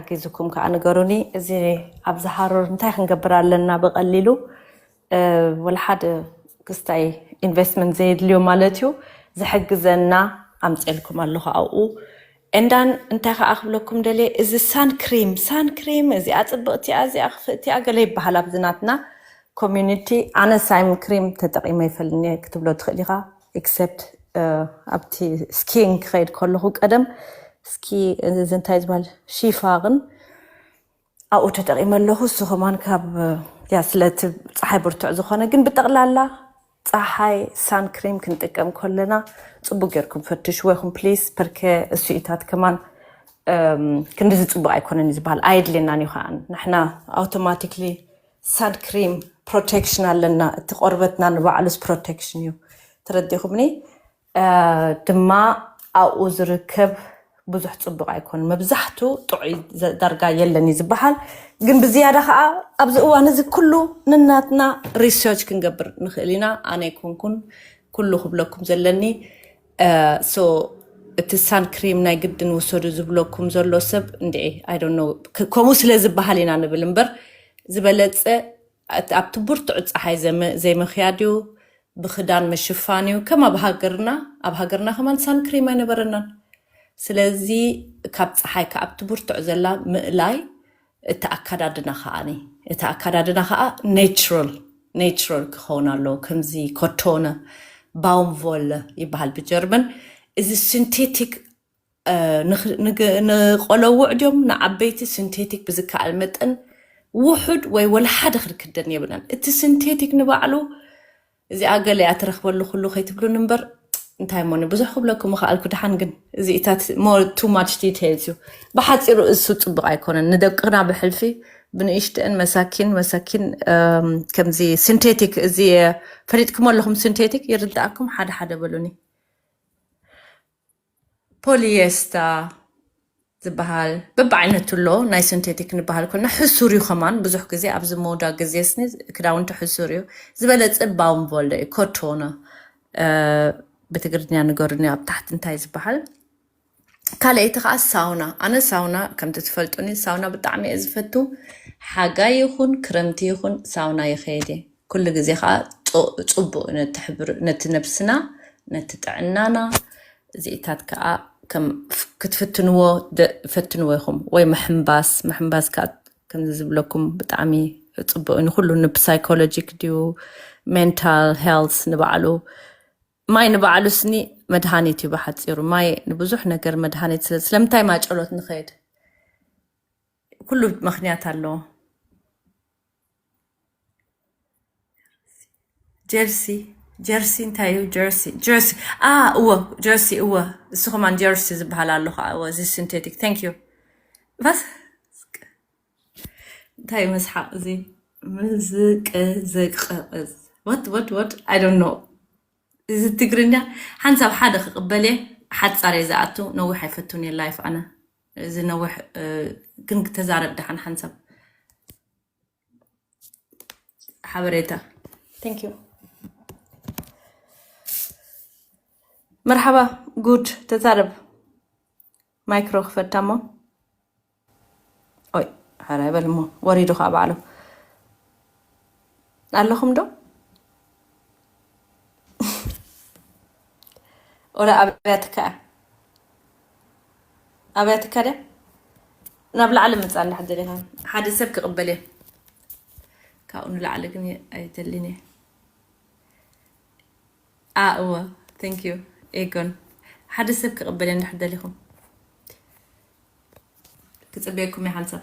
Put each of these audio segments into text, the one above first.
ሓጊዝኩም ከዓ ንገሩኒ። እዚ ኣብዚ ሃሩር እንታይ ክንገብር ኣለና? ብቐሊሉ ወላ ሓደ ክስታይ ኢንቨስትመንት ዘየድልዮ ማለት እዩ። ዝሕግዘና ኣምፅኤልኩም ኣለኹ ኣብኡ። And then እንታይ ከዓ ክብለኩም ደልየ፣ እዚ ሳን ክሪም ሳን ክሪም እዚኣ ፅብቕቲ እያ፣ እዚኣ ክፍእቲ እያ ገለ ይበሃል ኣብዚ ናትና ኮሚዩኒቲ። ኣነ ሳን ክሪም ተጠቂመ ይፈልኒ ክትብሎ ትኽእል ኢኻ። ኤክሰፕት ኣብቲ ስኪን ክኸይድ ከለኹ ቀደም እስኪ እዚ እንታይ ዝበሃል ሺፋ ግን ኣብኡ ተጠቂመ ኣለኹ። እሱ ከማን ካብ ያ ስለቲ ፀሓይ ብርቱዕ ዝኾነ ግን ብጠቕላላ ፀሓይ ሳን ክሪም ክንጥቀም ከለና ፅቡቅ ጌርኩም ፈትሽዎ ኢኹም ፕሊስ። ፐርከ እሱ ኢታት ከማን ክንዲዚ ፅቡቅ ኣይኮነን እዩ ዝበሃል ኣየድልየናን እዩ ከዓ ንሕና ኣውቶማቲክሊ ሳን ክሪም ፕሮቴክሽን ኣለና። እቲ ቆርበትና ንባዕሉስ ፕሮቴክሽን እዩ። ተረዲኹምኒ? ድማ ኣብኡ ዝርከብ ብዙሕ ፅቡቅ ኣይኮን። መብዛሕቱ ጥዑይ ዳርጋ የለን እዩ ዝበሃል። ግን ብዝያዳ ከዓ ኣብዚ እዋን እዚ ኩሉ ንናትና ሪሰርች ክንገብር ንኽእል ኢና። ኣነ ኣይኮንኩን ኩሉ ክብለኩም ዘለኒ። ሶ እቲ ሳን ክሪም ናይ ግድን ውሰዱ ዝብለኩም ዘሎ ሰብ እንድዒ ከምኡ ስለ ዝበሃል ኢና ንብል እምበር ዝበለፀ ኣብቲ ብርቱዕ ፀሓይ ዘይምኽያድ እዩ። ብክዳን ምሽፋን እዩ። ከም ኣብ ሃገርና ኣብ ሃገርና ከማን ሳን ክሪም ኣይነበረናን። ስለዚ ካብ ፀሓይ ከኣብቲ ብርቱዕ ዘላ ምእላይ እቲ ኣካዳድና ከዓኒ እቲ ኣካዳድና ከዓ ኔቹራል ኔቹራል ክኸውን ኣለዎ። ከምዚ ኮቶነ ባውምቮለ ይበሃል ብጀርመን። እዚ ሲንቴቲክ ንቆለውዕ ድዮም ንዓበይቲ ሲንቴቲክ ብዝከኣል መጠን ውሑድ ወይ ወላ ሓደ ክንክደን የብልናን። እቲ ሲንቴቲክ ንባዕሉ እዚኣ ገለ እያ ትረኽበሉ ኩሉ ከይትብሉን እምበር እንታይ ሞኒ ብዙሕ ክብለኩም ምኽኣልኩ። ደሓን ግን እዚኢታት ሞር ቱ ማች ዲቴይልስ እዩ። ብሓፂሩ እሱ ፅቡቅ ኣይኮነን ንደቅና ብሕልፊ ብንእሽተን መሳኪን መሳኪን ከምዚ ሲንቴቲክ እዚ ፈሊጥኩም ኣለኹም ሲንቴቲክ ይርዳእኩም ሓደ ሓደ በሉኒ። ፖሊየስታ ዝበሃል በብዓይነቱ ኣሎ። ናይ ሲንቴቲክ ንበሃል ኮና ሕሱር እዩ ከማን ብዙሕ ግዜ ኣብዚ መውዳ ግዜ ስኒ ክዳውንቲ ሕሱር እዩ። ዝበለፀ ባውምቮለ እዩ ኮቶነ ብትግርኛ ንገሩኒ ኣብ ታሕቲ እንታይ ዝበሃል። ካልኣይቲ ከዓ ሳውና። ኣነ ሳውና ከምቲ ትፈልጡኒ ሳውና ብጣዕሚ እየ ዝፈቱ። ሓጋይ ይኹን ክረምቲ ይኹን ሳውና ይኸይድ እየ። ኩሉ ግዜ ከዓ ፅቡቅ ነቲ ነብስና ነቲ ጥዕናና እዚኢታት ከዓ ክትፍትንዎ ፈትንዎ ኢኹም ወይ ምሕምባስ ምሕምባስ ከዓ ከምዚ ዝብለኩም ብጣዕሚ ፅቡቅ እዩ ንኩሉ ንሳይኮሎጂክ ድዩ ሜንታል ሄልስ ንባዕሉ ማይ ንባዕሉ ስኒ መድሃኒት እዩ ብሓፂሩ ማይ ንብዙሕ ነገር መድሃኒት ስለምንታይ ማጨሎት ንኸይድ ኩሉ ምክንያት ኣለዎ። ጀርሲ ጀርሲ እንታይ እዩ ጀርሲ ጀርሲ እወ ጀርሲ እወ እሱ ከማን ጀርሲ ዝበሃል ኣሎ ከዓ እወ እዚ ሲንቴቲክ thank you በስ እንታይ እዩ መስሓቅ እዚ ምዝቅዝቅዝ what what what I don't know እዚ ትግርኛ ሓንሳብ ሓደ ክቅበል እየ ሓፃር እየ ዝኣቱ ነዊሕ ኣይፈቱን እየ life ኣነ እዚ ነዊሕ ግን ተዛረብ ደሓን ሓንሳብ ሓበሬታ thank you መርሓባ good ተዛረብ ማይክሮ ክፈታ እሞ ኦይ ሓራ ይበል እሞ ወሪዱ ከዓ ባዕሉ ኣለኹም ዶ ወላ ኣብያትካ ኣብያትካ ድያ ናብ ላዕሊ ምፃ እንዳሕ ደሊኻ ሓደ ሰብ ክቕበል እየ ካብኡ ንላዕሊ ግን ኣይደልን እየ ኣእወ thank you ኤጎን ሓደ ሰብ ክቕበል እየ እንዳሕ ደሊኹም ክፅበየኩም እየ ሓንሳብ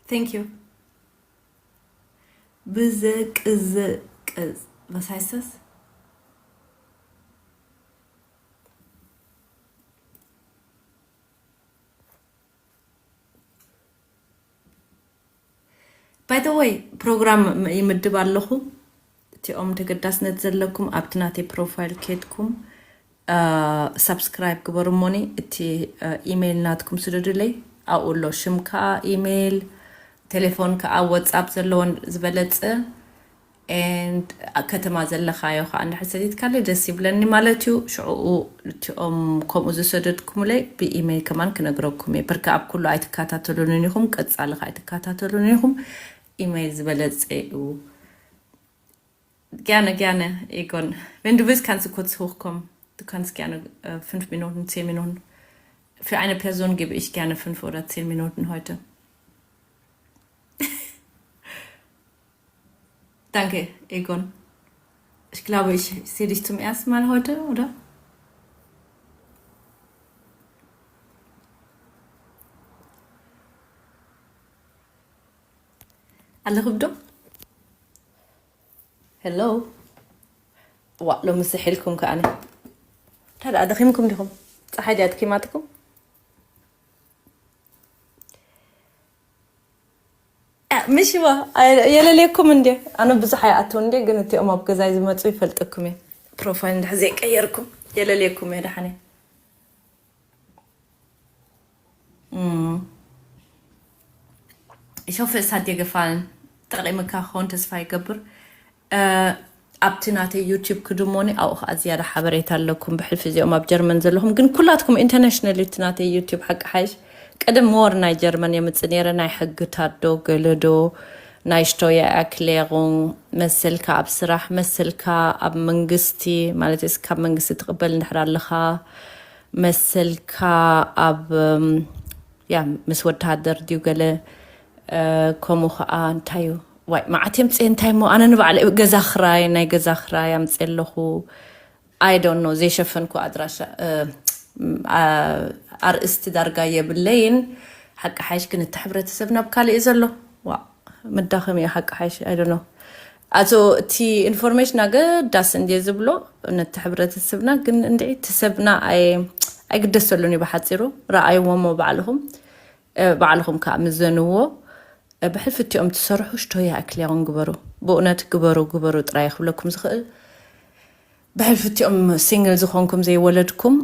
Thank you. ብዘቅዝቅዝ በሳይሰስ ባይ ዘ ወይ ፕሮግራም ይምድብ ኣለኹ። እቲኦም ተገዳስነት ዘለኩም ኣብቲ ናተይ ፕሮፋይል ኬድኩም ሳብስክራይብ ግበሩ እሞኒ እቲ ኢሜይል ናትኩም ስደዱለይ ኣብኡ ኣሎ ሽምካ ኢሜይል ቴሌፎን ከዓ ዋትሳፕ ዘለዎን ዝበለፀ። And ኣብ ከተማ ዘለኻዮ ከዓ እንድሕር ሰዲድካለይ ደስ ይብለኒ ማለት እዩ። ሽዕኡ እቲኦም ከምኡ ዝሰደድኩምለይ ብኢሜይል ከማን ክነግረኩም እየ። ብርካ ኣብ ኩሉ ኣይትከታተሉንን ኢኹም፣ ቀጻሊ ከዓ ኣይትከታተሉንን ኢኹም። ኢሜይል ዝበለጸ እዩ። Gerne, gerne, Egon. Wenn du willst, kannst du kurz hochkommen. Du kannst gerne äh, fünf Minuten, zehn Minuten. Für eine Person gebe ich gerne fünf oder zehn Minuten heute. Danke, Egon. Ich glaube, ich, ich sehe dich zum ersten Mal heute, oder? ኣለኹም ዶ? ሄሎ። ዋ፣ ሎሚ ስሒልኩም ከኣኒ። እንታይ ደኣ ደኺምኩም ዲኹም? ፀሓይ ድያ ኣድኪማትኩም? እ፣ ምሽ ዋ፣ ኣይ-፣ የለልየኩም እንዴ? ኣነ ብዙሕ ኣይኣትው እንዴ፣ ግን እቲኦም ኣብ ገዛይ ዝመፁ ይፈልጠኩም እየ። ፕሮፋይል እንድሕር ዘይቀየርኩም የለልየኩም እየ ደሓነ። Ich hoffe, es hat dir gefallen. ጠቂምካ ክኸውን ተስፋ ይገብር። ኣብቲ ናተይ ዩቲዩብ ክድሞኒ ኣብኡ ከዓ ዝያዳ ሓበሬታ ኣለኩም። ብሕልፊ እዚኦም ኣብ ጀርመን ዘለኹም ግን ኩላትኩም ኢንተርናሽናል እቲ ናተይ ዩቲዩብ ሓቂ ሓይሽ ቅድም ሞር ናይ ጀርመን የምፅእ ነይረ። ናይ ሕጊ ታዶ ገለዶ ናይ ሽቶያ ኣክሌሩን መሰልካ ኣብ ስራሕ መሰልካ ኣብ መንግስቲ ማለት እስካብ መንግስቲ ትቕበል እንድሕር ኣለኻ መሰልካ ኣብ እም፣ ያ ምስ ወተሃደር ድዩ ገለ እ፣ ከምኡ ከዓ እንታይ እዩ ዋይ መዓት የምፅእ እንታይ እሞ ኣነ ንባዕለ ገዛ ክራይ ናይ ገዛ ክራይ ኣምፅእ ኣለኹ። I don't know ዘይሸፈንኩ ኣድራሻ እ፣ ም፣ ኣ- ኣርእስቲ ዳርጋ የብለይን። ሓቂ ሓይሽ ግን እቲ ሕብረተሰብ ናብ ካልእ እዩ ዘሎ። ዋ፣ መዳኸሚ እዩ ሓቂ ሓይሽ። I don't know ኣቶ እቲ ኢንፎርሜሽን ኣገዳሲ እንድየ ዝብሎ ነቲ ሕብረተሰብና ግን እንድዒ እቲ ሰብና ኣይ- ኣይግደሰሉን እዩ ብሓፂሩ። ረኣይዎ እሞ ባዕልኹም እ፣ ባዕልኹም ከዓ ምዘንዎ። እ፣ ብሕልፊ እቲኦም ትሰርሑ ሽቶ ይኣክል ያውን ግበሩ። ብእውነት ግበሩ ግበሩ ጥራይ ክብለኩም ዝኽእል። ብሕልፊ እቲኦም ሲንግል ዝኾንኩም ዘይወለድኩም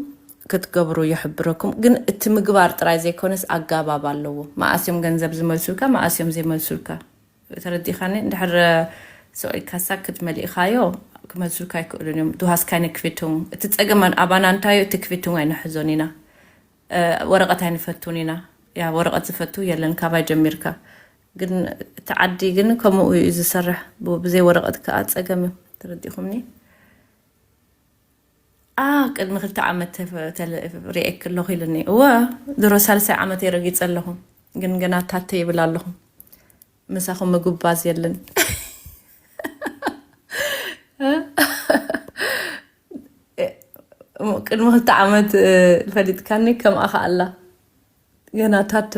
ክትገብሩ ይሕብረኩም። ግን እቲ ምግባር ጥራይ ዘይኮነስ ኣጋባብ ኣለዎ። መኣስዮም ገንዘብ ዝመልሱልካ መኣስዮም ዘይመልሱልካ ተረዲኻኒ። እንድሕር ሰብኣይ ካሳ ክትመሊእኻዮ ክመልሱልካ ኣይክእሉን እዮም። Du hast keine Quittung። እቲ ጸገም ኣባና እንታይ እዩ? እቲ ክቪቱንግ ኣይንሕዞን ኢና። እ፣ ወረቐት ኣይንፈቱን ኢና። ያ ወረቐት ዝፈቱ የለን ካባይ ጀሚርካ። ግን እቲ ዓዲ ግን ከምኡ እዩ ዝሰርሕ። ብ- ብዘይ ወረቐት ከዓ ጸገም እዩ። ተረዲኹምኒ? ኣ ቅድሚ ክልተ ዓመት ተፈ- ተለ- ሪኤክ ኣለኹ ኢሉኒ። እወ ድሮ ሳልሳይ ዓመት የረጊጸ ኣለኹ። ግን ገና ታተ ይብል ኣለኹ። ምሳኹም ምግባዝ የለን። ቅድሚ ክልተ ዓመት እ፣ ፈሊጥካኒ ከምኣ ከኣላ ገና ታተ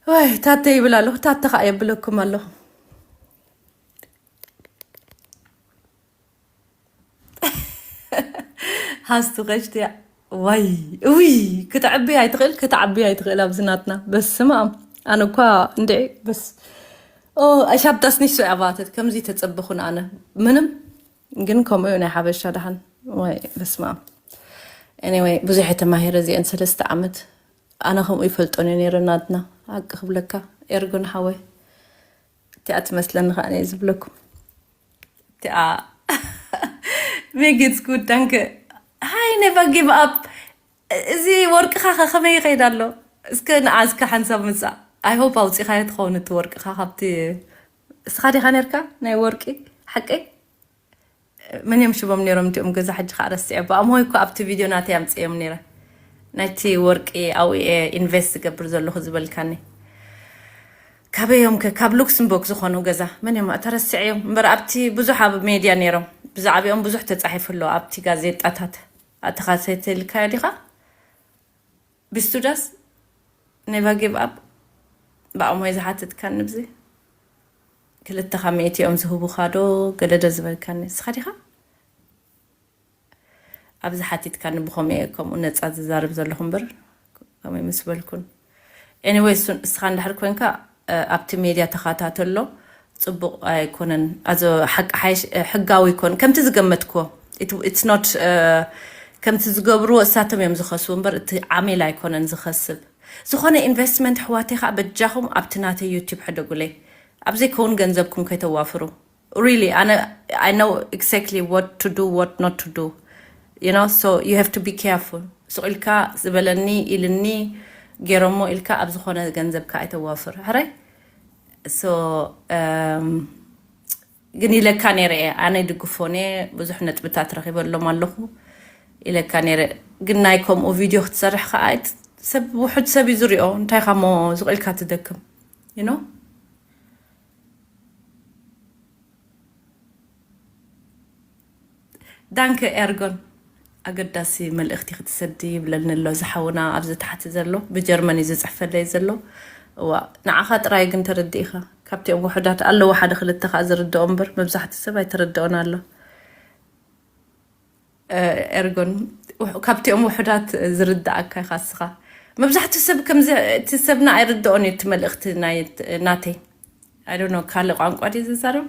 ወይ ታተ ይብል ኣለኹ። ታተ ከዓ የብለኩም ኣለኹ። ሃስቱ ቀሽቲ ወይ እውይ ክትዕቢ ኣይትኽእል ክትዓቢ ኣይትኽእል ኣብዚ ናትና በስመ ኣብ ኣነ እኳ እንድዒ በስ ኦ ich habe das nicht so erwartet ከምዚ ተጸበኹን ኣነ ምንም ግን ከምኡ እዩ ናይ ሓበሻ ደሓን ወይ በስመ ኣብ anyway ብዙሕ የተማሄረ እዚአን ሰለስተ ዓመት ኣነ ከምኡ ይፈልጦን እየ ነይረ ናትና ሓቂ ክብለካ ኤርጎን ሓወይ እቲኣ ትመስለኒ ከዓ እየ ዝብለኩም እቲኣ Mir geht's gut, danke. Hi, never give up. እዚ ወርቅኻ ከ ከመይ ይኸይድ ኣሎ? እስከ ንዓ እስከ ሓንሳብ ምጻእ። I hope ኣውጺኻዮ ትኸውን እቲ ወርቅኻ ካብቲ እስኻ ዲኻ ነርካ ናይ ወርቂ ሓቀይ? መን እዮም ሽቦም ነይሮም እቲኦም ገዛ ሕጂ ከዓ ረስዐ። ብኣምሆይ እኮ ኣብቲ ቪድዮ ናተይ ኣምፅኦም ነይረ። ናይቲ ወርቂ ኣብኡ እየ ኢንቨስት ዝገብር ዘለኹ ዝበልካኒ። ካበዮም ከ ካብ ሉክስምቦርግ ዝኾኑ ገዛ መን እዮም ተረስዐዮም እምበር ኣብቲ ብዙሕ ኣብ ሜድያ ነይሮም ብዛዕባኦም ብዙሕ ተፃሒፉ ኣሎ ኣብቲ ጋዜጣታት ኣተኻተልካዮ ዲኻ ቢስቱዳስ ኔቨር ጊቭ ኣፕ ብኣሞይ ዝሓትትካኒ ብዚ ክልተኻ ሚእቲ እዮም ዝህቡኻ ዶ ገለደ ዝበልካኒ ንስኻ ዲኻ ኣብዚ ሓቲትካኒ ብኸምኡ እየ ከምኡ ነፃ ዝዛረብ ዘለኹ እምበር ከምኡ ምስ በልኩን anyway እሱን እስኻ እንድሕር ኮንካ ኣብቲ ሜድያ ተኻታተሎ ፅቡቕ ኣይኮነን ኣዞ ሓቂ ሓይሽ ሕጋዊ ይኮን ከምቲ ዝገመትክዎ it's not ከምቲ ዝገብርዎ እሳቶም እዮም ዝኸስቡ እምበር እቲ ዓሚል ኣይኮነን ዝኸስብ ዝኾነ ኢንቨስትመንት ኣሕዋተይ ከዓ በጃኹም ኣብቲ ናተይ ዩቲብ ሕደጉለይ። ኣብ ዘይከውን ገንዘብኩም ከይተዋፍሩ። Really, ኣነ I know exactly what to do, what not to do. You know, so you have to be careful. ሱቕ ኢልካ ዝበለኒ ኢልኒ ገይሮሞ ኢልካ ኣብ ዝኾነ ገንዘብካ ኣይተዋፍር። ሕራይ? So um, ግን ኢለካ ነይረ እየ። ኣነ ይድግፎን እየ። ብዙሕ ነጥብታት ረኺበሎም ኣለኹ ኢለካ ነይረ። ግን ናይ ከምኡ ቪድዮ ክትሰርሕ ከዓ ኣይት-፣ ሰብ፣ ውሑድ ሰብ እዩ ዝሪኦ። እንታይ ኻሞ ዝቕ ኢልካ ትደክም? You know? ዳንከ ኤርጎን፣ ኣገዳሲ መልእኽቲ ክትሰዲ ይብለኒ ኣሎ ዝሓውና ኣብዚ ታሕቲ ዘሎ። ብጀርመን እዩ ዝፅሕፈለይ ዘሎ። እዋ፣ ንዓኻ ጥራይ ግን ተረዲእኻ። ካብቲኦም ውሑዳት ኣለዉ ሓደ ክልተ ከዓ ዝርድኦ እምበር መብዛሕትኡ ሰብ ኣይተረድኦን ኣሎ። ኤርጎን፣ ውሕ-፣ ካብቲኦም ውሑዳት ዝርድኣካ ኢኻ እስኻ። መብዛሕትኡ ሰብ ከምዚ፣ እቲ ሰብና ኣይርድኦን እዩ እቲ መልእኽቲ ናይ ናተይ። I don't know፣ ካልእ ቋንቋ ድዩ ዝዛረብ?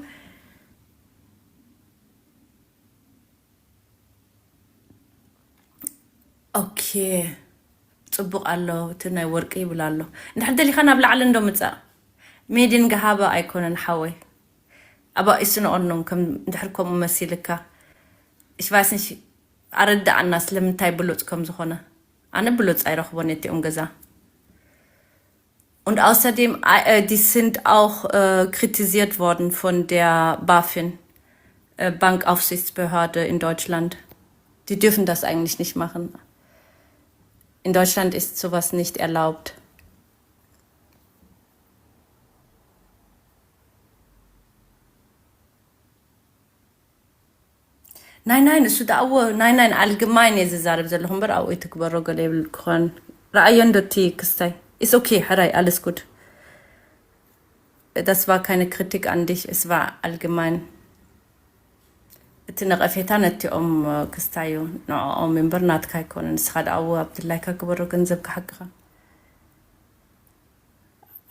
ኦኬ፣ ጽቡቕ ኣሎ። እቲ ናይ ወርቂ ይብል ኣሎ። እንድሕር ደሊኻ ናብ ላዕሊ እንዶ ምጻእ። ሜድን ገሃባ ኣይኮነን ሓወይ። ኣባ ኢስንኦኖም ከም እንድሕር ከምኡ መሲልካ። Ich weiß nicht፣ ኣረዳኣና ስለምንታይ ብሉጽ ከም ዝኾነ። ኣነ ብሉጽ ኣይረኽቦን እየ እቲኦም ገዛ። Und außerdem, äh, die sind auch äh, kritisiert worden von der BaFin, äh, Bankaufsichtsbehörde in Deutschland. Die dürfen das eigentlich nicht machen. In Deutschland ist sowas nicht erlaubt. ናይ ናይ ንሱ ደኣ እዎ ናይ ናይ ኣልግማይን እየ ዝዛረብ ዘለኹ እምበር ኣብኡ ይትግበሮ ገለ ይብል ክኾን። ረኣዮ እንዶ እቲ ክስታይ። Ist okay፣ ሕራይ፣ alles gut። Das war keine Kritik an dich, es war allgemein። እቲ ነቐፌታ ነቲኦም ክስታዩ ንዕኦም እምበር ናትካ ኣይኮነን። ንስኻ ደኣ እዎ ኣብ ድላይካ ግበሮ ገንዘብካ ሓቅኻ።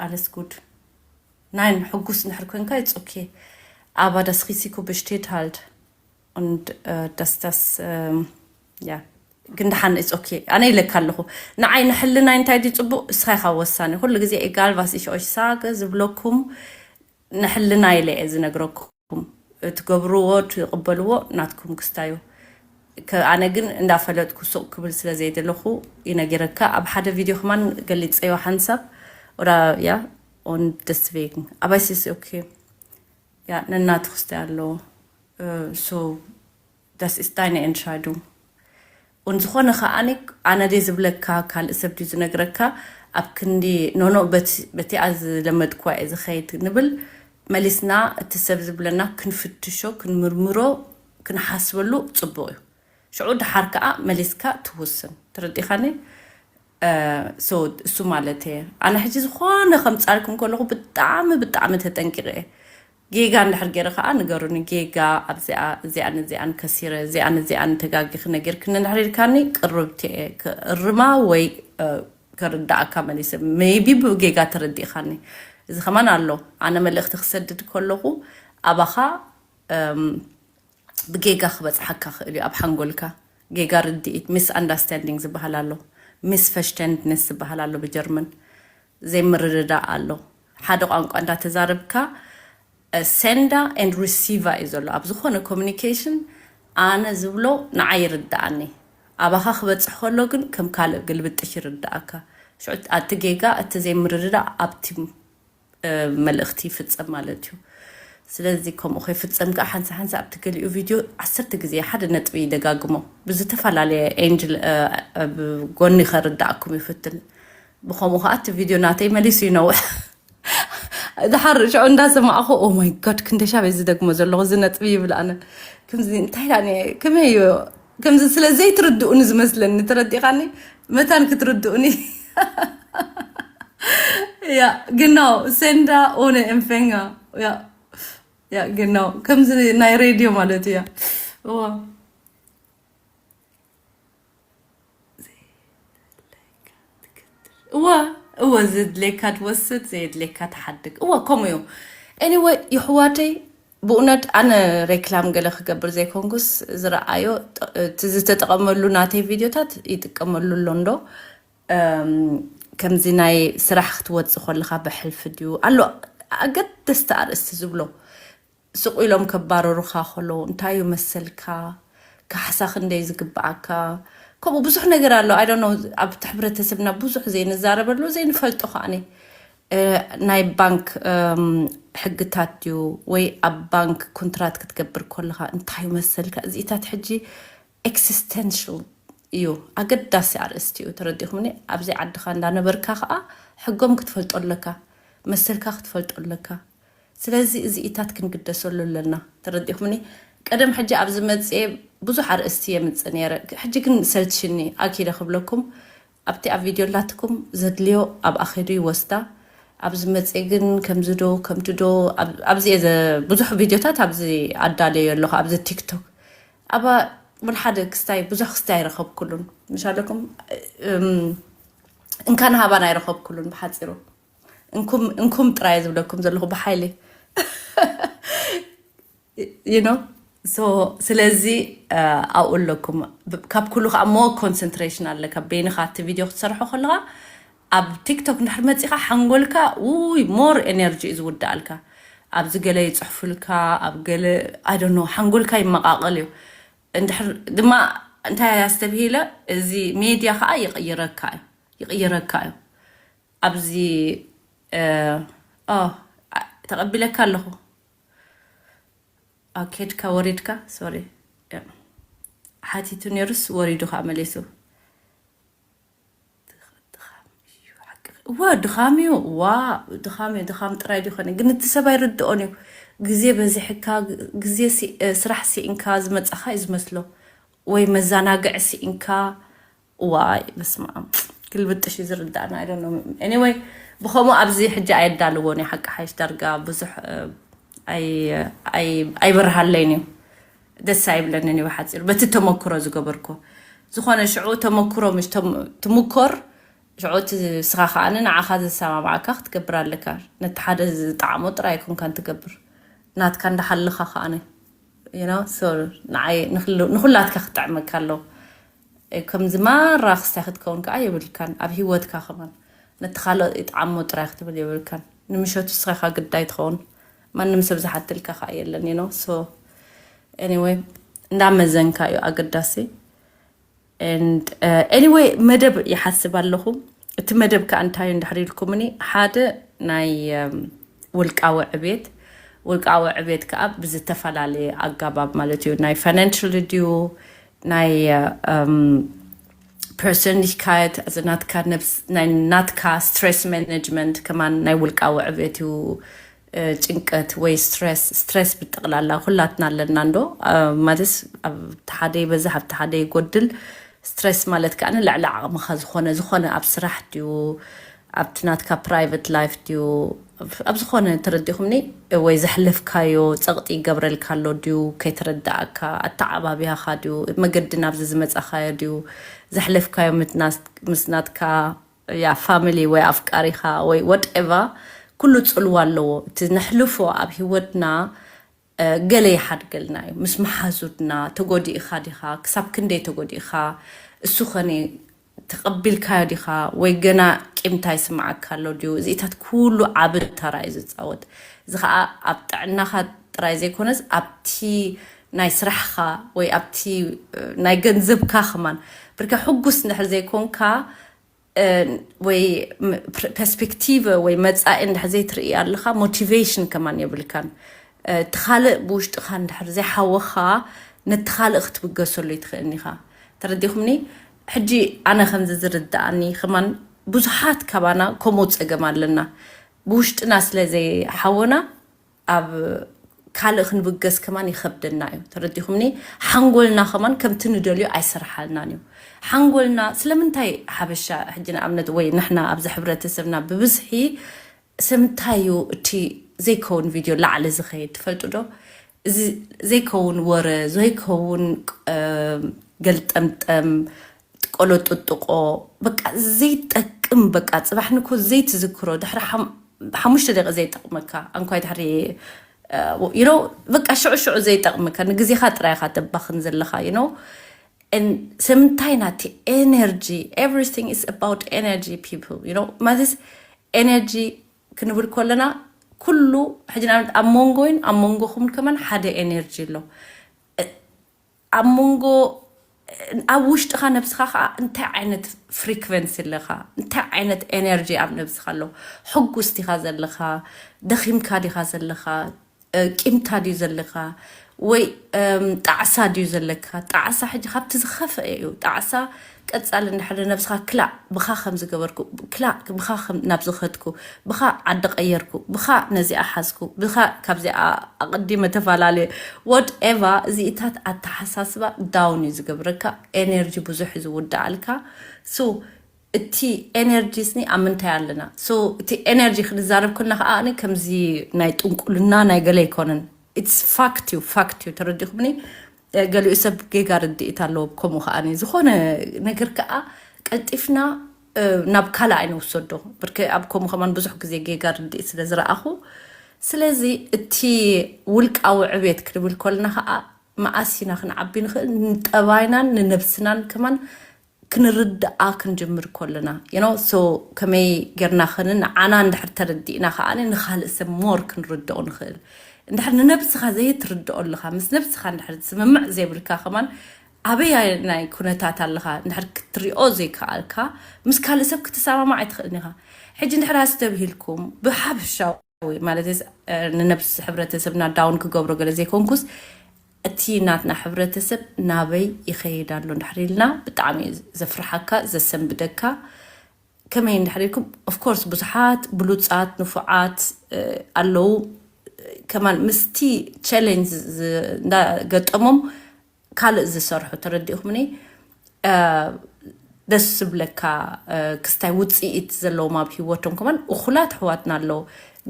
Alles gut. Nein፣ ሕጉስ እንድሕር ኮንካ it's okay. Aber das Risiko besteht halt. Und äh, dass das ähm, ja፣ ግን ደሓን it's okay። ኣነ ኢለካ ኣለኹ። ንዓይ ንሕልናይ እንታይ ድዩ ጽቡቕ እስኻ ኢኻ ወሳኒ። ኩሉ ግዜ egal was ich euch sage ዝብለኩም ንሕልና ኢለ እየ ዝነግረኩም። ትገብርዎ ትቕበልዎ ናትኩም ክስታዩ። ከ-፣ ኣነ ግን እንዳፈለጥኩ ሱቕ ክብል ስለ ዘይደለኹ ይነግረካ። ኣብ ሓደ ቪድዮ ከማን ገሊጸዮ ሓንሳብ oder ja, und deswegen. Aber es ist okay. Ja, ነናቱ ክስታይ ኣለዎ። So, das ist deine Entscheidung. Und ዝኾነ ከኣኒ ኣነ ድየ ዝብለካ ካልእ ሰብ ድዩ ዝነግረካ? ኣብ ክንዲ ኖኖ በቲ-፣ በቲኣ ዝለመድኩዋ እየ ዝኸይድ ንብል መሊስና እቲ ሰብ ዝብለና ክንፍትሾ፣ ክንምርምሮ፣ ክንሓስበሉ ጽቡቕ እዩ። ሽዑ ድሓር ከኣ መሊስካ ትውስን። ተረዲኻኒ? So እሱ ማለት እየ። ኣነ ሕጂ ዝኾነ ከምጻልኩም ከለኹ ብጣዕሚ ብጣዕሚ ተጠንቂቐ እየ። ጌጋ እንድሕር ገይረ ከኣ ንገሩኒ። ጌጋ ኣብዚኣ፣ እዚኣን እዚኣን ከሲረ፣ እዚኣን እዚኣን ተጋጊኺ ነጊርክኒ እንድሕር ኢልካኒ ቅርብቲ እየ ክእርማ ወይ ከርዳእካ መሊሰ። Maybe ብጌጋ ተረዲእካኒ። እዚ ከማን ኣሎ። ኣነ መልእኽቲ ክሰድድ ከለኹ ኣባኻ ብጌጋ ክበጽሓካ ክእል እዩ ኣብ ሓንጎልካ። ጌጋ ርድኢት፣ ሚስኣንዳስታንዲንግ ዝበሃል ኣሎ፣ ሚስፈሽተንድነስ ዝበሃል ኣሎ ብጀርመን። ዘይምርድዳእ ኣሎ። ሓደ ቋንቋ እንዳተዛረብካ sender and receiver እዩ ዘሎ ኣብ ዝኾነ ኮሚኒኬሽን። ኣነ ዝብሎ ንዓይ ይርድኣኒ፣ ኣባኻ ክበጽሕ ከሎ ግን ከም ካልእ ግልብጥሽ ይርድኣካ። ሽዑ እቲ ጌጋ፣ እቲ ዘይምርድዳእ ኣብቲ መልእኽቲ ይፍጸም ማለት እዩ። ስለዚ ከምኡ ከይፍጸም ከዓ ሓንሳ ሓንሳ ኣብቲ ገሊኡ ቪድዮ ዓሰርተ ግዜ ሓደ ነጥቢ ይደጋግሞ ብዝተፈላለየ ኤንጅል ኣብ ጎኒ ከርዳእኩም ይፍትን። ብኸምኡ ከዓ እቲ ቪድዮ ናተይ መሊሱ ይነውሕ። ድሓር ሽዑ እንዳሰማዕኹ ኦ ማይ ጋድ ክንደሻበይ ዝደግሞ ዘለኹ እዚ ነጥቢ ይብል ኣነ። ከምዚ እንታይ ዳ ከመይ እዩ ከምዚ ስለ ዘይትርድኡኒ ዝመስለኒ ተረዲኻኒ መታን ክትርድኡኒ Ja, genau. Sender ohne Empfänger. Ja. Ja, genau. ከምዚ ናይ ሬድዮ ማለት እዩ። እዋ። እዋ፣ እዋ፣ ዘድልየካ ትወስድ፣ ዘየድልየካ ትሓድግ። እዋ፣ ከምኡ እዩ። Anyway፣ ይሕዋተይ፣ ብእውነት ኣነ ሬክላም ገለ ክገብር ዘይኮንኩስ ዝረኣዮ፣ ጥ-፣ እቲ ዝተጠቐመሉ ናተይ ቪድዮታት ይጥቀመሉ ኣሎ እንዶ። እም፣ ከምዚ ናይ ስራሕ ክትወፅእ ከለኻ ብሕልፊ ድዩ ኣሎ ኣገደስቲ ኣርእስቲ ዝብሎ። ስቕ ኢሎም ከባረሩኻ ከለዉ እንታይ እዩ መሰልካ? ካሕሳ ክንደይ ዝግብኣካ? ከምኡ ብዙሕ ነገር ኣሎ። I don't know፣ ኣብቲ ሕብረተሰብና ብዙሕ ዘይንዛረበሉ ዘይንፈልጦ ከዓኒ፣ እ፣ ናይ ባንክ፣ እም፣ ሕግታት ድዩ ወይ ኣብ ባንክ ኮንትራት ክትገብር ከለኻ እንታይ እዩ መሰልካ? እዚኢታት ሕጂ ኤክሲስተንሽል እዩ፣ ኣገዳሲ ኣርእስቲ እዩ። ተረዲኹምኒ? ኣብዚ ዓድኻ እንዳነበርካ ከዓ ሕጎም ክትፈልጦ ኣለካ፣ መሰልካ ክትፈልጦ ኣለካ። ስለዚ እዚኢታት ክንግደሰሉ ኣለና። ተረዲኹምኒ? ቀደም ሕጂ ኣብዚ መፅኤ ብዙሕ ኣርእስቲ የምፅእ ነይረ። ሕጂ ግን ሰልችኒ ኣኪደ ክብለኩም፣ ኣብቲ ኣብ ቪድዮ ኣላትኩም ዘድልዮ ኣብ ኣኼዱ ይወስዳ። ኣብዚ መፅኤ ግን ከምዚ ዶ ከምቲ ዶ ኣብ-፣ ኣብዚ እየ ዘ-፣ ብዙሕ ቪድዮታት ኣብዚ ኣዳለዮ ኣለኹ ኣብዚ ቲክቶክ። ኣባ ወላ ሓደ ክስታይ ብዙሕ ክስታይ ኣይረኸብኩሉን። ምሻለኩም፣ እም፣ እንካን ሃባን ኣይረኸብኩሉን። ብሓፂሩ እንኩም፣ እንኩም ጥራይ ዝብለኩም ዘለኹ ብሓይሊ። You know? So ስለዚ፣ እ፣ ኣብኡ ኣለኩም። ብ-፣ ካብ ኩሉ ከዓ ሞ ኮንሰንትሬሽን ኣለካ። በይንኻ እቲ ቪድዮ ክትሰርሖ ከለኻ ኣብ ቲክቶክ እንድሕር መፂኻ ሓንጎልካ ውይ ሞር ኤነርጂ እዩ ዝውድኣልካ። ኣብዚ ገለ ይፅሕፉልካ፣ ኣብ ገለ፣ I don't know፣ ሓንጎልካ ይመቃቐል እዩ። እንድሕር ድማ እንታይ ኣስተብሂለ፣ እዚ ሜድያ ከዓ ይቕይረካ እዩ፣ ይቕይረካ እዩ። ኣብዚ፣ እ፣ ኦ፣ ኣ-፣ ተቐቢለካ ኣለኹ። ኣ፣ ኬድካ ወሪድካ፣ ሶሪ። ሓቲቱ ነይሩስ ወሪዱ ከዓ መሊሱ። ድኻ-፣ ድኻም እዩ፣ ሓቂ። እወ፣ ድኻም እዩ። ዋ፣ ድኻም እዩ። ድኻም ጥራይ ድዩ ኾነ? ግን እቲ ሰብ ኣይርድኦን እዩ። ግዜ በዚሕካ፣ ግዜ ሲ-፣ እ፣ ስራሕ ስኢንካ ዝመጻኻ እዩ ዝመስሎ። ወይ መዘናግዒ ስኢንካ። ዋይ፣ በስመ ኣብ። ግልብጥሽ እዩ ዝርዳእና። I don't know። Anyway፣ ብኸምኡ ኣብዚ ሕጂ ኣየዳልዎን እዩ። ሓቂ ሓይሽ ዳርጋ ብዙሕ፣ እ፣ ኣይ-፣ ኣይ-፣ ኣይበርሃለይን እዩ። ደስ ኣይብለንን እዩ ብሓፂሩ። በቲ ተመክሮ ዝገበርኮ። ዝኾነ ሽዑ ተመክሮ ምሽ ተም-፣ ትምኮር፣ ሽዑ እቲ ንስኻ ከኣ ንዓኻ ዘሰማምዓካ ክትገብር ኣለካ። ነቲ ሓደ ዝጠዓሞ ጥራይ ኣይኮንካን ትገብር። ናትካ እንዳሓለኻ ከኣ፣ you know፣ so ንዓይ ንኽሉ-፣ ንኹላትካ ክጥዕመካ ኣለዎ። እ፣ ከምዚ ማራ ክስታይ ክትከውን ከኣ የብልካን። ኣብ ህይወትካ ከማን ነቲ ካልእ ይጥዓሞ ጥራይ ክትብል የብልካን። ንምሸቱ ንስኻ ኢኻ ግዳይ ትኸውን። ማንም ሰብ ዝሓተልካ ከኣ የለን፣ you know። So anyway፣ እንዳመዘንካ እዩ ኣገዳሲ። And, uh, anyway፣ መደብ ይሓስብ ኣለኹ። እቲ መደብ ከኣ እንታይ እዩ እንድሕር ኢልኩምኒ፣ ሓደ ናይ፣ እም፣ ውልቃዊ ዕቤት፣ ውልቃዊ ዕቤት ከኣ ብዝተፈላለየ ኣጋባብ ማለት እዩ። ናይ ፋይናንሽል ድዩ፣ ናይ፣ እም፣ ፐርሶንሊካየት፣ እዚ ናትካ ነብስ-፣ ናይ ናትካ ስትሬስ ማኔጅመንት ከማን ናይ ውልቃዊ ዕቤት እዩ። እ፣ ጭንቀት ወይ ስትሬስ፣ ስትሬስ ብጠቕላላ ኩላትና ኣለና እንዶ፣ እ፣ ማለትስ ኣብቲ ሓደ ይበዝሕ፣ ኣብቲ ሓደ ይጎድል። ስትሬስ ማለት ከኣ ልዕሊ ዓቕምኻ ዝኾነ፣ ዝኾነ ኣብ ስራሕ ድዩ፣ ኣብቲ ናትካ ፕራይቨት ላይፍ ድዩ፣ ኣብ፣ ኣብ ዝኾነ ተረዲኹምኒ፣ ወይ ዘሕለፍካዮ ጸቕጢ ይገብረልካ ኣሎ ድዩ፣ ከይተረዳእካ፣ ኣተዓባብያኻ ድዩ፣ መገዲ ናብዚ ዝመጻኻዮ ድዩ፣ ዘሕለፍካዮ ምትናስ-፣ ምስ ናትካ ያ ፋሚሊ ወይ ኣፍቃሪኻ ወይ ወትኤቨር፣ ኩሉ ጽልዋ ኣለዎ። እቲ ነሕልፎ ኣብ ህይወትና፣ እ፣ ገለ ይሓድገልና እዩ። ምስ መሓዙትና ተጎዲእኻ ዲኻ? ክሳብ ክንደይ ተጎዲእኻ? እሱ ኸነ ተቐቢልካዮ ዲኻ? ወይ ገና ቂምታ ይስምዓካ ኣሎ ድዩ? እዚታት ኩሉ ዓቢ ተራ እዩ ዝጻወት። እዚ ኸኣ ኣብ ጥዕናኻ ጥራይ ዘይኮነስ ኣብቲ ናይ ስራሕኻ ወይ ኣብቲ፣ እ፣ ናይ ገንዘብካ ከማን። ብርከ ሕጉስ እንድሕር ዘይኮንካ፣ እ፣ ወይ ም-፣ ፕር-፣ ፐርስፔክቲቭ ወይ መጻኢ እንድሕር ዘይትርኢ ኣለኻ፣ ሞቲቬሽን ከማን የብልካን። እ፣ እቲ ካልእ ብውሽጥኻ እንድሕር ዘይሓወኻ፣ ነቲ ካልእ ክትብገሰሉ ይትኽእልን ኢኻ። ተረዲኹምኒ? ሕጂ ኣነ ከምዚ ዝርድኣኒ ከማን ብዙሓት ካባና ከምኡ ጸገም ኣለና። ብውሽጥና ስለ ዘይሓወና፣ ኣብ ካልእ ክንብገስ ከማን ይኸብደና እዩ። ተረዲኹምኒ? ሓንጎልና ከማን ከምቲ ንደልዮ ኣይሰርሓልናን እዩ። ሓንጎልና ስለምንታይ ሓበሻ፣ ሕጂ ንኣብነት፣ ወይ ንሕና ኣብዚ ሕብረተሰብና ብብዝሒ ስለምንታይ እዩ እቲ ዘይከውን ቪድዮ ላዕሊ ዝኸይድ ትፈልጡ ዶ? እዚ ዘይከውን ወረ፣ ዘይከውን፣ እ፣ ገልጠምጠም፣ ጥቆሎ ጥጥቆ፣ በቃ ዘይጠቅም፣ በቃ ጽባሕ ንኮ ዘይትዝክሮ፣ ድሕሪ ሓም-፣ ሓሙሽተ ደቂቕ ዘይጠቕመካ፣ ኣንኳይ ድሕሪ፣ እ፣ you know፣ በቃ ሽዑ ሽዑ ዘይጠቕመካ፣ ንግዜኻ ጥራይ ኢኻ ተባኽን ዘለኻ፣ you know። And ሰምንታይ ናቲ energy, everything is about energy, people, you know? ማለት energy ክንብል ከለና ኩሉ ሕጂ ንኣብነት ኣብ መንጎይን ኣብ መንጎኹምን ከማን ሓደ energy ኣሎ። ኣብ መንጎ ኣብ ውሽጥኻ ነብስኻ ከዓ እንታይ ዓይነት frequency ኣለኻ፣ እንታይ ዓይነት energy ኣብ ነብስኻ ኣሎ። ሕጉስ ዲኻ ዘለኻ፣ ደኺምካ ዲኻ ዘለኻ፣ ቂምታ ድዩ ዘለካ ወይ ጣዕሳ ድዩ ዘለካ? ጣዕሳ ሕጂ ካብቲ ዝኸፍአ እዩ። ጣዕሳ ቀጻሊ እንድሕር ነብስኻ ክላእ ብኻ ከም ዝገበርኩ፣ ክላእ ብኻ ከም ናብ ዝኸድኩ፣ ብኻ ዓዲ ቀየርኩ፣ ብኻ ነዚኣ ሓዝኩ፣ ብኻ ካብዚኣ ኣቐዲመ ተፈላለየ፣ whatever፣ እዚኢታት ኣተሓሳስባ down እዩ ዝገብረካ። Energy ብዙሕ እዩ ዝውድኣልካ። So እቲ energy ስኒ ኣብ ምንታይ ኣለና? So እቲ energy ክንዛረብ ኮና ከዓ ከምዚ ናይ ጥንቁልና ናይ ገለ ኣይኮነን። It's fact እዩ፣ fact እዩ። ተረዲኹምኒ? ገሊኡ ሰብ ጌጋ ርድኢት ኣለዎ። ከምኡ ከዓ ዝኾነ ነገር ከዓ ቀልጢፍና ናብ ካልእ ኣይንውሰዶ። ብርክ ኣብ ከምኡ ከማን ብዙሕ ግዜ ጌጋ ርድኢት ስለ ዝረኣኹ፣ ስለዚ እቲ ውልቃዊ ዕቤት ክንብል ኮልና ከዓ መኣስ ኢና ክንዓቢ ንኽእል? ንጠባይናን ንነብስናን ከማን ክንርድኣ ክንጅምር ኮለና፣ you know? So ከመይ ጌርና ኸን ንዓና እንድሕር ተረዲእና ከኣ ንኻልእ ሰብ more ክንርድኦ ንኽእል። እንድሕር ንነብስኻ ዘይትርድኦ ኣለኻ፣ ምስ ነብስኻ እንድሕር ስምምዕ ዘይብልካ ከማን ኣበይ ናይ ኩነታት ኣለኻ እንድሕር ክትሪኦ ዘይከኣልካ፣ ምስ ካልእ ሰብ ክትሰማማዕ ኣይትኽእልን ኢኻ። ሕጂ እንድሕር ኣስተብሂልኩም ብሓፈሻዊ ማለት ንነብስ ሕብረተሰብና down ክገብሮ ገለ ዘይኮንኩስ፣ እቲ ናትና ሕብረተሰብ ናበይ ይኸይድ ኣሎ እንድሕር ኢልና ብጣዕሚ እዩ ዘፍርሓካ፣ ዘሰንብደካ። ከመይ እንድሕር ኢልኩም፣ of course ብዙሓት ብሉጻት ንፉዓት ኣለዉ፣ ከማን ምስቲ challenge እንዳገጠሞም ካልእ ዝሰርሑ፣ ተረዲእኹምኒ? ደስ ዝብለካ ክስታይ ውፅኢት ዘለዎም ኣብ ሂወቶም ከማን እኹላት ኣሕዋትና ኣለዉ።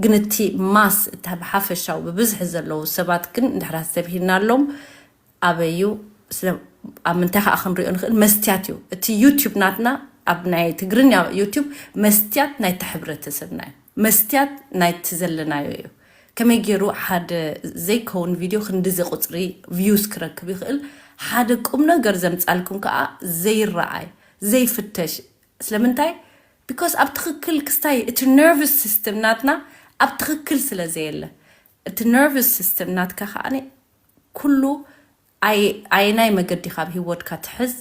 ግን እቲ mass፣ እቲ ብሓፈሻዊ ብብዝሒ ዘለዉ ሰባት ግን እንድሕር ኣስተብሂልናሎም ኣበይ እዩ? ስለ ኣብ ምንታይ ከዓ ክንሪኦ ንኽእል? መስትያት እዩ። እቲ YouTube ናትና ኣብ ናይ ትግርኛ YouTube መስትያት ናይቲ ሕብረተሰብና እዩ። መስትያት ናይቲ ዘለናዮ እዩ። ከመይ ገይሩ ሓደ ዘይከውን ቪድዮ ክንድዚ ቁፅሪ views ክረክብ ይኽእል? ሓደ ቁም ነገር ዘምፃልኩም ከዓ ዘይረኣይ፣ ዘይፍተሽ። ስለምንታይ? Because ኣብ ትኽክል ክስታይ እቲ nervous system ናትና ኣብ ትኽክል ስለ ዘየለ፣ እቲ nervous system ናትካ ከዓ ኩሉ ኣየናይ መገዲ ካብ ሂወትካ ትሕዝ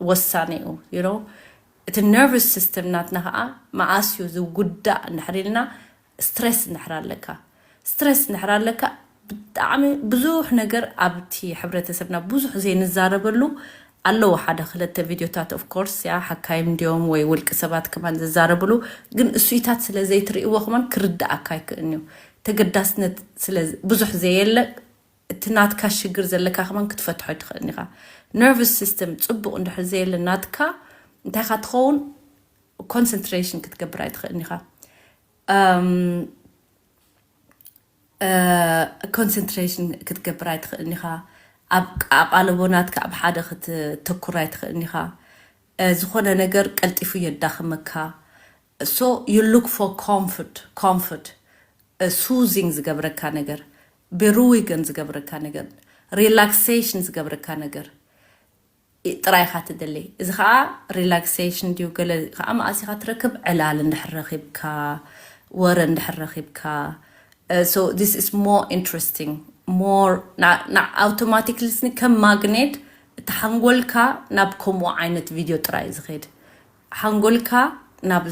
ወሳኒ እዩ። እቲ nervous system ናትና ከዓ መኣስ እዩ ዝጉዳእ እንድሕር ኢልና፣ stress እንድሕር ኣለካ፣ stress እንድሕር ኣለካ፣ ብጣዕሚ ብዙሕ ነገር ኣብቲ ሕብረተሰብና ብዙሕ ዘይንዛረበሉ ኣለዉ። ሓደ ክልተ ቪድዮታት of course ያ ሓካይም እንዲዮም ወይ ውልቂ ሰባት ከማን ዝዛረብሉ፣ ግን እሱይታት ስለ ዘይትርእይዎ ከማን ክርድኣካ ኣይክእልን እዩ። ተገዳስነት ስለ ብዙሕ ዘየለ፣ እቲ ናትካ ሽግር ዘለካ ከማን ክትፈትሖ ኣይትኽእልን ኢኻ። Nervous system ፅቡቕ እንድሕር ዘየለ ናትካ፣ እንታይ ኢኻ ትኸውን? Concentration ክትገብር ኣይትኽእልን ኢኻ። Concentration ክትገብር ኣይትኽእልን ኢኻ። ኣብ ኣቓልቦ ናትካ ኣብ ሓደ ክትተኩር ኣይትኽእልን ኢኻ። ዝኾነ ነገር ቀልጢፉ የዳኽመካ። So you look for comfort, comfort, soothing ዝገብረካ ነገር፣ beruhigen ዝገብረካ ነገር፣ relaxation ዝገብረካ ነገር ጥራይ ኢኻ ትደሊ። እዚ ኸዓ relaxation ድዩ ገለ ኸዓ መኣስ ኢኻ ትረክብ? ዕላል እንድሕር ረኺብካ፣ ወረ እንድሕር ረኺብካ። So this is more interesting, more automatically ስኒ ከም ማግኔት እቲ ሓንጎልካ ናብ ከምኡ ዓይነት ቪድዮ ጥራይ እዩ ዝኸይድ። ሓንጎልካ ናብ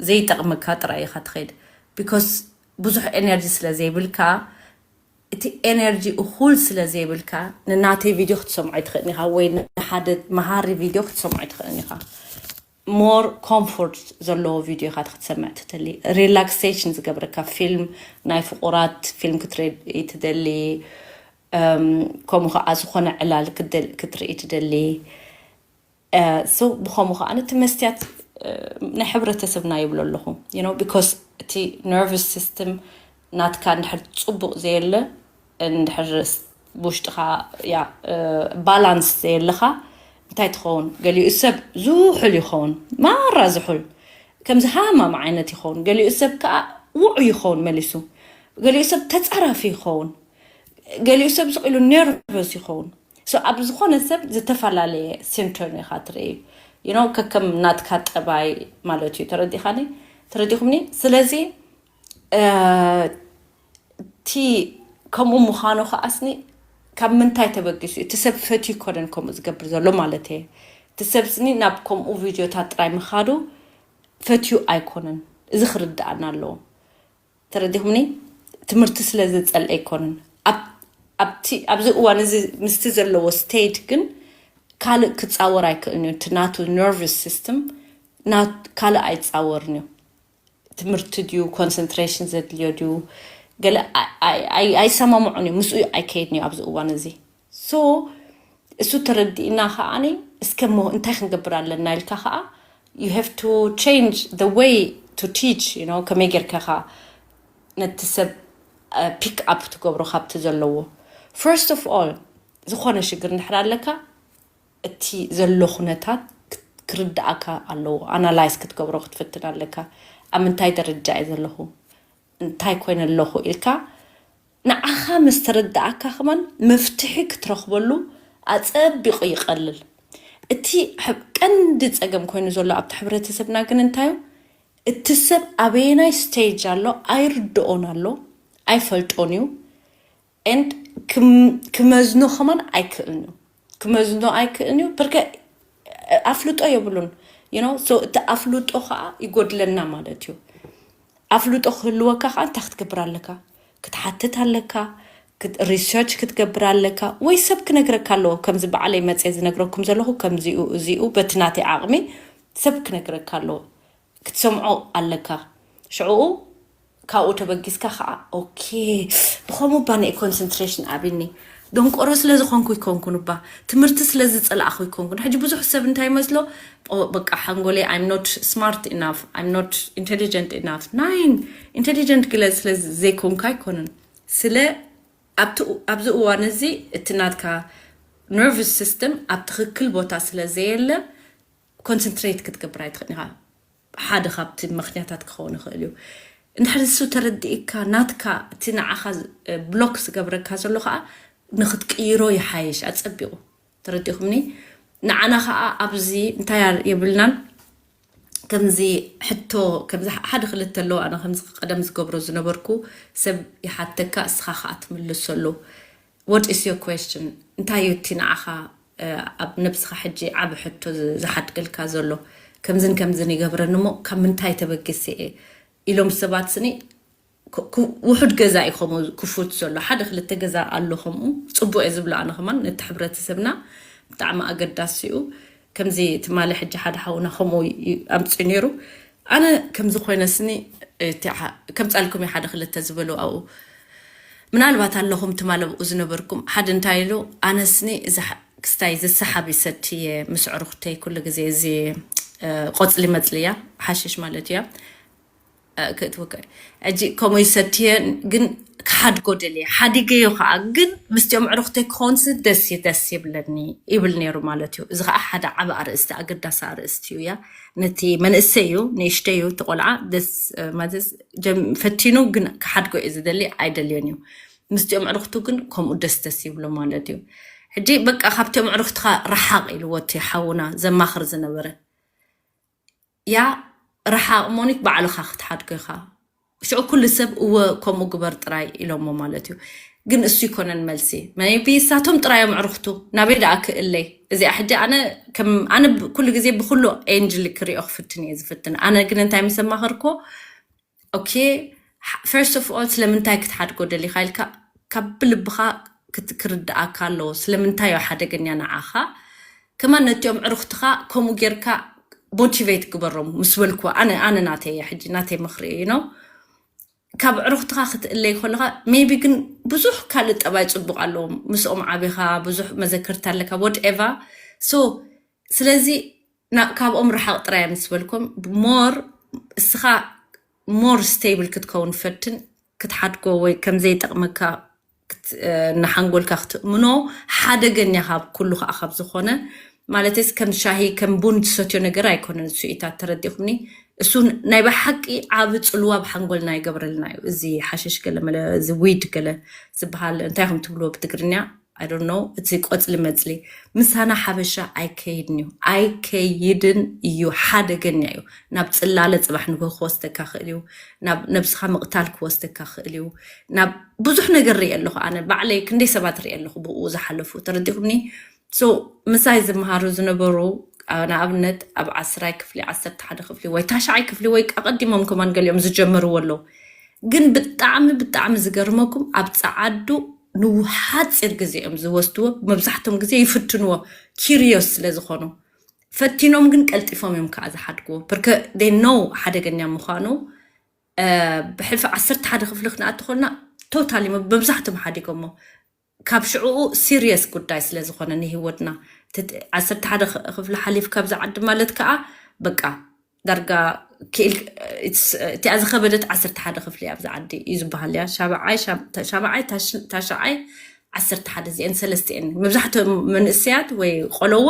ዘይጠቕመካ ጥራይ ኢኻ ትኸይድ። Because ብዙሕ energy ስለ ዘይብልካ፣ እቲ energy እኹል ስለ ዘይብልካ ንናተይ ቪድዮ ክትሰምዖ ኣይትኽእልን ኢኻ፣ ወይ ንሓደ መሃሪ ቪድዮ ክትሰምዖ ኣይትኽእልን ኢኻ። More comfort ዘለዎ ቪድዮ ኢኻ ክትሰምዕ ትደሊ። Relaxation ዝገብረካ ፊልም፣ ናይ ፍቑራት ፊልም ክትርኢ ትደሊ፣ ከምኡ ከዓ ዝኾነ ዕላል ክትርኢ ትደሊ። So ብኸምኡ ከዓ ነቲ መስትያት ናይ ሕብረተሰብና ይብሎ ኣለኹ። Because እቲ nervous system ናትካ እንድሕር ፅቡቕ ዘየለ፣ እንድሕር ብውሽጥኻ ያ balance ዘየለኻ፣ እንታይ ትኸውን? ገሊኡ ሰብ ዝሑል ይኸውን፣ ማራ ዝሑል፣ ከምዚ ሃማም ዓይነት ይኸውን። ገሊኡ ሰብ ከዓ ውዑይ ይኸውን መሊሱ። ገሊኡ ሰብ ተፃራፊ ይኸውን። ገሊኡ ሰብ ስቕ ኢሉ nervous ይኸውን። So ኣብ ዝኾነ ሰብ ዝተፈላለየ symptom ኢኻ ትርኢ you know ከከም ናትካ ጠባይ ማለት እዩ ተረዲኻኒ ተረዲኹምኒ ስለዚ እቲ ከምኡ ምዃኑ ከዓስኒ ካብ ምንታይ ተበጊሱ እቲ ሰብ ፈትዩ ኮነን ከምኡ ዝገብር ዘሎ ማለት እየ እቲ ሰብ ስኒ ናብ ከምኡ ቪድዮታት ጥራይ ምኻዱ ፈትዩ ኣይኮነን እዚ ክርድኣና ኣለዎ ተረዲኹምኒ ትምህርቲ ስለ ዝፀልአ ኣይኮነን ኣብቲ ኣብዚ እዋን እዚ ምስቲ ዘለዎ state ግን ካልእ ክፃወር ኣይክእልን እዩ እቲ ናቱ nervous system ካልእ ኣይፃወርን እዩ ትምህርቲ ድዩ concentration ዘድልዮ ድዩ ገለ ኣይሰማምዑን እዩ ምስኡ ኣይከይድን እዩ ኣብዚ እዋን እዚ so እሱ ተረዲእና ከዓኒ እስከ እንታይ ክንገብር ኣለና ኢልካ ከዓ you have to change the way to teach you know ከመይ ጌርካ ነቲ ሰብ pick up ትገብሮ ካብቲ ዘለዎ first of all ዝኾነ ሽግር እንድሕር ኣለካ እቲ ዘሎ ኩነታት ክርድኣካ ኣለዎ analyze ክትገብሮ ክትፍትን ኣለካ ኣብ ምንታይ ደረጃ እየ ዘለኹ እንታይ ኮይነ ኣለኹ ኢልካ ንዓኻ ምስ ተረዳኣካ ከማን መፍትሒ ክትረኽበሉ ኣፀቢቑ ይቐልል እቲ ቀንዲ ፀገም ኮይኑ ዘሎ ኣብቲ ሕብረተሰብና ግን እንታዩ እቲ ሰብ ኣበየናይ stage ኣሎ ኣይርድኦን ኣሎ ኣይፈልጦን እዩ and ክመዝኖ ከማን ኣይክእልን እዩ ክመዝኖ ኣይክእልን እዩ ብርከ ኣፍልጦ የብሉን you know so እቲ ኣፍልጦ ከዓ ይጎድለና ማለት እዩ ኣፍልጦ ክህልወካ ከዓ እንታይ ክትገብር ኣለካ ክትሓትት ኣለካ research ክትገብር ኣለካ ወይ ሰብ ክነግረካ ኣለዎ ከምዚ በዓለይ መፅየ ዝነግረኩም ዘለኹ ከምዚኡ እዚኡ በቲ ናተይ ዓቕሚ ሰብ ክነግረካ ኣለዎ ክትሰምዖ ኣለካ ሽዕኡ ካብኡ ተበጊስካ ከዓ okay ብኸምኡ ባንኤ concentration ኣብኒ ደንቆሮ ስለ ዝኾንኩ ይኮንኩን እባ ትምህርቲ ስለ ዝፀላእኹ ይኮንኩን ሕጂ ብዙሕ ሰብ እንታይ ይመስሎ በቃ ሓንጎለይ I'm not smart enough I'm not intelligent enough nine intelligent ግለ ስለ ዘይኮንካ ኣይኮንን ስለ ኣብዚ እዋን እዚ እቲ ናትካ nervous system ኣብ ትኽክል ቦታ ስለ ዘየለ concentrate ክትገብር ኣይትኽእል ኢኻ ሓደ ካብቲ ምኽንያታት ክኸውን ይኽእል እዩ እንድሕር ንሱ ተረዲእካ ናትካ እቲ ንዓኻ block ዝገብረካ ዘሎ ከዓ ንክትቅይሮ ይሓይሽ ኣፀቢቑ ተረዲኹምኒ ንዓና ከዓ ኣብዚ እንታይ የብልናን ከምዚ ሕቶ ከምዚ ሓደ ክልተ ኣለዎ ኣነ ከምዚ ቀደም ዝገብሮ ዝነበርኩ ሰብ ይሓተካ እስኻ ከዓ ትምልሰሉ what is your question እንታይ እዩ እቲ ንዓኻ ኣብ ነብስኻ ሕጂ ዓብ ሕቶ ዝሓድገልካ ዘሎ ከምዝን ከምዝን ይገብረኒ እሞ ካብ ምንታይ ተበጊሰ እየ ኢሎም ሰባት ስኒ ውሑድ ገዛ እዩ ከምኡ ክፉት ዘሎ ሓደ ክልተ ገዛ ኣሎ ከምኡ ፅቡቅ እየ ዝብሎ ኣነ ከማን ነቲ ሕብረተሰብና ብጣዕሚ ኣገዳሲ እዩ ከምዚ ትማሊ ሕጂ ሓደ ሓውና ከምኡ ኣምፅኡ ነይሩ ኣነ ከምዚ ኮይነ ስኒ ከምፃልኩም ሓደ ክልተ ዝበሉ ኣብኡ ምናልባት ኣለኹም ትማለብኡ ዝነበርኩም ሓደ እንታይ ኢሉ ኣነስኒ ክስታይ ዝሰሓብ ይሰትየ ምስ ዕሩክተይ ኩሉ ግዜ እዚ ቆፅሊ መፅልያ ሓሽሽ ማለት እያ ክትወቀ ሕጂ ከምኡ ይሰትየ ግን ክሓድጎ ደልየ ሓዲገዮ ከዓ ግን ምስቲኦም ዕሩክተይ ክኾንስ ደስ ደስ ይብለኒ ይብል ነይሩ ማለት እዩ እዚ ከዓ ሓደ ዓብ ኣርእስቲ ኣገዳሲ ኣርእስቲ እዩ እያ ነቲ መንእሰይ እዩ ንእሽተይ እዩ እቲ ቆልዓ ደስ ማለት ፈቲኑ ግን ክሓድጎ እዩ ዝደሊ ኣይደልዮን እዩ ምስቲኦም ዕሩክቱ ግን ከምኡ ደስ ደስ ይብሎ ማለት እዩ ሕጂ በቃ ካብቲኦም ዕሩክትኻ ረሓቕ ኢልዎ እቲ ሓውና ዘማኽር ዝነበረ ያ ረሓቕ ሞኒት ባዕልኻ ክትሓድጎ ኢኻ ሽዑ ኩሉ ሰብ እወ ከምኡ ግበር ጥራይ ኢሎሞ ማለት እዩ ግን እሱ ይኮነን መልሲ maybe እሳቶም ጥራዮም ዕሩኽቱ ናበይ ደኣ ክእለይ እዚኣ ሕጂ ኣነ ኣነ ኩሉ ግዜ ብኩሉ angel ክሪኦ ክፍትን እየ ዝፍትን ኣነ ግን እንታይ ምስ ኣማኸርኮ okay first of all ስለምንታይ ክትሓድጎ ደሊኻ ኢልካ ካብ ብልብኻ ክርድኣካ ኣለዎ ስለምንታይ ዮ ሓደገኛ ንዓኻ ከማን ነቲኦም ዕሩኽትኻ ከምኡ ጌርካ motivate ግበሮም ምስ በልኩ ኣነ ኣነ ናተይ ሕጂ ናተይ ምኽሪ እዩ ነው ካብ ዕሩኽትኻ ክትእለይ ከለኻ maybe ግን ብዙሕ ካልእ ጠባይ ፅቡቕ ኣለዎም ምስኦም ዓቢኻ ብዙሕ መዘክርታ ኣለካ whatever so ስለዚ ካብኦም ርሓቕ ጥራይ ምስ በልኩም more እስኻ more stable ክትከውን ፈትን ክትሓድጎ ወይ ከም ዘይጠቕመካ ንሓንጎልካ ክትእምኖ ሓደገኛ ካብ ኩሉ ከዓ ካብ ዝኾነ ማለትስ ከም ሻሂ ከም ቡን ትሰትዮ ነገር ኣይኮነን እሱኢታት ተረዲኹምኒ እሱ ናይ ብሓቂ ዓብ ፅልዋ ብሓንጎልና ይገብረልና እዩ እዚ ሓሽሽ ገለ መለ እዚ weed ገለ ዝበሃል እንታይ ከም ትብልዎ ብትግርኛ I don't know፣ እቲ ቆፅሊ መፅሊ ምሳና ሓበሻ ኣይከይድን እዩ፣ ኣይከይድን እዩ፣ ሓደገኛ እዩ። ናብ ፅላለ ፅባሕ ንግሆ ክወስደካ ክእል እዩ፣ ናብ ነብስኻ ምቕታል ክወስደካ ክእል እዩ፣ ናብ ብዙሕ ነገር ሪኤ ኣለኹ። ኣነ ባዕለይ ክንደይ ሰባት ሪኤ ኣለኹ ብኡ ዝሓለፉ፣ ተረዲኹምኒ? So ምሳይ ዝመሃሩ ዝነበሩ፣ ንኣብነት ኣብ ዓስራይ ክፍሊ፣ ዓሰርተ ሓደ ክፍሊ ወይ ታሽዓይ ክፍሊ ወይ ኣቐዲሞም ከማን ገሊኦም ዝጀመርዎ ኣለዉ። ግን ብጣዕሚ ብጣዕሚ ዝገርመኩም ኣብ ፀዓዱ ንሓፂር ግዜ እዮም ዝወስድዎ። መብዛሕትኦም ግዜ ይፍትንዎ፣ ኪሪዮስ ስለ ዝኾኑ። ፈቲኖም ግን ቀልጢፎም እዮም ከዓ ዝሓድግዎ። ብርከ they know ሓደገኛ ምዃኑ። ብሕልፊ ዓሰርተ ሓደ ክፍሊ ክንኣቲ ኮልና ቶታሊ መብዛሕትኦም ሓዲጎሞ። ካብ ሽዕኡ ሲሪየስ ጉዳይ ስለ ዝኾነ ንህይወትና፣ ዓሰርተ ሓደ ክፍሊ ሓሊፍ ካብዛ ዓዲ ማለት ከዓ በቃ ዳርጋ ክእል እቲኣ ዝኸበደት ዓሰርተ ሓደ ክፍሊ ኣብዚ ዓዲ እዩ ዝበሃል እያ። ሻብዓይ ታሽዓይ ዓሰርተ ሓደ እዚአን ሰለስቲአን መብዛሕትኦም መንእሰያት ወይ ቆለዎ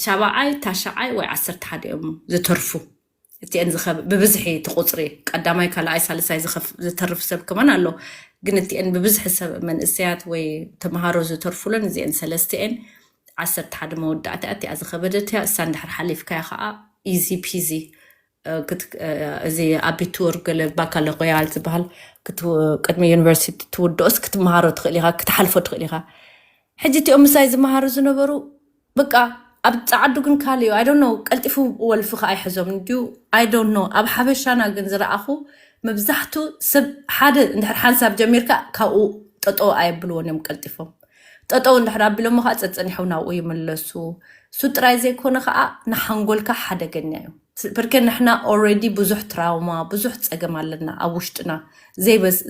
ሻብዓይ ታሽዓይ ወይ ዓሰርተ ሓደ እዮም ዝተርፉ። እቲአን ብብዝሒ እቲ ቁፅሪ ቀዳማይ ካልኣይ ሳልሳይ ዝተርፍ ሰብ ከማን ኣሎ። ግን እቲአን ብብዝሒ ሰብ መንእሰያት ወይ ተምሃሮ ዝተርፉለን እዚአን ሰለስቲአን ዓሰርተ ሓደ መወዳእታ እቲኣ ዝኸበደት እያ። እሳ እንድሕር ሓሊፍካያ ከዓ ኢዚ ፒዚ። እዚ ኣቢቱር ገለ ባካለቆያል ዝበሃል ቅድሚ ዩኒቨርሲቲ ትውድኦስ ክትመሃሮ ትኽእል ኢኻ፣ ክትሓልፎ ትኽእል ኢኻ። ሕጂ እቲኦም ምሳይ ዝመሃሩ ዝነበሩ በቃ ኣብ ፃዓዱ ግን ካልእ እዩ። I don't know፣ ቀልጢፉ ወልፊ ከዓ ይሕዞም እንድዩ። I don't know። ኣብ ሓበሻና ግን ዝረኣኹ መብዛሕቱ ሰብ ሓደ እንድሕር ሓንሳብ ጀሚርካ ካብኡ ጠጠው ኣየብልዎን እዮም ቀልጢፎም። ጠጠው እንድሕር ኣቢሎሞ ከዓ ፀፀኒሖም ናብኡ ይምለሱ። እሱ ጥራይ ዘይኮነ ከዓ ንሓንጎልካ ሓደገኛ እዩ። ብርከ ንሕና already ብዙሕ ትራውማ ብዙሕ ፀገም ኣለና ኣብ ውሽጥና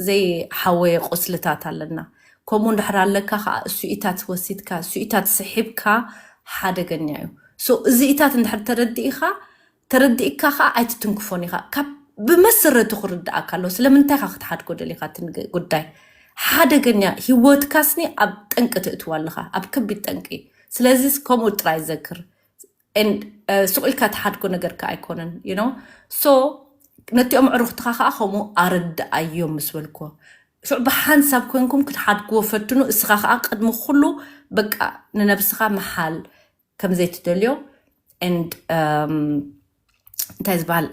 ዘይሓወየ ቁስልታት ኣለና። ከምኡ እንድሕር ኣለካ ከዓ እሱኢታት ወሲድካ እሱኢታት ስሒብካ ሓደገኛ እዩ። እዚኢታት እንድሕር ተረዲእካ ተረዲእካ ከዓ ኣይትትንክፎን ኢኻ። ካብ ብመሰረቱ ክርድኣካ ኣለዎ። ስለምንታይ ኢኻ ክትሓድጎ ደሊኻ እቲ ጉዳይ ሓደገኛ ህይወትካስኒ ኣብ ጠንቂ ትእትዋ ኣለኻ፣ ኣብ ከቢድ ጠንቂ። ስለዚ ከምኡ ጥራይ ዘክር። ስቕ ኢልካ ትሓድጎ ነገር ከዓ ኣይኮነን። So ነቲኦም ዕሩኽትኻ ከዓ ከምኡ ኣረድኣዮም ምስ በልኩዎ ሽዑ ብሓንሳብ ኮንኩም ክትሓድግዎ ፈትኑ። እስኻ ከዓ ቅድሚ ኩሉ በቃ ንነብስኻ መሓል ከም ዘይትደልዮ and እንታይ ዝበሃል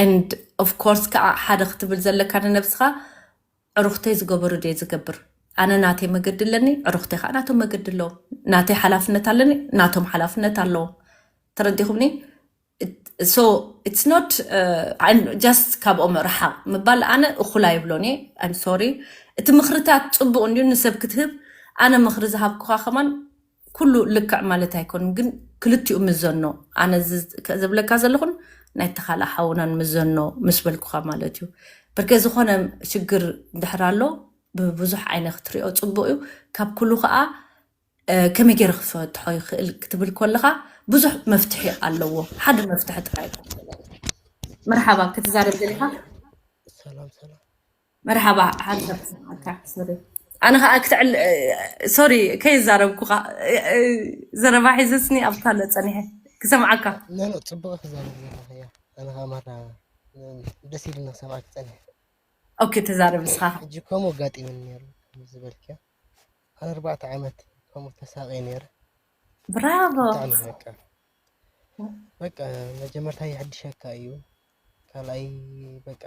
and of course ከዓ ሓደ ክትብል ዘለካ ንነብስኻ ዕሩኽተይ ዝገበሩ ድየ ዝገብር? ኣነ ናተይ መገዲ ኣለኒ፣ ዕሩኽተይ ከዓ ናቶም መገዲ ኣለዎም። ናተይ ሓላፍነት ኣለኒ፣ ናቶም ሓላፍነት ኣለዎም። ተረዲኹምኒ? So it's not just ካብኦም ርሓቕ ምባል ኣነ እኹል ኣይብሎን እየ። I'm sorry። እቲ ምኽርታት ፅቡቕ እንድዩ ንሰብ ክትህብ። ኣነ ምኽሪ ዝሃብኩኻ ከማን ኩሉ ልክዕ ማለት ኣይኮንን፣ ግን ክልቲኡ ምዘኖ። ኣነ ዝብለካ ዘለኹን ናይ ተኻልእ ሓውናን ምዘኖ ምስ በልኩኻ ማለት እዩ። ብርከ ዝኾነ ሽግር እንድሕር ኣሎ ብብዙሕ ዓይነ ክትሪኦ ፅቡቕ እዩ። ካብ ኩሉ ከዓ ከመይ ገይረ ክፈትሖ ይኽእል ክትብል ከለኻ ብዙሕ መፍትሒ ኣለዎ። ሓደ መፍትሒ ጥራይ መርሓባ ክትዛረብ ደሊኻ? ሰላም ሰላም። መርሓባ ሓንሳብ ክሰምዓካ። ሶሪ ኣነ ከዓ ክትዕል ሶሪ ከይዛረብኩኻ ዘረባ ሒዘስኒ ኣብታ ለ ፀኒሐ ክሰምዓካ። ጽቡቅ ክዛረብ ዘለኽያ ኣነ ከዓ ማራ ደስ ኢልና ክሰምዓክ ፀኒሐ። ኦኬ ተዛረብ ንስኻ። ሕጂ ከምኡ ኣጋጢሙኒ ነይሩ ዝበልክያ ኣነ ኣርባዕተ ዓመት ከምኡ ተሳቒ ነይረ። ብራቮ። በቃ መጀመርታ የሐድሸካ እዩ። ካልኣይ በቃ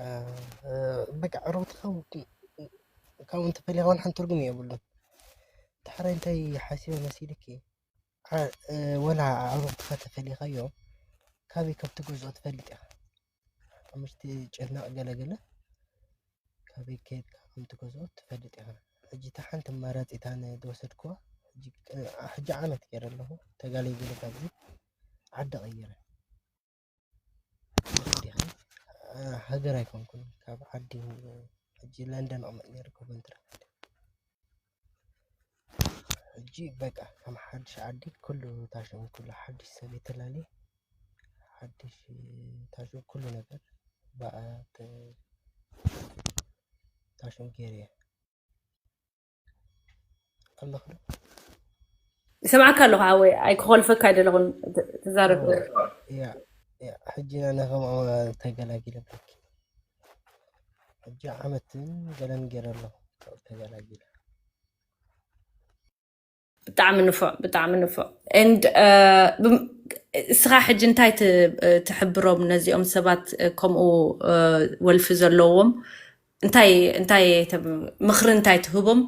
በቃ ዕሩኽትኻ ካብኡ እንተፈሊኻ እውን ሓንቲ ትርጉም የብሉን። ዳሕራይ እንታይ ሓሲበ መሲልኪ? ወላ ዕሩኽትኻ ተፈሊኻዮም ካበይ ከም ትገዝኦ ትፈልጥ ኢኻ። ኣብ ምሽቲ ጭናቕ ገለገለ ካበይ ከይድካ ከም ትገዝኦ ትፈልጥ ኢኻ። ሕጂ እታ ሓንቲ ኣማራፂ እታ ኣነ ዝወሰድክዋ ሕጂ ዓመት ገይረ ኣለኹ ተጋለይ ገለ ካብዚ ዓዲ ቀይረ። ሃገር ኣይኮንኩን ካብ ዓዲ ሕጂ ለንደን እቕመጥ ነይረ ኮቨንትሪ ዓዲ። ሕጂ በቃ ከም ሓድሽ ዓዲ ኩሉ ታሽም ኩሉ ሓድሽ ሰብ የተላሊ ሓድሽ ታሽም ኩሉ ነገር ብኣ ታሽም ገይረ እየ። ኣለኹ ዶ? ይሰምዓካ ኣለኹ ሓወይ፣ ኣይክኾልፈካ ኣይደለኹን፣ ት- ትዛረብ። ያ ያ ሕጂ ኣነ ከም ተገላጊለ ብለኪ ሕጂ ዓመትን ገለን ገይረ ኣለኹ ካብኡ ተገላጊለ። ብጣዕሚ ንፉዕ፣ ብጣዕሚ ንፉዕ። And እስኻ ሕጂ እንታይ ትሕብሮም ነዚኦም ሰባት፣ ከምኡ ወልፊ ዘለዎም? እንታይ እንታይ ምኽሪ እንታይ ትህቦም?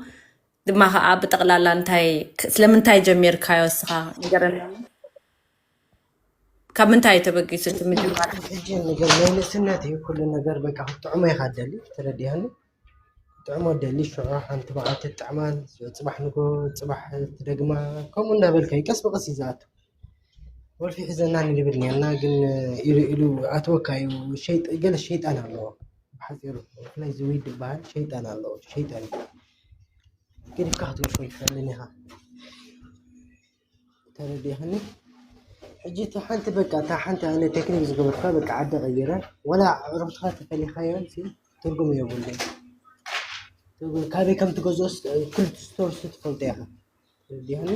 ድማ ከዓ ብጠቕላላ እንታይ፣ ስለምንታይ ጀሚርካዮ እስኻ ንገረና። ካብ ምንታይ ተበጊሱ እቲ ምጅማር? ሕጂ ነገር ናይ ንእስነት እዩ ኩሉ ነገር። በቃ ክትጥዕሞ ኢኻ ደሊ፣ ተረዲሃኒ። ክትጥዕሞ ደሊ፣ ሽዑ ሓንቲ መዓልቲ ትጥዕማን፣ ሽዑ ፅባሕ ንጎ፣ ፅባሕ ትደግማ፣ ከምኡ እናበልካ እዩ ቀስ ብቀስ እዩ ዝኣቱ። ወልፊ ሒዘና ንብል ኔርና፣ ግን ኢሉ ኢሉ ኣትወካ እዩ። ሸይጥ-፣ ገለ ሸይጣን ኣለዎ። ብሓፂሩ ብፍላይ እዚ ዊድ ዝበሃል ሸይጣን ኣለዎ። ሸይጣን እዩ። ገዲፍካ ክትወልፎ ይክእልን ኢኻ። ተረዲእኽኒ? ሕጂ እታ ሓንቲ በቃ፣ እታ ሓንቲ ኣነ ቴክኒክ ዝገበርካ በቃ ዓዲ ቀይረ፣ ወላ ኣዕሩኽትኻ ተፈሊኻዮም ሲ ትርጉም የብሉን። ትርጉም ካበይ ከም ትገዝኦስ ኩሉ ስቶርስ ትፈልጦ ኢኻ። ተረዲእኽኒ?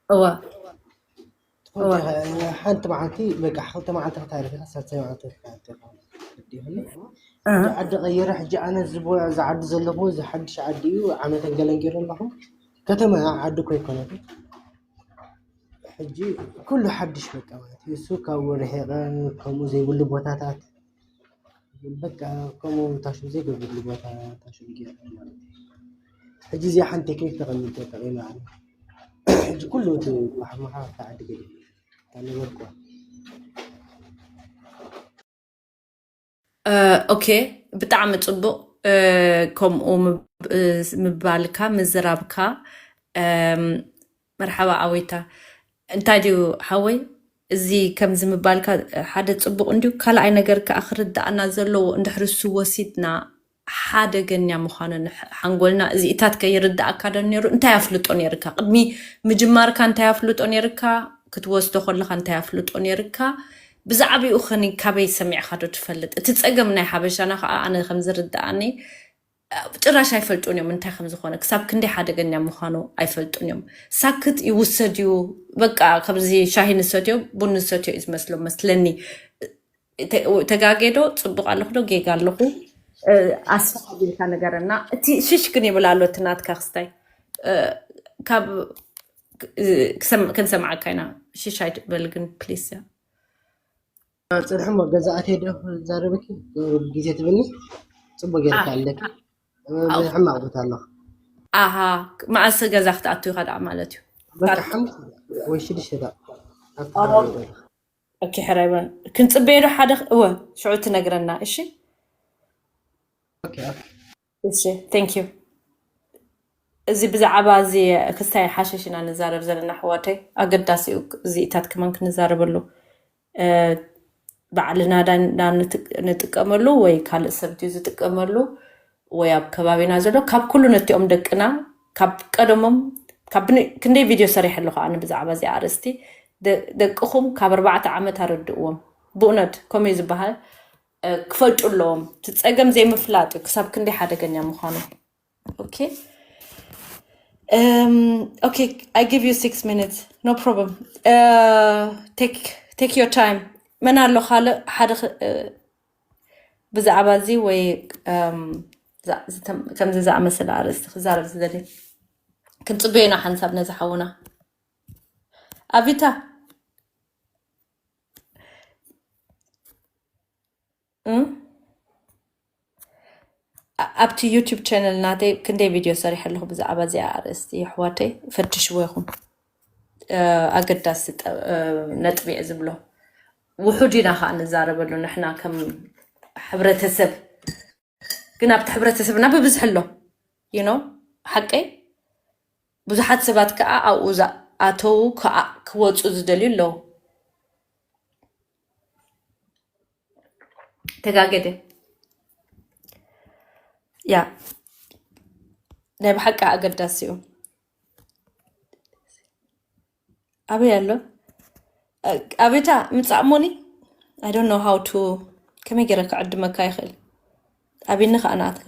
እወ። ትፈልጦ እወ። ኢኻ፣ ሓንቲ መዓልቲ በቃ ክልተ መዓልቲ ክተዕርፍ ኢኻ፣ ሳልሳይ መዓልቲ ክትዓርፍ ኢኻ። ተረዲእኽኒ? እህ። ሕጂ ዓዲ ቀይረ፣ ሕጂ ኣነ እዚ ቦ-፣ እዚ ዓዲ ዘለኹ፣ እዚ ሓድሽ ዓዲ እዩ፣ ዓመተን ገለን ገይረ ኣለኹ። ከተማ እያ፣ ዓዲ እኮ ኣይኮነትን። ሕጂ ኩሉ ሓድሽ በቃ ማለት እዩ። እሱ ካብኡ ርሒቐ፣ ከምኡ ዘይብሉ ቦታታት፣ በቃ ከምኡ ታሽም ዘይገብርሉ ቦታ ታሽም ገይረ ማለት እዩ። ሕጂ እዚኣ ሓንቲ ቴክኒክ ተቐሚጠ ተጠቒመ ኣነ። ሕጂ ኩሉ እቲ ባሕማኻ ተዓዲ ገለ ተነበርኩዋ። እ፣ ኦኬ፣ ብጣዕሚ ጽቡቕ። እ፣ ከምኡ ምብ-፣ እ፣ ምባልካ፣ ምዝራብካ፣ እም፣ መርሓባ ኣወይታ። እንታይ ድዩ ሓወይ፣ እዚ ከምዚ ምባልካ ሓደ ጽቡቕ እንድዩ። ካልኣይ ነገር ከኣ ክርድኣና ዘለዎ፣ እንድሕሪ እሱ ወሲድና ሓደገኛ ምዃኑ ንሕ-፣ ሓንጎልና እዚኢታት ከይርድኣካ ዶ ነይሩ? እንታይ ኣፍልጦ ነይርካ? ቅድሚ ምጅማርካ እንታይ ኣፍልጦ ነይርካ? ክትወስዶ ከለኻ እንታይ ኣፍልጦ ነይርካ? ብዛዕባኡ ኸኒ ካበይ ሰሚዕካ ዶ ትፈልጥ? እቲ ጸገም ናይ ሓበሻና ኸኣ ኣነ ከም ዝርድኣኒ፣ ጭራሽ ኣይፈልጡን እዮም እንታይ ከም ዝኾነ። ክሳብ ክንደይ ሓደገኛ ምዃኑ ኣይፈልጡን እዮም። ሳክት ይውሰድ እዩ፣ በቃ ከምዚ ሻሂ ንሰትዮ፣ ቡን ንሰትዮ እዩ ዝመስሎም መስለኒ። ተ-፣ ተጋጌ ዶ ጽቡቕ ኣለኹ ዶ ጌጋ ኣለኹ? እ፣ ኣስፍሕ ኣቢልካ ንገረና። እቲ ሽሽ ግን ይብል ኣሎ እቲ ናትካ ክስታይ። እ፣ ካብ እ፣ ክሰም-፣ ክንሰምዓካ ኢና። ሽሽ ኣይትበል ግን ፕሊስ። እያ። ጽንሕሞ ገዛ ኣትየ ዶ ዛረበኪ? ግዜ ትብኒ? ጽቡቅ ጌርካ ኣ-፣ ኣለኪ። እ፣ ኣው። ሕማቅ ቦታ ኣለኹ። ኣሃ፣ መዓስ ገዛ ክትኣቱ ኢኻ ደኣ ማለት እዩ? በቃ ሓሙስ ወይ ሽዱሽተ ደቂቃ ኣብቲ ኣዎ። ሓሙስ ደቂቃ። ኦኬ፣ ሕራይ በል። ክንጽበዮ ዶ ሓደ ክ-፣ እወ፣ ሽዑ ትነግረና፣ እሺ? ኦኬ፣ ኦኬ። እሺ፣ thank you። እዚ ብዛዕባ እዚ ክስታይ ሓሽሽ ኢና ንዛረብ ዘለና ኣሕዋተይ፣ ኣገዳሲ እዩ እዚኢታት ከማን ክንዛረበሉ። እ፣ ባዕልና ዳና ንጥ-፣ ንጥቀመሉ ወይ ካልእ ሰብ ድዩ ዝጥቀመሉ ወይ ኣብ ከባቢና ዘሎ፣ ካብ ኩሉ ነቲኦም ደቅና ካብ ቀደሞም ካብ ብን-፣ ክንደይ ቪድዮ ሰሪሐ ኣለኹ ኣነ ብዛዕባ እዚ ኣርእስቲ። ደ-፣ ደቅኹም ካብ ኣርባዕተ ዓመት ኣረድእዎም። ብእውነት ከምኡ እዩ ዝበሃል። እ፣ ክፈልጡ ኣለዎም። እቲ ጸገም ዘይምፍላጥ እዩ ክሳብ ክንደይ ሓደገኛ ምዃኑ። ኦኬ። እም፣ ኦኬ፣ I give you six minutes. No problem. እ፣ take, take your time. መን ኣሎ ካልእ ሓደ ክ-፣ እ፣ ብዛዕባ እዚ ወይ፣ እም፣ ዛ-፣ ዝተም-፣ ከምዚ ዝኣመሰለ ኣርእስቲ ክዛረብ ዝደሊ? ክንጽበዮ ኢና ሓንሳብ ነዚ ሓውና። ኣቪታ። እም? ኣ-፣ ኣብቲ ዩቲዩብ ቻነል ናተይ ክንደይ ቪድዮ ሰሪሐ ኣለኹ ብዛዕባ እዚኣ ኣርእስቲ፣ ኣሕዋተይ፣ ፈትሽዎ ኢኹም። እ፣ ኣገዳሲ ጠ-፣ እ፣ ነጥቢ እየ ዝብሎ። ውሑድ ኢና ኸዓ ንዛረበሉ ንሕና ከም ሕብረተሰብ። ግን ኣብቲ ሕብረተሰብና ብብዝሒ ኣሎ። You know? ሓቀይ? ብዙሓት ሰባት ከኣ ኣብኡ ዝኣተዉ ከኣ ክወጹ ዝደልዩ ኣለዉ። ተጋገደ። ያ። ናይ ብሓቂ ኣገዳሲ እዩ። ኣበይ ኣሎ? እ፣ ኣቤታ፣ ምጻእ ሞኒ? I don't know how to፣ ከመይ ገይረ ክዕድመካ ይኽእል? ኣበይኒ ከኣ ንኣትከ?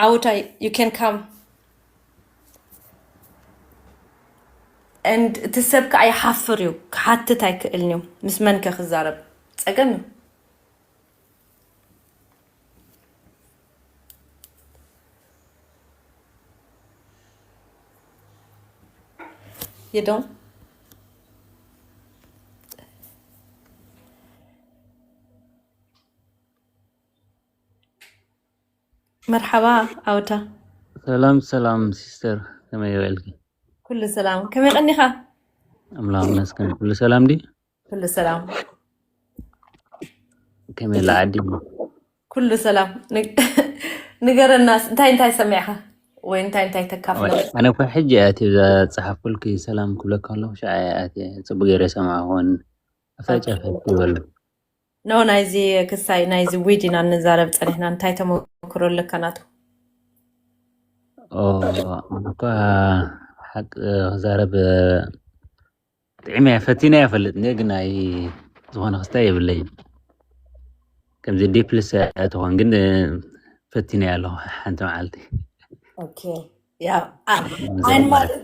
ዓውታይ፣ you can come። And እቲ ሰብ ከኣ ይሓፍር እዩ፣ ክሓትት ኣይክእልን እዩ። ምስ መን ከ ክዛረብ? ጸገም እዩ። ዶ? መርሓባ ኣውታ። ሰላም ሰላም ሲስተር፣ ከመይ ውዕልኪ? ኩሉ ሰላም። ከመይ ቀኒኻ? ኣምላኽ ይመስገን። ኩሉ ሰላም ድዩ? ኩሉ ሰላም። ከመይ ኣላ ዓዲ? ኩሉ ሰላም። ንግ- ንገረና፣ እንታይ እንታይ ሰሚዕኻ ወይ እንታይ እንታይ ተካፍለ? ኣነ እኮ ሕጂ እያ እቲ እዛ ጸሓፍኩልኪ ሰላም ክብለካ ኣለኹ። ሻዓ እያ እቲ ጽቡቅ ገይረ ሰማዕኹን። ኣፍታ ጫፍ ይበሉ። ኖ ናይዚ ክሳይ ናይዚ ዊድ ኢና እንዛረብ ጸኒሕና። እንታይ ተመክሮ ኣለካ ናቱ? ኦ፣ ኣነ እኳ ሓቂ ክዛረብ ጥዒመ እየ፣ ፈቲነ እየ እፈልጥ እንዴ፣ ግን ኣይ ዝኾነ ክስታይ የብለይን። ከምዚ ዲፕልስ ኣይትኾን ግን ፈቲነ እየ ኣለኹ ሓንቲ መዓልቲ። ኦኬ፣ ያ አ- ምዘረብ ኣይን ማለት ማለት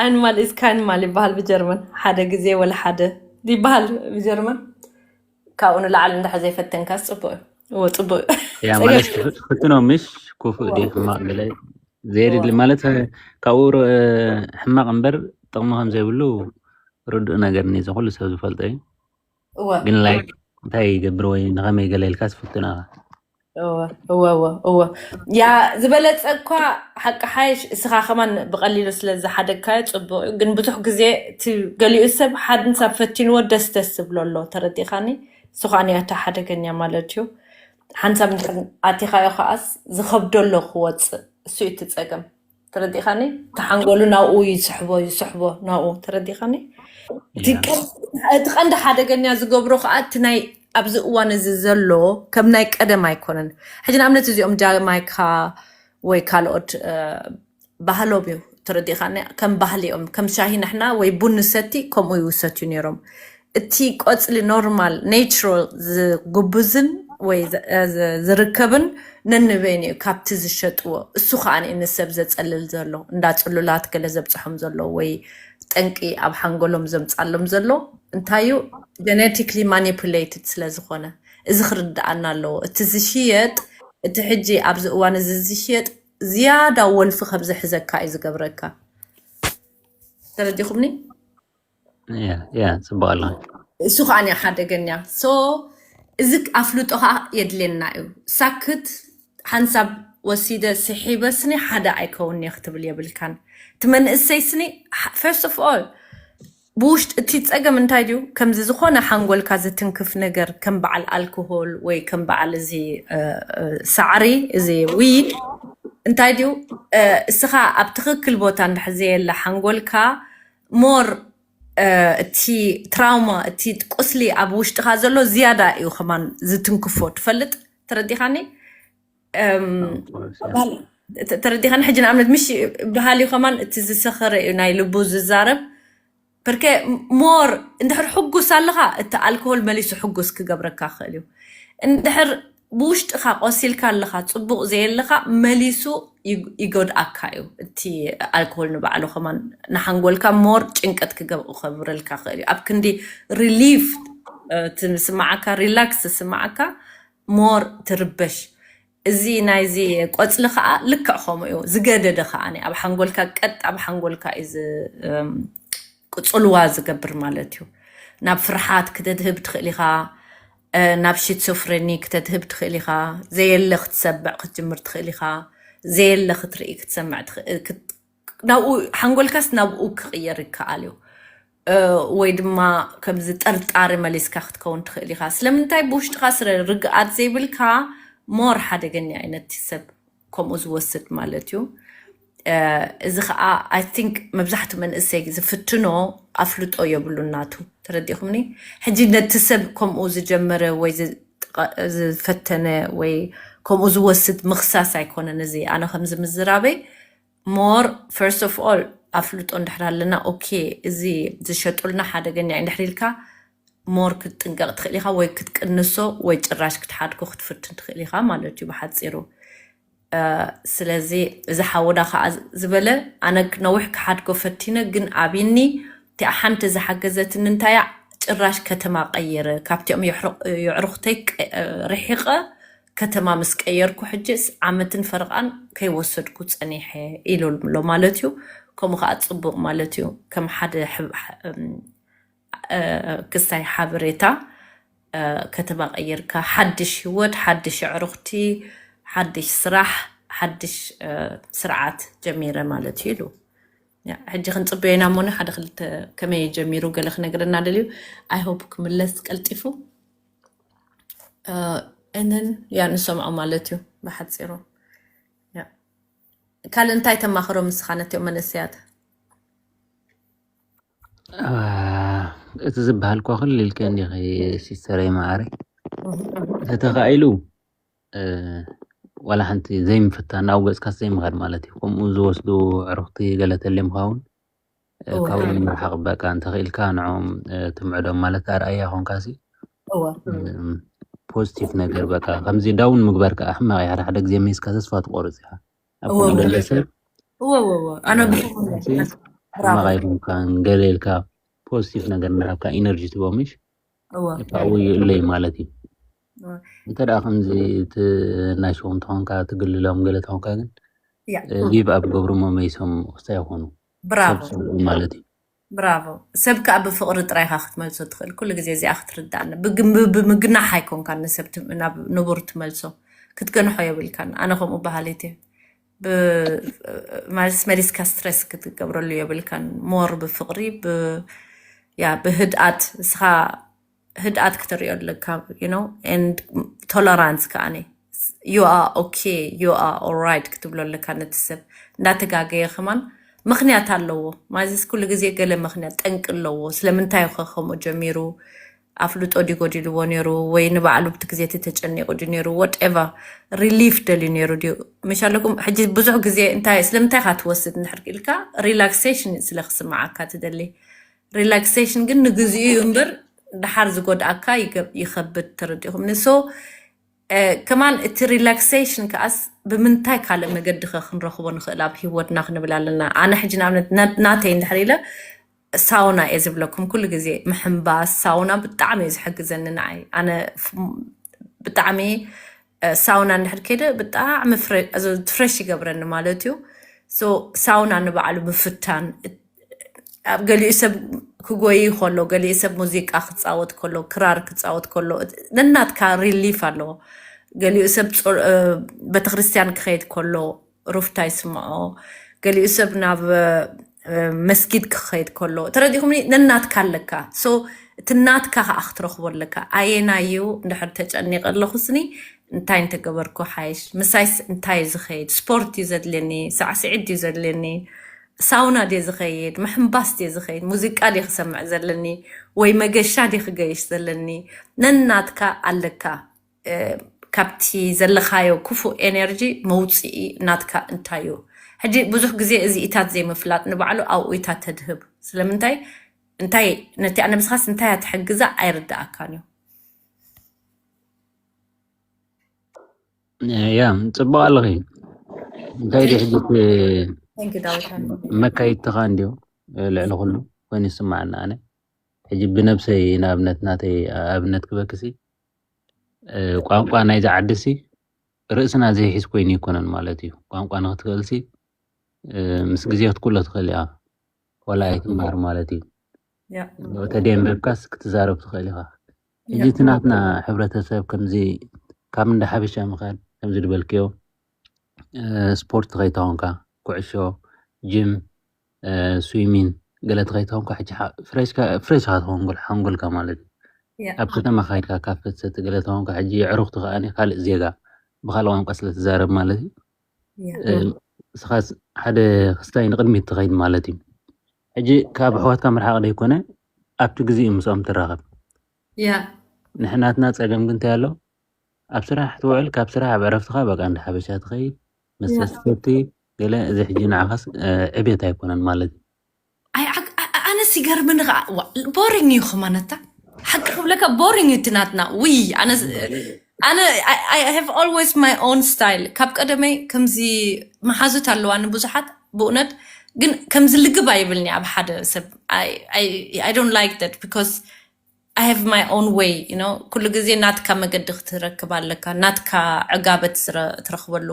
ኣይን ማለት ኢዝ ካይን ማለት ይበሃል ብጀርመን። ሓደ ግዜ ወላ ሓደ ይበሃል ብጀርመን። ካብኡ ንላዕሊ እንድሕር ዘይፈተንካስ ጽቡቅ እዩ። እዎ፣ ጽቡቅ እዩ። ያ ማለት ጸገም ክፍ- ክፍትኖ ምሽ ክፉእ ድዩ ሕማቅ ገለ ዘየድሊ ማለት ካብኡ ር- ሕማቅ እምበር ጥቅሚ ከም ዘይብሉ ርዱእ ነገር ኒ ኩሉ ሰብ ዝፈልጦ እዩ። እወ ግን ላይክ እንታይ ይገብር ወይ ንኸመይ ገለ ኢልካ ዝፍትኖ ኢኻ። እወ እወ እወ እወ ያ ዝበለጸ እኳ ሓቂ ሓይሽ እስኻ ከማን ብቐሊሉ ስለ ዝሓደግካዮ ጽቡቅ እዩ። ግን ብዙሕ ግዜ እቲ ገሊኡ ሰብ ሓድን ሰብ ፈቲንዎ ደስ ደስ ዝብሎ ኣሎ። ተረዲኻኒ? እሱ ከዓ ንያታ ሓደገኛ ማለት እዩ። ሓንሳብ እንድሕር ኣቲኻዮ ከዓስ ዝኸብዶ ኣሎ ክወፅእ። እሱ እዩ እቲ ፀገም። ተረዲኻኒ? እቲ ሓንጎሉ ናብኡ ይስሕቦ ይስሕቦ ናብኡ። ተረዲኻኒ? እቲ ያ ቀ- እቲ ቀንዲ ሓደገኛ ዝገብሮ ከዓ እቲ ናይ ኣብዚ እዋን እዚ ዘሎ ከም ናይ ቀደም ኣይኮነን። ሕጂ ንኣብነት እዚኦም ጃማይካ ወይ ካልኦት እ፣ ባህሎም እዩ። ተረዲኻኒ? ከም ባህሊ እዮም። ከም ሻሂ ንሕና ወይ ቡን ንሰቲ ከምኡ ይውሰትዩ ነይሮም። እቲ ቆፅሊ ኖርማል ኔቹራል ዝጉብዝን ወይ ዝ- ዝ- ዝርከብን ነንበይን እዩ ካብቲ ዝሸጥዎ። እሱ ከዓ ንሰብ ዘፀልል ዘሎ እንዳ ፅሉላት ገለ ዘብፅሖም ዘሎ ወይ ጠንቂ ኣብ ሓንጎሎም ዘምፃሎም ዘሎ እንታይ እዩ? ጀነቲክሊ ማኒፑሌትድ ስለ ዝኾነ እዚ ክርድኣና ኣለዎ። እቲ ዝሽየጥ እቲ ሕጂ ኣብዚ እዋን እዚ ዝሽየጥ ዝያዳ ወልፊ ከም ዝሕዘካ እዩ ዝገብረካ። ተረዲኹምኒ? ያ ያ ጽቡቅ ኣለኻ። እሱ ከዓ ሓደገኛ ሶ እዚ ኣፍልጦ ከዓ የድልየና እዩ። ሳክት ሓንሳብ ወሲደ ስሒበ ስኒ ሓደ ኣይከውን እየ ክትብል የብልካን። እቲ መንእሰይ ስኒ ፈርስት ኦፍ ኦል ብውሽጢ እቲ ፀገም እንታይ ድዩ? ከምዚ ዝኾነ ሓንጎልካ ዝትንክፍ ነገር ከም በዓል ኣልኮሆል ወይ ከም በዓል እዚ እ፣ እ፣ ሳዕሪ እዚ ዊድ እንታይ ድዩ? እ፣ እስኻ ኣብ ትኽክል ቦታ እንድሕር ዘየለ ሓንጎልካ ሞር እቲ ትራውማ እቲ ቁስሊ ኣብ ውሽጥኻ ዘሎ ዝያዳ እዩ ከማን ዝትንክፎ ትፈልጥ። ተረዲኻኒ? ተረዲኻኒ? ሕጂ ንኣብነት ምሽ ባህል እዩ ከማን እቲ ዝሰኸረ እዩ ናይ ልቡ ዝዛረብ። ፐርከ ሞር እንድሕር ሕጉስ ኣለኻ እቲ ኣልኮሆል መሊሱ ሕጉስ ክገብረካ ክእል እዩ። እንድሕር ብውሽጥኻ ቆሲልካ ኣለኻ፣ ጽቡቕ ዘየለኻ መሊሱ ይጎድኣካ እዩ። እቲ ኣልኮሆል ንባዕሉ ከማን ንሓንጎልካ ሞር ጭንቀት ክገብረልካ ክእል እዩ። ኣብ ክንዲ ሪሊፍ እቲ ዝስማዓካ ሪላክስ ዝስማዓካ ሞር ትርበሽ። እዚ ናይዚ ቆፅሊ ከዓ ልክዕ ከምኡ እዩ ዝገደደ ከዓ ኣብ ሓንጎልካ ቀጥ ኣብ ሓንጎልካ እዩ ዝ- እም፣ ቅፅልዋ ዝገብር ማለት እዩ። ናብ ፍርሓት ክተድህብ ትኽእል ኢኻ። እ፣ ናብ ሽትሶፍሬኒ ክተድህብ ትኽእል ኢኻ። ዘየለ ክትሰብዕ ክትጅምር ትኽእል ኢኻ። ዘየለ ክትርኢ ክትሰምዕ ትኽእል ክት- ናብኡ ሓንጎልካስ ናብኡ ክቕየር ይከኣል እዩ። እ፣ ወይ ድማ ከምዚ ጠርጣሪ መሊስካ ክትከውን ትኽእል ኢኻ። ስለምንታይ ብውሽጥኻ ስረ ርግኣት ዘይብልካ ሞር ሓደገኛ እዩ ነቲ ሰብ ከምኡ ዝወስድ ማለት እዩ። እዚ ከዓ ኣይ ቲንክ መብዛሕትኡ መንእሰይ ዝፍትኖ ኣፍልጦ የብሉን ናቱ። ተረዲኹምኒ? ሕጂ ነቲ ሰብ ከምኡ ዝጀመረ ወይ ዝፈተነ ወይ ከምኡ ዝወስድ ምኽሳስ ኣይኮነን። እዚ ኣነ ከምዚ ምዝራበይ ሞር ፈርስት ኦፍ ኦል ኣፍልጦ እንድሕር ኣለና ኦኬ፣ እዚ ዝሸጡልና ሓደገኛ እዩ እንድሕር ኢልካ ሞር ክትጥንቀቕ ትኽእል ኢኻ ወይ ክትቅንሶ ወይ ጭራሽ ክትሓድጎ ክትፍትን ትኽእል ኢኻ ማለት እዩ ብሓፂሩ። ስለዚ እዚ ሓወዳ ከዓ ዝበለ ኣነ ነዊሕ ክሓድጎ ፈቲነ ግን ኣብኒ እቲኣ ሓንቲ ዝሓገዘትኒ እንታያ ጭራሽ ከተማ ቀየረ ካብቲኦም የዕሩኽተይ ርሒቐ ከተማ ምስ ቀየርኩ ሕጅስ ዓመትን ፈርቓን ከይወሰድኩ ፀኒሐ ኢሉ ኣሎ ማለት እዩ። ከምኡ ከዓ ፅቡቅ ማለት እዩ። ከም ሓደ ክስታይ ሓበሬታ ከተማ ቀይርካ ሓድሽ ህይወት፣ ሓድሽ ዕሩኽቲ፣ ሓድሽ ስራሕ፣ ሓድሽ ስርዓት ጀሚረ ማለት እዩ ኢሉ። ሕጂ ክንፅበዮ ኢና እሞኒ ሓደ ክልተ ከመይ ጀሚሩ ገለ ክነግረና ደልዩ። I hope ክምለስ ቀልጢፉ። እንን ያ ንሰምዖ ማለት እዩ ብሓፂሩ። ካልእ እንታይ ተማኽሮ ምስኻ ነቲኦም መንእሰያት? እቲ ዝበሃል ኳ ክል ኢልከ እንዲኺ ሲስተረይ መዓረይ። ተተኻኢሉ ዋላ ሓንቲ ዘይምፍታን፣ ናብ ገፅካስ ዘይምኻድ ማለት እዩ። ከምኡ ዝወስዱ ዕሩኽቲ ገለ ተልዮም ኸውን ካብኡ ምርሓቕ፣ በቃ እንተኽኢልካ ንዕኦም ትምዕዶም ማለት ኣርኣያ ኾንካሲ ፖዚቲቭ ነገር በቃ ከምዚ ዳውን ምግባር ከዓ ሕማቕ እዩ። ሓደ ሓደ ግዜ ሜስካ ተስፋ ትቆርፅ ኢኻ። ኣብ ከምኡ ደለ ሰብ ኣነ ሕማቕ ኣይኮንካን፣ ገለ ኢልካ ፖዚቲቭ ነገር እናሃብካ ኢነርጂ ትቦምሽ ካብኡ ይእለይ ማለት እዩ። እንተ ደኣ ከምዚ እቲ እናሸዎም ተኾንካ ትግልሎም ገለ ተኾንካ ግን ጊቭ ኣብ ገብሩ መመይሶም ክስታይ ይኾኑ ብራቮ ማለት እዩ። ብራቮ። ሰብ ከዓ ብፍቕሪ ጥራይ ኢኻ ክትመልሶ ትኽእል። ኩሉ ግዜ እዚኣ ክትርዳእ ብግምቢ ብምግናሕ ኣይኮንካን ንሰብ ናብ ንቡር ትመልሶ፣ ክትገንሖ የብልካን። ኣነ ከምኡ በሃሊት እየ። ማለት መሊስካ ስትረስ ክትገብረሉ የብልካን። ሞር ብፍቕሪ ያ ብህድኣት እስኻ ህድኣት ክተርእዮ ኣለካ። ቶለራንስ ከዓኒ you are okay, you are alright ክትብሎ ኣለካ። ነቲ ሰብ እንዳተጋገየ ከማን ምኽንያት ኣለዎ። ማለትስ ኩሉ ግዜ ገለ ምኽንያት ጠንቂ ኣለዎ። ስለምንታይ ኸ ከምኡ ጀሚሩ? ኣፍልጦ ድዩ ጎዲልዎ ነይሩ ወይ ንባዕሉ ብቲ ግዜ እቲ ተጨኒቑ ድዩ ነይሩ? Whatever relief ደልዩ ነይሩ ድዩ? ምሽ ኣለኩም ሕጂ ብዙሕ ግዜ እንታይ ስለምንታይ ካ ትወስድ እንድሕር ኢልካ ሪላክሴሽን ስለ ክስምዓካ ትደሊ። ሪላክሴሽን ግን ንግዚኡ እዩ እምበር ድሓር ዝጎድኣካ ይኸብድ። ተረዲኹም ንሶ ከማን እቲ ሪላክሴሽን ከኣስ ብምንታይ ካልእ መገዲ ኸ ክንረኽቦ ንኽእል ኣብ ህይወትና ክንብል ኣለና። ኣነ ሕጂ ንኣብነት ናተይ እንድሕር ኢለ ሳውና እየ ዝብለኩም ኩሉ ግዜ ምሕንባስ ሳውና ብጣዕሚ እዩ ዝሕግዘኒ ንዓይ። ኣነ ብጣዕሚ ሳውና እንድሕር ከይደ ብጣዕሚ ፍሬሽ ይገብረኒ ማለት እዩ። ሳውና ንባዕሉ ምፍታን ኣብ ገሊኡ ሰብ ክጎይ ከሎ፣ ገሊኡ ሰብ ሙዚቃ ክፃወት ከሎ፣ ክራር ክፃወት ከሎ ነናትካ ሪሊፍ ኣለዎ። ገሊኡ ሰብ ቤተክርስትያን ክኸይድ ከሎ ሩፍታ ይስምዖ፣ ገሊኡ ሰብ ናብ መስጊድ ክኸይድ ከሎ ተረዲኹምኒ ነናትካ ኣለካ። እቲ ናትካ ከዓ ክትረኽቦ ኣለካ። ኣየናዩ እንድሕር ተጨኒቀ ኣለኹስኒ እንታይ እንተገበርኩ ሓይሽ? ምሳይስ እንታይ እዩ ዝኸይድ? ስፖርት እዩ ዘድልየኒ? ሳዕስዒት ድዩ ዘድልየኒ? ሳውና ድየ ዝኸይድ? ምሕንባስ ድየ ዝኸይድ? ሙዚቃ ድየ ክሰምዕ ዘለኒ? ወይ መገሻ ድየ ክገይሽ ዘለኒ? ነናትካ ኣለካ። ካብቲ ዘለኻዮ ክፉእ ኤነርጂ መውፅኢ ናትካ እንታይ እዩ? ሕጂ ብዙሕ ግዜ እዚኢታት ዘይምፍላጥ ንባዕሉ ኣብኡኢታት ተድህብ። ስለምንታይ እንታይ ነቲ ኣነ ምስኻስ እንታይ ትሕግዛ ኣይርዳኣካን እዩ። ያ ፅቡቅ ኣለኺ። እንታይ ዲ ሕጂ መካይድትኻ እንዲዮ ልዕሊ ኩሉ ኮይኑ ይስማዓና። ኣነ ሕጂ ብነብሰይ ንኣብነት ናተይ ኣብነት ክበክሲ ቋንቋ ናይዚ ዓድሲ ርእስና ዘይሒዝ ኮይኑ ይኮነን ማለት እዩ። ቋንቋ ንክትክእልሲ ምስ ግዜ ክትኩሎ ትኽእል እያ። ዋላ ኣይትምሃር ማለት እዩ። ተደንበብካስ ክትዛረብ ትኽእል ኢኻ። ሕጂ እቲ ናትና ሕብረተሰብ ከምዚ ካብ እንዳ ሓበሻ ምኻድ ከምዚ ዝበልክዮ ስፖርት ከይተኾንካ ኩዕሾ፣ ጅም፣ ስዊሚን ገለ ተኸይተኾንካ ሕጂ ፍሬሽ ኢኻ ትኸውን ሓንጎልካ ማለት እዩ። ኣብ ከተማ ካይድካ ካፈ ትሰቲ ገለ ተኾንካ ሕጂ ኣዕሩኽቲ ከኣ ካልእ ዜጋ ብካልእ ቋንቋ ስለ ትዛረብ ማለት እዩ። እስኻስ ሓደ ክስታይ ንቕድሚት ትኸይድ ማለት እዩ። ሕጂ ካብ ኣሕዋትካ ምርሓቕ ደይኮነ ኣብቲ ግዜ እዩ ምስኦም ትራኸብ። ንሕናትና ጸገም ግን እንታይ ኣሎ? ኣብ ስራሕ ትውዕል፣ ካብ ስራሕ ኣብ ዕረፍትኻ በቃ እንዳ ሓበሻ ትኸይድ፣ መስተ ትሰቲ ገለ፣ እዚ ሕጂ ንዓኻስ ዕብየት ኣይኮነን ማለት እዩ። ኣነስ ይገርምኒ ከዓ ቦሪንግ እዩ። ከማነታ ሓቂ ክብለካ ቦሪንግ እዩ ትናትና። ውይ ኣነ I have always my own style። ካብ ቀደመይ ከምዚ መሓዙት ኣለዋኒ ብዙሓት ብእውነት፣ ግን ከምዚ ልግብ ኣይብልኒ ኣብ ሓደ ሰብ። I don't like that because I have my own way, you know, ኩሉ ግዜ ናትካ መገዲ ክትረክብ ኣለካ፣ ናትካ ዕጋበት ዝረ- ትረኽበሉ።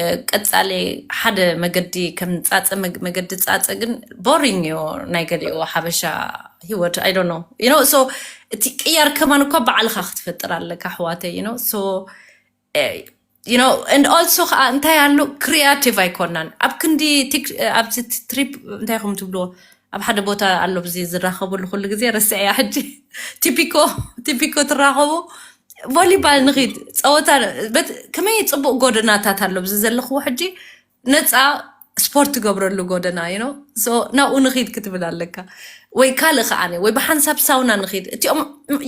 እ፣ ቀጻሊ ሓደ መገዲ ከም ጻጸ መግ- መገዲ ጻጸ ግን boring እዩ ናይ ገሊኡ ሓበሻ ህይወት። I don't know, you know, so እቲ ቅያር ከማን እኳ ባዕልኻ ክትፈጥር ኣለካ ኣሕዋተይ፣ you know, so you know, and also ከዓ እንታይ ኣሎ፣ creative ኣይኮናን። ኣብ ክንዲ ቲክ- ኣብዚ ትሪፕ እንታይ ኢኹም ትብልዎ፣ ኣብ ሓደ ቦታ ኣሎ ብዚ ዝራኸብሉ ኩሉ ግዜ ረስዐያ ሕጂ። ቲፒኮ ቲፒኮ ትራኸቡ፣ ቮሊባል ንኺድ ጸወታ። በት- ከመይ ጽቡቅ ጎደናታት ኣሎ ብዚ ዘለኽዎ ሕጂ፣ ነፃ ስፖርት ትገብረሉ ጎደና፣ you know, so ናብኡ ንኺድ ክትብል ኣለካ። ወይ ካልእ ከዓ ወይ ብሓንሳብ ሳውና ንኺድ። እቲኦም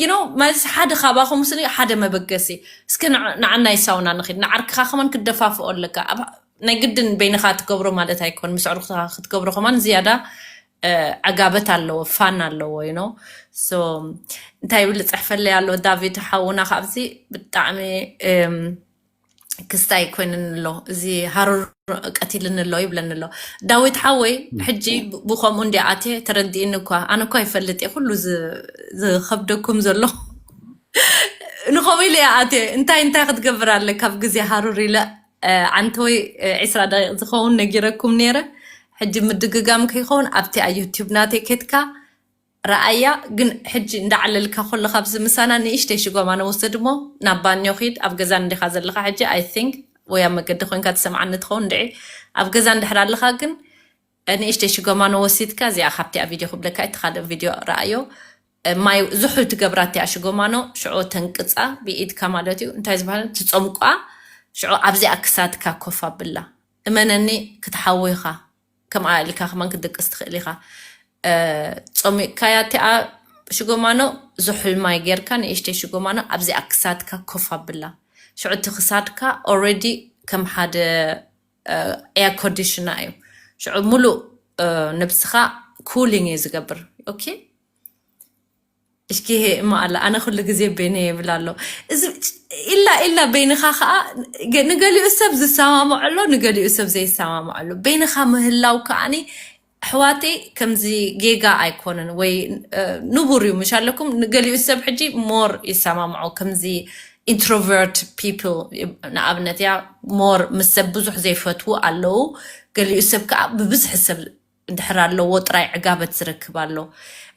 you know ማለት ሓደ ካባኹም ስኒ ሓደ መበገሲ፣ እስኪ ንዓ- ንዓናይ ሳውና ንኺድ። ንዓርክኻ ከማን ክትደፋፍኦ ኣለካ። ኣብ ናይ ግድን በይንኻ ትገብሮ ማለት ኣይኮን፣ ምስ ኣዕሩኽትኻ ክትገብሮ ከማን ዝያዳ እ፣ ዕጋበት ኣለዎ፣ ፋን ኣለዎ፣ you know። So እንታይ ይብል ዝፅሕፈለይ ኣሎ ዳዊት ሓውና ካብዚ ብጣዕሚ እም፣ ክስታይ ኮይንን ኣሎ፣ እዚ ሃሩር ቀቲልን ኣሎ ይብለኒ ኣሎ። ዳዊት ሓወይ፣ ሕጂ ብ- ብኸምኡ እንዲ ኣትየ ተረዲእኒ እኳ። ኣነ እኳ ይፈልጥ እየ ኩሉ ዝ- ዝኸብደኩም ዘሎ። ንኸምኡ ኢለ እየ ኣትየ። እንታይ እንታይ ክትገብር ኣለካ ኣብ ግዜ ሃሩር ኢለ፣ እ፣ ዓንተወይ፣ እ፣ ዒስራ ደቂቕ ዝኸውን ነጊረኩም ነይረ። ሕጂ ምድግጋም ከይኸውን ኣብቲ ኣብ ዩቲዩብ ናተይ ኬድካ ረኣያ። ግን ሕጂ እንዳዓለልካ ከለኻ ኣብዚ ምሳና ንእሽተይ ሽጎማ ንወስድ እሞ ናብ ባኞ ኺድ። ኣብ ገዛ እንዲኻ ዘለኻ ሕጂ I think፣ ወይ ኣብ መገዲ ኮይንካ ትሰምዓኒ ትኸውን እንድዒ። ኣብ ገዛ እንድሕር ኣለኻ ግን ንእሽተይ ሽጎማኖ ወሲድካ፣ እዚኣ ካብቲ ኣብ ቪድዮ ክብለካ እቲ ካልእ ቪድዮ ረኣዮ። ማይ ዝሑል ትገብራ እቲኣ ሽጎማኖ፣ ሽዑ ተንቅጻ ብኢድካ ማለት እዩ። እንታይ ዝበሃል ትጸምቋ፣ ሽዑ ኣብዚኣ ክሳድካ ኮፍ ኣብላ። እመነኒ ክትሓዊ ኢኻ። ከምኣ ኢልካ ከማን ክትድቅስ ትኽእል ኢኻ። እ፣ ጸሚቕካያ እቲኣ ሽጎማኖ፣ ዝሑል ማይ ጌርካ ንእሽተይ ሽጎማኖ ኣብዚኣ ክሳድካ ኮፍ ኣብላ። ሽዑ እቲ ክሳድካ ኦልሬዲ ከም ሓደ ኤር ኮንዲሽና እዩ። ሽዑ ሙሉእ እ፣ ነብስኻ ኩሊንግ እዩ ዝገብር። ኦኬ፣ እሽኪ፣ ይሄ እማ ኣላ፣ ኣነ ኩሉ ግዜ በይነ ይብል ኣሎ። እዚ ኢላ ኢላ በይንኻ ከዓ ገ- ንገሊኡ ሰብ ዝሰማምዖ ኣሎ፣ ንገሊኡ ሰብ ዘይሰማምዖ ኣሎ። በይንኻ ምህላው ከዓኒ ኣሕዋተይ ከምዚ ጌጋ ኣይኮነን፣ ወይ እ፣ ንቡር እዩ። ምሽ ኣለኩም ንገሊኡ ሰብ ሕጂ ሞር ይሰማምዖ፣ ከምዚ ኢንትሮቨርት ፒፕል ንኣብነት እያ፣ ሞር ምስ ሰብ ብዙሕ ዘይፈትዉ ኣለዉ። ገሊኡ ሰብ ከዓ ብብዝሒ ሰብ እንድሕር ኣለዎ ጥራይ ዕጋበት ዝረክብ ኣሎ።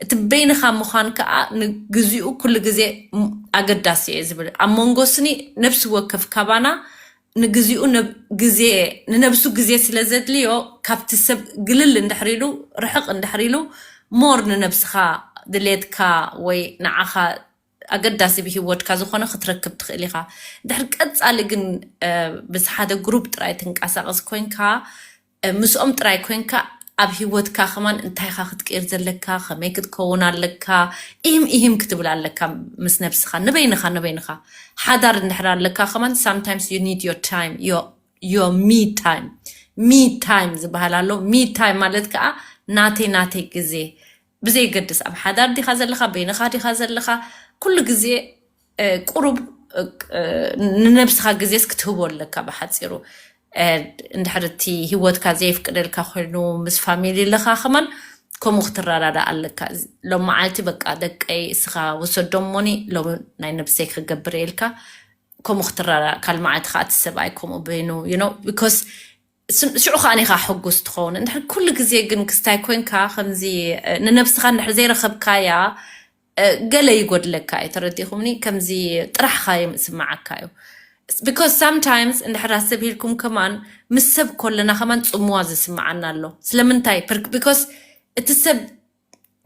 እቲ በይንኻ ምዃን ከዓ ንግዚኡ ኩሉ ግዜ ም- ኣገዳሲ እየ ዝብል። ኣብ መንጎ ስኒ ነብሲ ወከፍ ካባና ንግዚኡ ነብ- ግዜ፣ ንነብሱ ግዜ ስለ ዘድልዮ፣ ካብቲ ሰብ ግልል እንድሕር ኢሉ፣ ርሕቕ እንድሕር ኢሉ፣ ሞር ንነብስኻ ድሌትካ ወይ ንዓኻ ኣገዳሲ ብሂወትካ ዝኾነ ክትረክብ ትኽእል ኢኻ። ድሕር ቀጻሊ ግን እ፣ ምስ ሓደ ግሩፕ ጥራይ ትንቀሳቐስ ኮይንካ፣ እ፣ ምስኦም ጥራይ ኮይንካ፣ ኣብ ሂወትካ ከማን እንታይ ኢኻ ክትቅይር ዘለካ፣ ከመይ ክትከውን ኣለካ፣ ኢህም ኢህም ክትብል ኣለካ ምስ ነብስኻ፣ ንበይንኻ ንበይንኻ። ሓዳር እንድሕር ኣለካ ከማን sometimes you need your time, your your me time. Me time ዝበሃል ኣሎ። Me time ማለት ከዓ ናተይ ናተይ ግዜ፣ ብዘይገድስ ኣብ ሓዳር ዲኻ ዘለኻ፣ በይንኻ ዲኻ ዘለኻ፣ ኩሉ ግዜ እ፣ ቁሩብ እ፣ እ፣ ንነብስኻ ግዜስ ክትህቦ ኣለካ። ብሓፂሩ እ፣ እንድሕር እቲ ሂወትካ ዘየፍቅደልካ ኮይኑ ምስ ፋሚሊ ኣለኻ ከማን ከምኡ ክትረዳዳእ ኣለካ። ሎም መዓልቲ በቃ ደቀይ እስኻ ውሰዶም እሞኒ ሎም ናይ ነብሰይ ክገብር እየ ኢልካ ከምኡ ክትረዳዳእ፣ ካል መዓልቲ ከዓ እቲ ሰብኣይ ከምኡ በይኑ you know because ስም- ሽዑ ከዓ ኒኻ ሕጉስ ትኸውን። እንድሕር ኩሉ ግዜ ግን ክስታይ ኮይንካ ከምዚ እ፣ ንነብስኻ እንድሕር ዘይረኸብካያ እ፣ ገለ ይጎድለካ እዩ። ተረዲኹምኒ? ከምዚ ጥራሕኻ ይስምዓካ እዩ። Because sometimes እንድሕር ኣሰብ ሂልኩም ከማን ምስ ሰብ ኮለና ከማን ጽምዋ ዝስምዓና ኣሎ። ስለምንታይ? Per- because እቲ ሰብ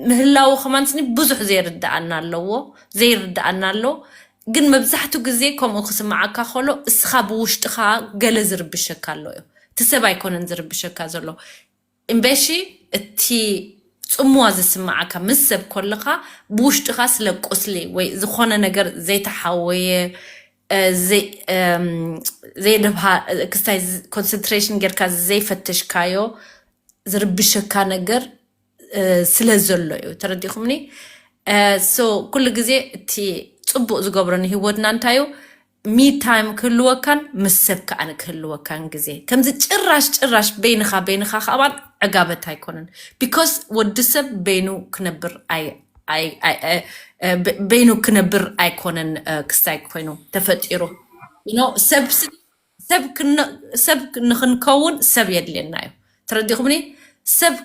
ምህላው ከማን ስኒ ብዙሕ ዘይርድኣና ኣለዎ፣ ዘይርድኣና ኣሎ። ግን መብዛሕቱ ግዜ ከምኡ ክስምዓካ ከሎ እስኻ ብውሽጥኻ ገለ ዝርብሸካ ኣሎ እዩ። እቲ ሰብ ኣይኮነን ዝርብሸካ ዘሎ። እምበሺ እቲ ጽምዋ ዝስምዓካ ምስ ሰብ ኮለኻ ብውሽጥኻ ስለ ቁስሊ ወይ ዝኾነ ነገር ዘይተሓወየ እ፣ ዘይ- እም፣ ዘይደብሃ ክስታይ ኮንሰንትሬሽን ጌርካ ዘይፈተሽካዮ ዝርብሸካ ነገር እ፣ ስለ ዘሎ እዩ። ተረዲኹምኒ? ሶ ኩሉ ግዜ እቲ ጽቡቅ ዝገብሮ ንሂወትና እንታይ እዩ? ሚ ታይም ክህልወካን ምስ ሰብ ከኣ ክህልወካን ግዜ። ከምዚ ጭራሽ ጭራሽ በይንኻ በይንኻ ከኣባን ዕጋበት ኣይኮነን። ቢኮዝ ወዲ ሰብ በይኑ ክነብር ኣይ በይኑ ክነብር ኣይኮነን። ክስታይ ኮይኑ ተፈጢሩ ሰብ ሰብ ንክንከውን ሰብ የድልየና እዩ። ተረዲኹምኒ? ሰብ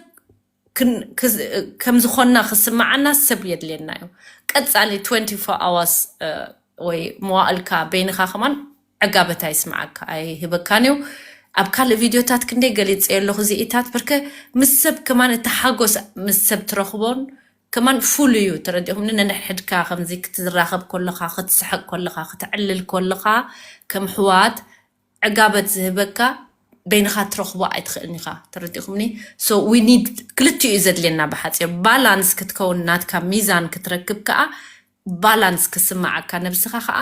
ከም ዝኾንና ክስምዓና ሰብ የድልየና እዩ። ቀፃሊ twenty-four hours ወይ መዋእልካ በይንኻ ከማን ዕጋበት ኣይስምዓካ ኣይህበካን እዩ። ኣብ ካልእ ቪድዮታት ክንደይ ገሊፀ ኣለኹ እዚኢታት ብርከ ምስ ሰብ ከማን እቲ ሓጎስ ምስ ሰብ ትረኽቦን ከማን ፉል እዩ። ተረዲኹምኒ? ነንሕድካ ከምዚ ክትራኸብ ከለኻ ክትስሕቅ ከለኻ ክተዕልል ከለኻ ከም ሕዋት ዕጋበት ዝህበካ በይንኻ ትረኽቦ ኣይትኽእልን ኢኻ። ተረዲኹምኒ? So we need ክልቲኡ እዩ ዘድልየና። ብሓፂር ባላንስ ክትከውን ናትካ ሚዛን ክትረክብ ከዓ ባላንስ ክስማዓካ ነብስኻ ከዓ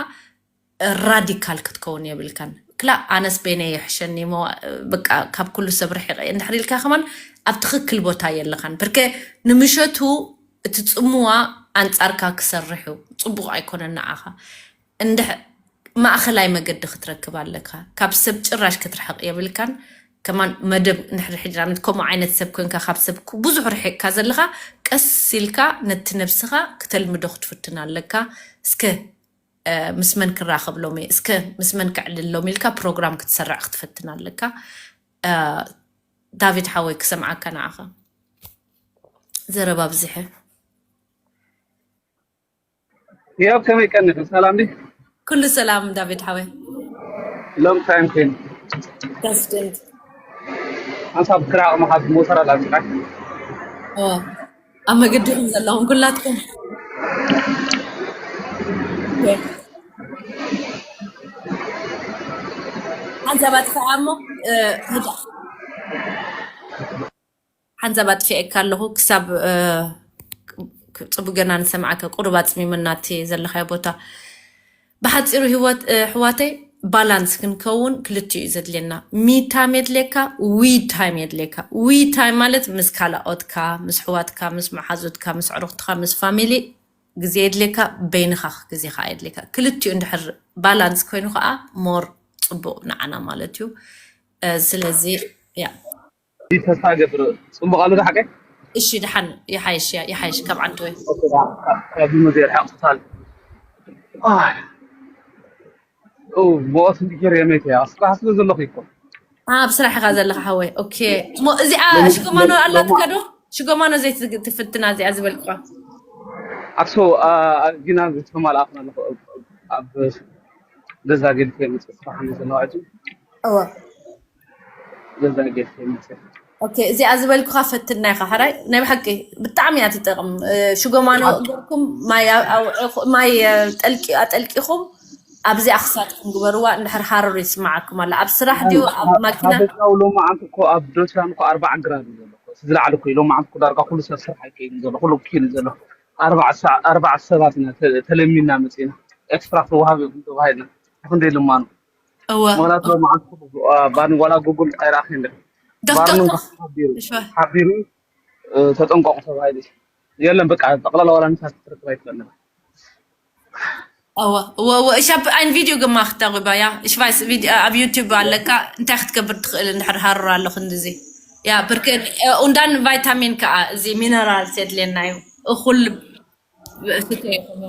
ራዲካል ክትከውን የብልካን። ክላ ኣነስ በይነይ ይሕሸኒ ሞ በቃ ካብ ኩሉ ሰብ ርሒቐ እንድሕር ኢልካ ከማን ኣብ ትኽክል ቦታ የለኻን። ብርከ ንምሸቱ እቲ ጽምዋ ኣንጻርካ ክሰርሕ እዩ። ጽቡቕ ኣይኮነን ንዓኻ። እንድሕ ማእኸላይ መገዲ ክትረክብ ኣለካ። ካብ ሰብ ጭራሽ ክትርሕቕ የብልካን። ከማን መደብ ንሕድሕድ ናመት ከምኡ ዓይነት ሰብ ኮንካ ካብ ሰብ ብዙሕ ርሒቕካ ዘለኻ ቀስ ኢልካ ነቲ ነብስኻ ክተልምዶ ክትፍትን ኣለካ። እስከ ምስ መን ክራኸብ ሎሚ እስከ ምስ መን ክዕልል ሎሚ ኢልካ ፕሮግራም ክትሰርዕ ክትፈትን ኣለካ። ዳቪድ ሓወይ ክሰምዓካ ንዓኻ ዘረባ ብዝሐ። ያብ ከመይ ቀኒኺ? ሰላም ዲ? ኩሉ ሰላም ዳቪድ ሓወይ። ሎንግ ታይም ቴን። ተስደንት ሓንሳብ ክራቕ መሓዝ ሞተር ኣላ ብቃ። ኣብ መገዲ ኢኹም ዘለኹም ኩላትኩም። ሓንሳብ ኣጥፍኣ እሞ ሓንሳብ ኣጥፊኤካ ኣለኹ ክሳብ ፅቡ ገና ንሰምዓካ ቁሩብ ኣፅሚመና እቲ ዘለኻዮ ቦታ። ብሓፂሩ ህይወት ኣሕዋተይ ባላንስ ክንከውን ክልቲኡ እዩ ዘድልየና። ሚ ታይም የድልየካ፣ ዊ ታይም የድልየካ። ዊ ታይም ማለት ምስ ካልኦትካ፣ ምስ ኣሕዋትካ፣ ምስ መሓዙትካ፣ ምስ ኣዕሩኽትኻ፣ ምስ ፋሚሊ ግዜ የድልየካ፣ በይንኻ ግዜ ከዓ የድልየካ። ክልቲኡ እንድሕር ባላንስ ኮይኑ ከዓ ሞር ፅቡቕ ንዓና ማለት እዩ። ስለዚ ያ ተስፋ እገብር። ፅቡቅ ኣሎ ዶ ሓቀይ? እሺ፣ ደሓን ይሓይሽ፣ ይሓይሽ ካብ ዓንተ ወይ ካብ ሙዚየር ሓቅሳል ሞት እንዲር የመይት እያ ስራሕ ስለ ዘለኹ ይኮ ኣብ ስራሕ ኢኻ ዘለኻ ሓወይ። ኦኬ፣ እሞ እዚኣ ሽጎማኖ ኣላትካ ዶ? ሽጎማኖ ዘይትፍትና እዚኣ ዝበልኩኻ ኣክሶ ጊና ዝተማልኣኽና ኣለኹ ኣብ ገዛ ጌልከ ምፅእ ስራሕ ዘለዋ እዋ እዚኣ ዝበልኩኻ ፈትና ኢኻ። ሕራይ ናይ ብሓቂ ብጣዕሚ እያ ትጠቕም። ሽጎማኖ ገርኩም ማይ ኣጠልቂኹም ኣብዚኣ ክሳትኩም ግበርዋ። እንድሕር ሃረሩ ይስማዓኩም ኣላ ኣብ ስራሕ ድዩ ኣብ ማኪና ሓበሻው ሎማዓንቲ እኮ ኣብ ዶቻን እኮ ኣርባዓ ግራድ እዩ ዘሎ። ዝለዓለ እኮ እዩ ሎማዓንቲ እኮ ዳርጋ ኩሉ ሰብ ስራሕ ኣይከይድን ዘሎ ኩሉ ኪሉ ዘሎ ኣርባዓ ሰባት ኢና ተለሚና መፂና ኤክስትራ ተዋሃቢ ተባሂልና ክንደይ ልማኑ እወ ምክንያቱ ሎማዓንቲ ባኒ ዋላ ጉግል ኣይረኣኽን ዶ ዶክተር ባርኑ ተኽ- ሓቢሩ እሺ። ሓቢሩ ተጠንቀቁ ተባሂሉ የለን በቃ ጠቅላላ ዋላ ንሳ ክትረክብ ኣይትኽእልን እወ እወ እወ እሺ ኣብ- ኣን ቪድዮ ግማ ክተቕባ ያ እሽባይስ ቪድዮ ኣብ ዩቲዩብ ኣለካ እንታይ ክትገብር ትኽእል እንድሕር ሃርር ኣሎ ክንድዚ ያ ብርክ ኡንዳን ቫይታሚን ከዓ እዚ ሚነራልስ የድልየና እዩ እኹል ስተይኹም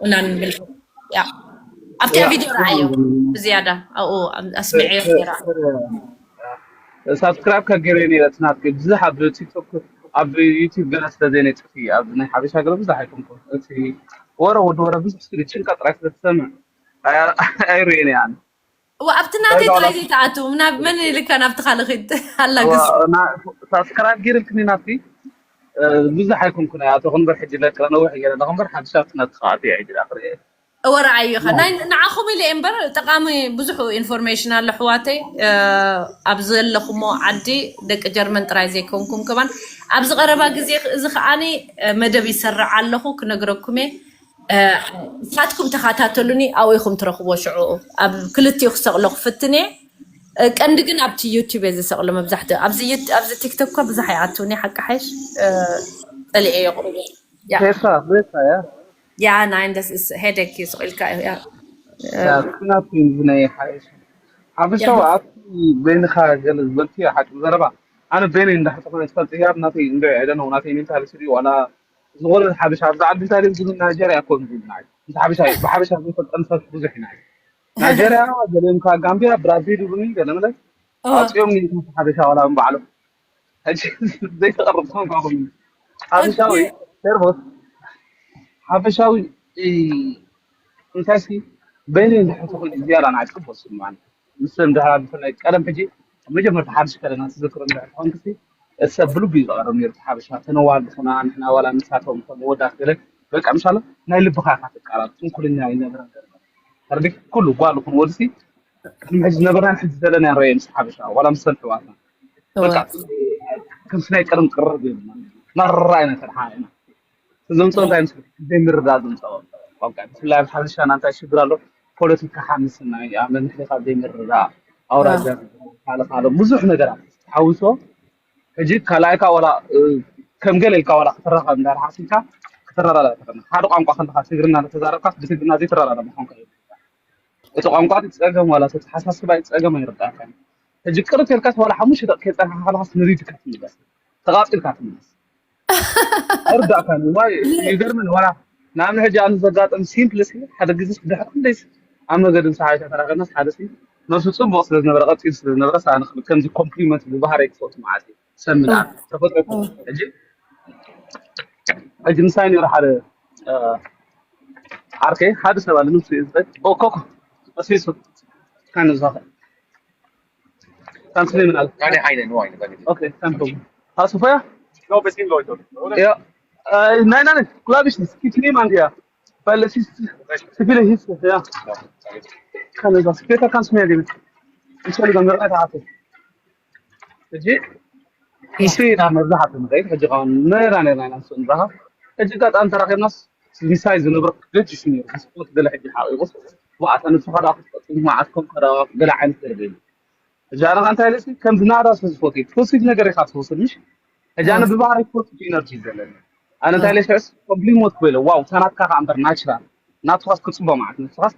ኢና ንብል ኣብቲ ቪድዮ ረኣዮ ብዝያዳ ኣብኡ ኣስሚዐዮ ነይራ ሳብስክራይብ ከገይረ ነይረ ትናት ብዙሕ ኣብ ቲክቶክ ኣብ ዩቲብ ገለ ስለ ዘይነጥፍ ኣብ ናይ ሓበሻ ገለ ብዙሕ ኣይኮንኩን እቲ ወረ ወዲ ወረ ብዙሕ ስለ ጭንቀት ጥራይ ስለ ትሰምዕ ኣይርእየን እየ ኣነ እዋ ኣብቲ ናተይ ጥራይ ዘይትኣትው ናብ መን ኢልካ ናብቲ ካልእ ኺድ ኣላግስ ሳብስክራይብ ገይርልክኒ ናትኪ ብዙሕ ኣይኮንኩን ኣቶ ክንበር ሕጂ ለቅረ ነዊሕ ገይረ ኣለኹ እምበር ሓድሽ ኣብቲ ናትካ ኣትየ ሕጂ ዳ ክርኢ እወ ረኣዩ ኢኻ ናይ ንዓኹም ኢለ እየ እምበር ጠቓሚ ብዙሕ ኢንፎርሜሽን ኣሎ ኣሕዋተይ ኣብ ዘለኹሞ ዓዲ ደቂ ጀርመን ጥራይ ዘይኮንኩም ከማን ኣብዚ ቀረባ ግዜ እዚ ከዓኒ መደብ ይሰርዕ ኣለኹ ክነግረኩም እየ ንሳትኩም ተኸታተሉኒ ኣብኡ ኢኹም ትረኽብዎ ሽዑ ኣብ ክልቲኡ ክሰቕሎ ክፍትን እየ ቀንዲ ግን ኣብቲ ዩቲብ እየ ዝሰቕሎ መብዛሕትኡ ኣብዚ ቲክቶክ እኳ ብዙሕ ኣይኣትውን እየ ሓቂ ሓይሽ ፀሊዐ እየ ቁሩብ ያ ሬሳ ሬሳ ያ ያ ናይ እንደስ ሄደክ እዩ ስቕ ኢልካ እዩ ያ ኩናት ዝናይ ሓይሽ ሓፈሻዊ ኣብቲ በይንኻ ገለ ዝበልክዮ ሓቂ ዘረባ ኣነ በይነይ እንዳሕፀኹ እየ ትፈልጥ ህያብ ናተይ እንዶ ዕደነው ናተይ ሜንታሊቲ ድዩ ዋላ ዝኾነ ሓበሻ ኣብዚ ዓዲ እንታይ ዝብል ናይጀርያ እኮ ዝብል ናይ ምስ ሓበሻ እዩ። ብሓበሻ ዘይፈልጠ ሰብ ብዙሕ ኢና። ናይጀርያ ገሊኦም ካብ ጋምቢያ ብራዚል ይብሉኒ ገለ መለ ኣውፅኦም ሓበሻ ዋላ ባዕሎም ዘይተቐርብ ሰው ካኹም ሓበሻዊ ሰርቦስ ሓበሻዊ እንታይ ሲ በይነ እንድሕር ትኾን ዝያዳ ናይ ፅቡቅ ስማን ምስ እንድሕር ብፍላይ ቀደም ሕጂ መጀመርታ ሓድሽ ከለና ትዝክሮ እንድሕር ትኾን ክሲ እሰብ ብልቢ እዩ ዝቐርብ ነይሩ ሓበሻ ተነዋል ዝኾና ንሕና ዋላ ንሳቶም ከም ወዳት ገለ በቃ ምሻለ ናይ ልብኻ ኢኻ ትቃራብ ትንኩልኛ ይነብረ ተርዲክ ኩሉ ጓል ይኹን ወድሲ ቅድሚ ሕጂ ዝነበርናን ሕጂ ዘለና ንረየ ምስ ሓበሻ ዋላ ምስ ሰልሕዋትና በቃ ከምስ ናይ ቀደም ቅርብ ማራ ኢና ተድሓ ኢና ዘምፅኦ እንታይ ምስ ዘይምርዳእ ዘምፅኦ በቃ ብፍላይ ኣብ ሓበሻና እንታይ ሽግር ኣሎ ፖለቲካ ሓምስና ኣብ መምሕሊኻ ዘይምርዳእ ኣውራጃ ካልእ ካልእ ብዙሕ ነገራት ተሓዊሶ ሕጂ ካልኣይካ ዋላ ከም ገለ ኢልካ ዋላ ክትራኸብ እንዳሓሲብካ ክትረዳዳ ሓደ ቋንቋ ከለካ ትግርና ተዛረብካ ብትግርና ዘይትረዳዳ ምኳንካ እዩ እቲ ቋንቋ እቲ ጸገም ዋላ እቲ ኣተሓሳስባ እቲ ጸገም ኣይርዳእካን። ሕጂ ቅርብ ኢልካስ ዋላ ሓሙሽተ ደቂቃ ከይጸናሕካ ከለኻስ ንሪድካ ትምለስ። ተቓጺልካ ትምለስ። ኣይርዳእካን። ዋይ ይገርምን ዋላ ንኣብነ ሕጂ ኣነ ዘጋጥም ሲምፕል ሲ ሓደ ግዜ ድሕር ክንደይስ ኣብ መገዲ ምስ ሓበሻ ተራኺብናስ ሓደ ሲ መልሱ ጽቡቕ ስለ ዝነበረ ቀጺሉ ስለ ዝነበረ ኣነ ከምዚ ኮምፕሊመንት ብባህረይ ክፈቱ መዓት እዩ። ሰምና ተፈጥሮ ሕጂ ሕጂ ምሳይ ነይሩ ሓደ ዓርከይ ሓደ ሰብ ኣለ ንሱ እዩ ዝጠቅ ኮኮ ቀሲሱ ካን ዝዛኸ ካን ስለ ምን ኣለ Keine eine, nur eine, sag ich. Okay, kein Problem. Hast du Feuer? Ich glaube, es sind Leute. Oder? Ja. Äh, nein, nein, nein, glaube ich nicht. Es gibt niemand hier. Weil es ist zu viele Hitze, ja. Kann ich was? Später kannst du mir geben. Entschuldigung, mir weiter hatte. እጂ ንሱ ኢና መብዛሕትኡ ንኸይድ ሕጂ ኸን ነራ ነርና ኢና ንሱ ንራኸብ ሕጂ ጋጣሚ ተራኺብናስ ሚሳይ ዝነብረ ክደጅ ሹ ነይሩ ስፖርት ገለ ሕጂ ሓቂቑስ ዋዕታ ንሱ ኸዳ ክትቀፅል መዓት ከም ከዳ ገለ ዓይነት ገርበ እዩ ሕጂ ኣነ እንታይ ኢለሲ ከም ዝናዳ ስለ ዝፈትዩ ፖዚቲቭ ነገር ኢኻ ትወስድ ምሽ ሕጂ ኣነ ብባህሪ ፖዚቲቭ ኢነርጂ ዘለኒ ኣነ እንታይ ኢለ ሽዕስ ኮምፕሊሞት ኮይለ ዋው ታናትካ ከዓ እምበር ናቹራል ናትኻስ ክፅቦ ማለት ንስኻስ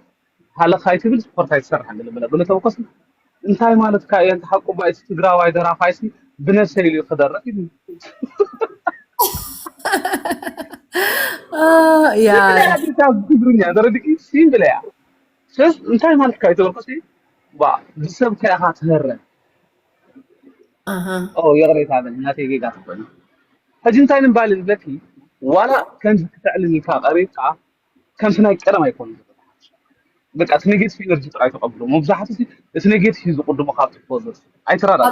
ሃለኻ ኣይትብል ስፖርት ኣይትሰርሕ ገለ በለ በለ ተበኮስ እንታይ ማለትካ እየ እንተ ሓቁ ባይስ ትግራዋይ ደራፋይሲ ብነብሰይ ኢሉ ክደርፍ ኢሉ ያ ትግርኛ ተረድቂ ሲምብል እያ ስስ እንታይ ማለትካ እዩ ተበኮስ ብሰብ ከያኻ ትህረ ኣሃ ኦ ይቕሬታ በል እናተይ ጌጋ ትኾይኑ ሕጂ እንታይ ንምባል ዝብለኪ ዋላ ከምዚ ክተዕልል ኢልካ ቀሪብካ ከምቲ ናይ ቀደም ኣይኮኑ በቃ እቲ ኔጌቲቭ ኢነርጂ ጥራይ ተቐብሎ መብዛሕቱ እቲ ኔጌቲቭ እዩ ዝቕድሞ ካብቲ ፖዘቲቭ ኣይትራዳ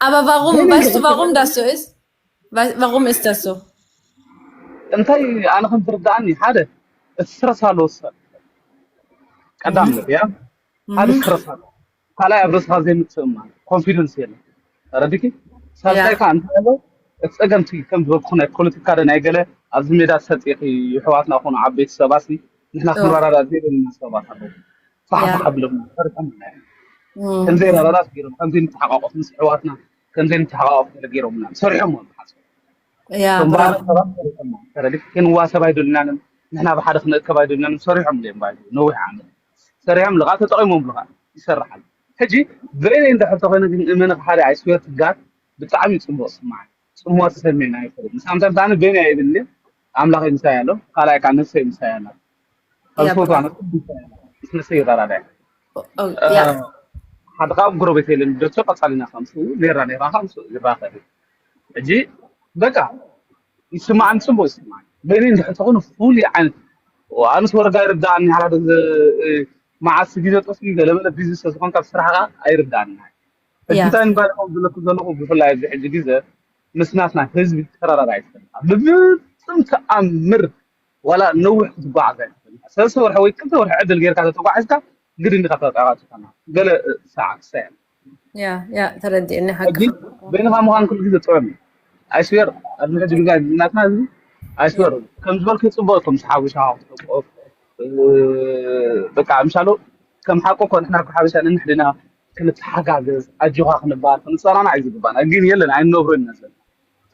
Aber warum, weißt du, warum das so ist? Wei- Warum ist das so? እንታይ ኣነ ከም ዝርዳእኒ ሓደ እቲ ስትረስ ኣለዎ ሰብ ቀዳምነት እያ ሓደ ስትረስ ኣለዎ ካልኣይ ኣብ ርእስኻ ዘይምትእምማን ኮንፊደንስ የለን ተረዲኪ ሳልሳይ ከዓ እንታይ ኣሎ እቲ ፀገምቲ ከም ዝበልኩ ናይ ፖለቲካ ደ ናይ ገለ ኣብዚ ሜዳ ሰፂኺ ይሕዋትና ኮኑ ዓበይቲ ሰባት ንሕና ክንረዳዳ ዘይደለና ሰባት ኣለዉ ፋሕፋሕ ኣብሎምና ፈሪሖምና እዮም ከምዘይረዳዳት ገይሮም ከምዘይንተሓቋቆፍ ምስ ኣሕዋትና ከምዘይንተሓቋቆፍ ገለ ገይሮምና ሰሪሖም እዮም ዝሓስቡ ያ እቶም ብራቮ ባህሪ ሰባት ሰሪሖም እዮም ተረዲፍ ክንዋሰብ ኣይደልናንም ንሕና ብሓደ ክንእከብ ኣይደልናንም ሰሪሖም እዮም ባይ ነዊሕ ዓመት ሰሪሖም ልቃ ተጠቂሞም ልካ ይሰርሓል ሕጂ በይነይ እንድሕር ተኮይነ ግን እመኒ ሓደ ኣይስወር ትጋር ብጣዕሚ እዩ ፅቡቅ ስማዕ ፅሞ ተሰሚዕና ይፈልጥ ንሳምሳም ብጣዕሚ በይነይ ኣይብል ኣምላኸይ ምሳይ ኣሎ ካልኣይ ከዓ ነፍሰይ ምሳይ ኣላ ካብ ዝፈትዋ ነፍሰይ ምሳይ ኣላ ምስ ነፍሰይ ይረዳዳይ ያ ሓደ ካብ ጎረቤት የለን ደርሶ ቀፃሊና ከምሱ ኔራ ኔራ ከምሱ ይራኸብ ሕጂ በቃ ይስማዓን ፅቡቅ ይስማዓን በይነይ እንድሕር ተኮይኑ ፍሉይ ዓይነት ኣነስ ወረዳ ይርዳኣኒ ሓደ መዓስ ግዜ ጠስ ገለመለ ቢዝነስ ዝኾን ካብ ስራሕካ ኣይርዳኣኒ ሕጂ ያ እንታይ ንባል ከም ዝብለኩ ዘለኹ ብፍላይ ኣብዚ ሕጂ ግዜ ምስ ናትና ህዝቢ ተራራራ ኣይትፈልጣ ብፍፅም ተኣምር ዋላ ነዊሕ ክትጓዓዝ ኣይትፈልጣ ሰለስተ ወርሒ ወይ ክልተ ወርሒ ዕድል ጌርካ ተተጓዒዝካ ግድን ኢኻ ተጣቃጭ ገለ ሰዓት ክሳያ ያ ያ ተረዲእኒ ሓቂ ሕጂ በይንኻ ምዃን ኩሉ ግዜ ጥዑም እዩ ኣይስዌር ኣብዚ ሕጂ ግዜ ናትና ህዝቢ ኣይስዌር ከም ዝበልክ ፅቡቅ እቶም ሓዊሻ ክትሕቆፍ በቃ ምሻሎ ከም ሓቁ እኮ ንሕና ሓዊሻ ንንሕድና ክንተሓጋገዝ ኣጆኻ ክንባል ክንፀናናዕ እዩ ዝግባና ግን የለን ኣይንነብሮ ኢና ዘለና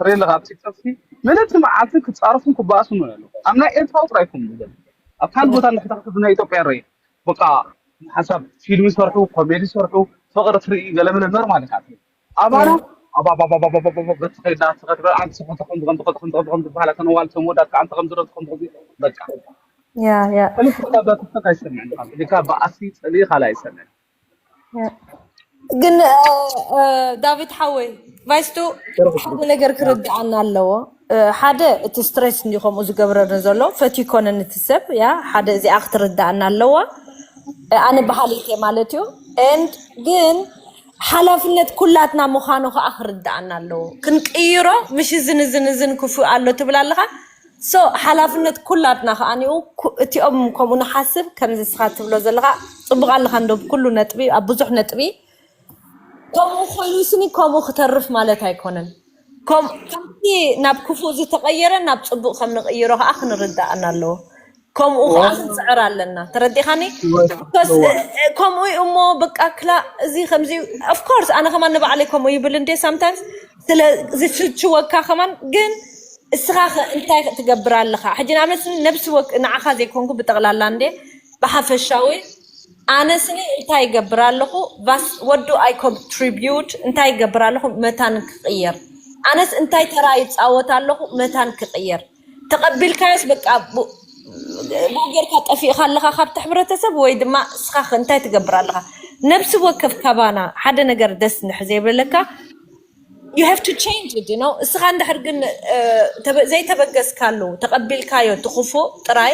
ትርኢ ኣለኻ ኣብ ቲክቶክ ምልእቲ መዓልቲ ክፃረፉን ክበኣሱን ነው ያለው ኣብ ናይ ኤርትራ ጥራይ ይኮኑ ኣብ ካልእ ቦታ እንድሕር ተረኺቡ ናይ ኢትዮጵያ ርእ በቃ ሓሳብ ፊልም ይሰርሑ ኮሜዲ ይሰርሑ ፍቅሪ ትርኢ ገለመለ ኖርማል ኢኻ ኣባና ኣባባባባባባባባ ትኸይዳ ትኸትበ ኣንቲ ስኹም ትኹም ትኹም ትኹም ትኹም ትኹም ትኹም ትበሃላ ተነዋል ተመወዳት ከዓንቲ ከም ዝረትኹም ትኹም በቃ ያ ያ ከልፍታ በትፈት ኣይሰምዕን ካብ ልካ ብኣሲ ጽሊ ካልእ ኣይሰምዕን ያ። ግን እ፣ እ፣ ዳዊት ሓወይ ቫይስቱ ሓደ ነገር ክርድኣና ኣለዎ። እ፣ ሓደ እቲ ስትሬስ እንዲ ከምኡ ዝገብረኒ ዘሎ ፈትዩ ኮነን እቲ ሰብ ያ ሓደ እዚኣ ክትርድኣና ኣለዎ። እ፣ ኣነ በሃሊት እየ ማለት እዩ። And ግን ሓላፍነት ኩላትና ምዃኑ ከዓ ክርድኣና ኣለዎ። ክንቅይሮ ምሽ እዝን እዝን እዝን ክፉእ ኣሎ ትብል ኣለኻ። So ሓላፍነት ኩላትና ከዓ ኒኡ ኩ- እቲኦም ከምኡ ንሓስብ ከምዚ ስኻ ትብሎ ዘለኻ ፅቡቅ ኣለኻ እንዶ ብኩሉ ነጥቢ ኣብ ብዙሕ ነጥቢ ከምኡ ኮይኑ ስኒ ከምኡ ክተርፍ ማለት ኣይኮነን። ከም- ከምቲ ናብ ክፉእ ዝተቀየረ ናብ ፅቡቅ ከም ንቅይሮ ከዓ ክንርዳእና ኣለዎ። ከምኡ ከዓ ክንፅዕር ኣለና። ተረዲኻኒ? Because እ- እ- ከምኡ እዩ እሞ በቃ ክላ እዚ ከምዚ of course ኣነ ከማን ንባዕለይ ከምኡ ይብል እንዴ sometimes ስለ ዝፍችወካ ከማን ግን እስኻ ኸ እንታይ ትገብር ኣለኻ? ሕጂ ንኣብነት ነብሲ ወክ ንዓኻ ዘይኮንኩ ብጠቕላላ እንዴ ብሓፈሻዊ ኣነስኒ እንታይ ይገብር ኣለኹ? ቫስ what do I contribute እንታይ ይገብር ኣለኹ? መታን ክቕየር ኣነስ እንታይ ተራ ይፃወት ኣለኹ? መታን ክቕየር ተቐቢልካዮስ በቃ ብኡ ጌርካ ጠፊእካ ኣለኻ ካብቲ ሕብረተሰብ ወይ ድማ እስኻ ኸ እንታይ ትገብር ኣለኻ? ነብሲ ወከፍ ካባና ሓደ ነገር ደስ ንሕ ዘይብለካ you have to change it you know እስኻ እንድሕር ግን እ፣ ተበ- ዘይተበገስካሉ ተቐቢልካዮ ትኽፉእ ጥራይ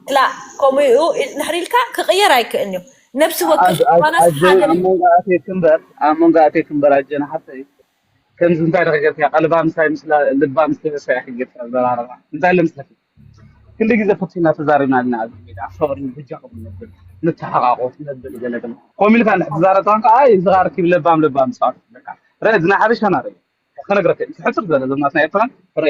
ክላ ከምኡ እዩ እንድሕር ኢልካ ክቕየር ኣይክእልን እዩ ነብሲ ወከፍ ኣንተ- ኣንተ- ባናስ ኣጀን ሓደ ኣብ መንጎ ኣቴክ እምበር ኣብ መንጎ ኣቴክ እምበር ኣጀን ሓፍተይ ከምዚ እንታይ ደኸ ጌርካ ቀልባ ምሳይ ምስላ ልባ ምስ ተበሳ ኢኺ ጌርካ ዘራረባ እንታይ ለምስለኪ ክንዲ ግዜ ፈቲና ተዛሪብና ኣለና ኣብዚ ሜዳ ፍቕሪ ብጃኹም ነብል ንተሓቃቆፍ ነብል ገለገለ ኮሚልካ ንሕትዛረብ ተኾንካ ኣይ እዚ ቃርኪብ ለባም ለባም ፃወት ኣለካ ረ ዝና ሓበሻና ረ ከነግረከ ሕፅር ዝበለ ዘምናትና ኤርትራን ረ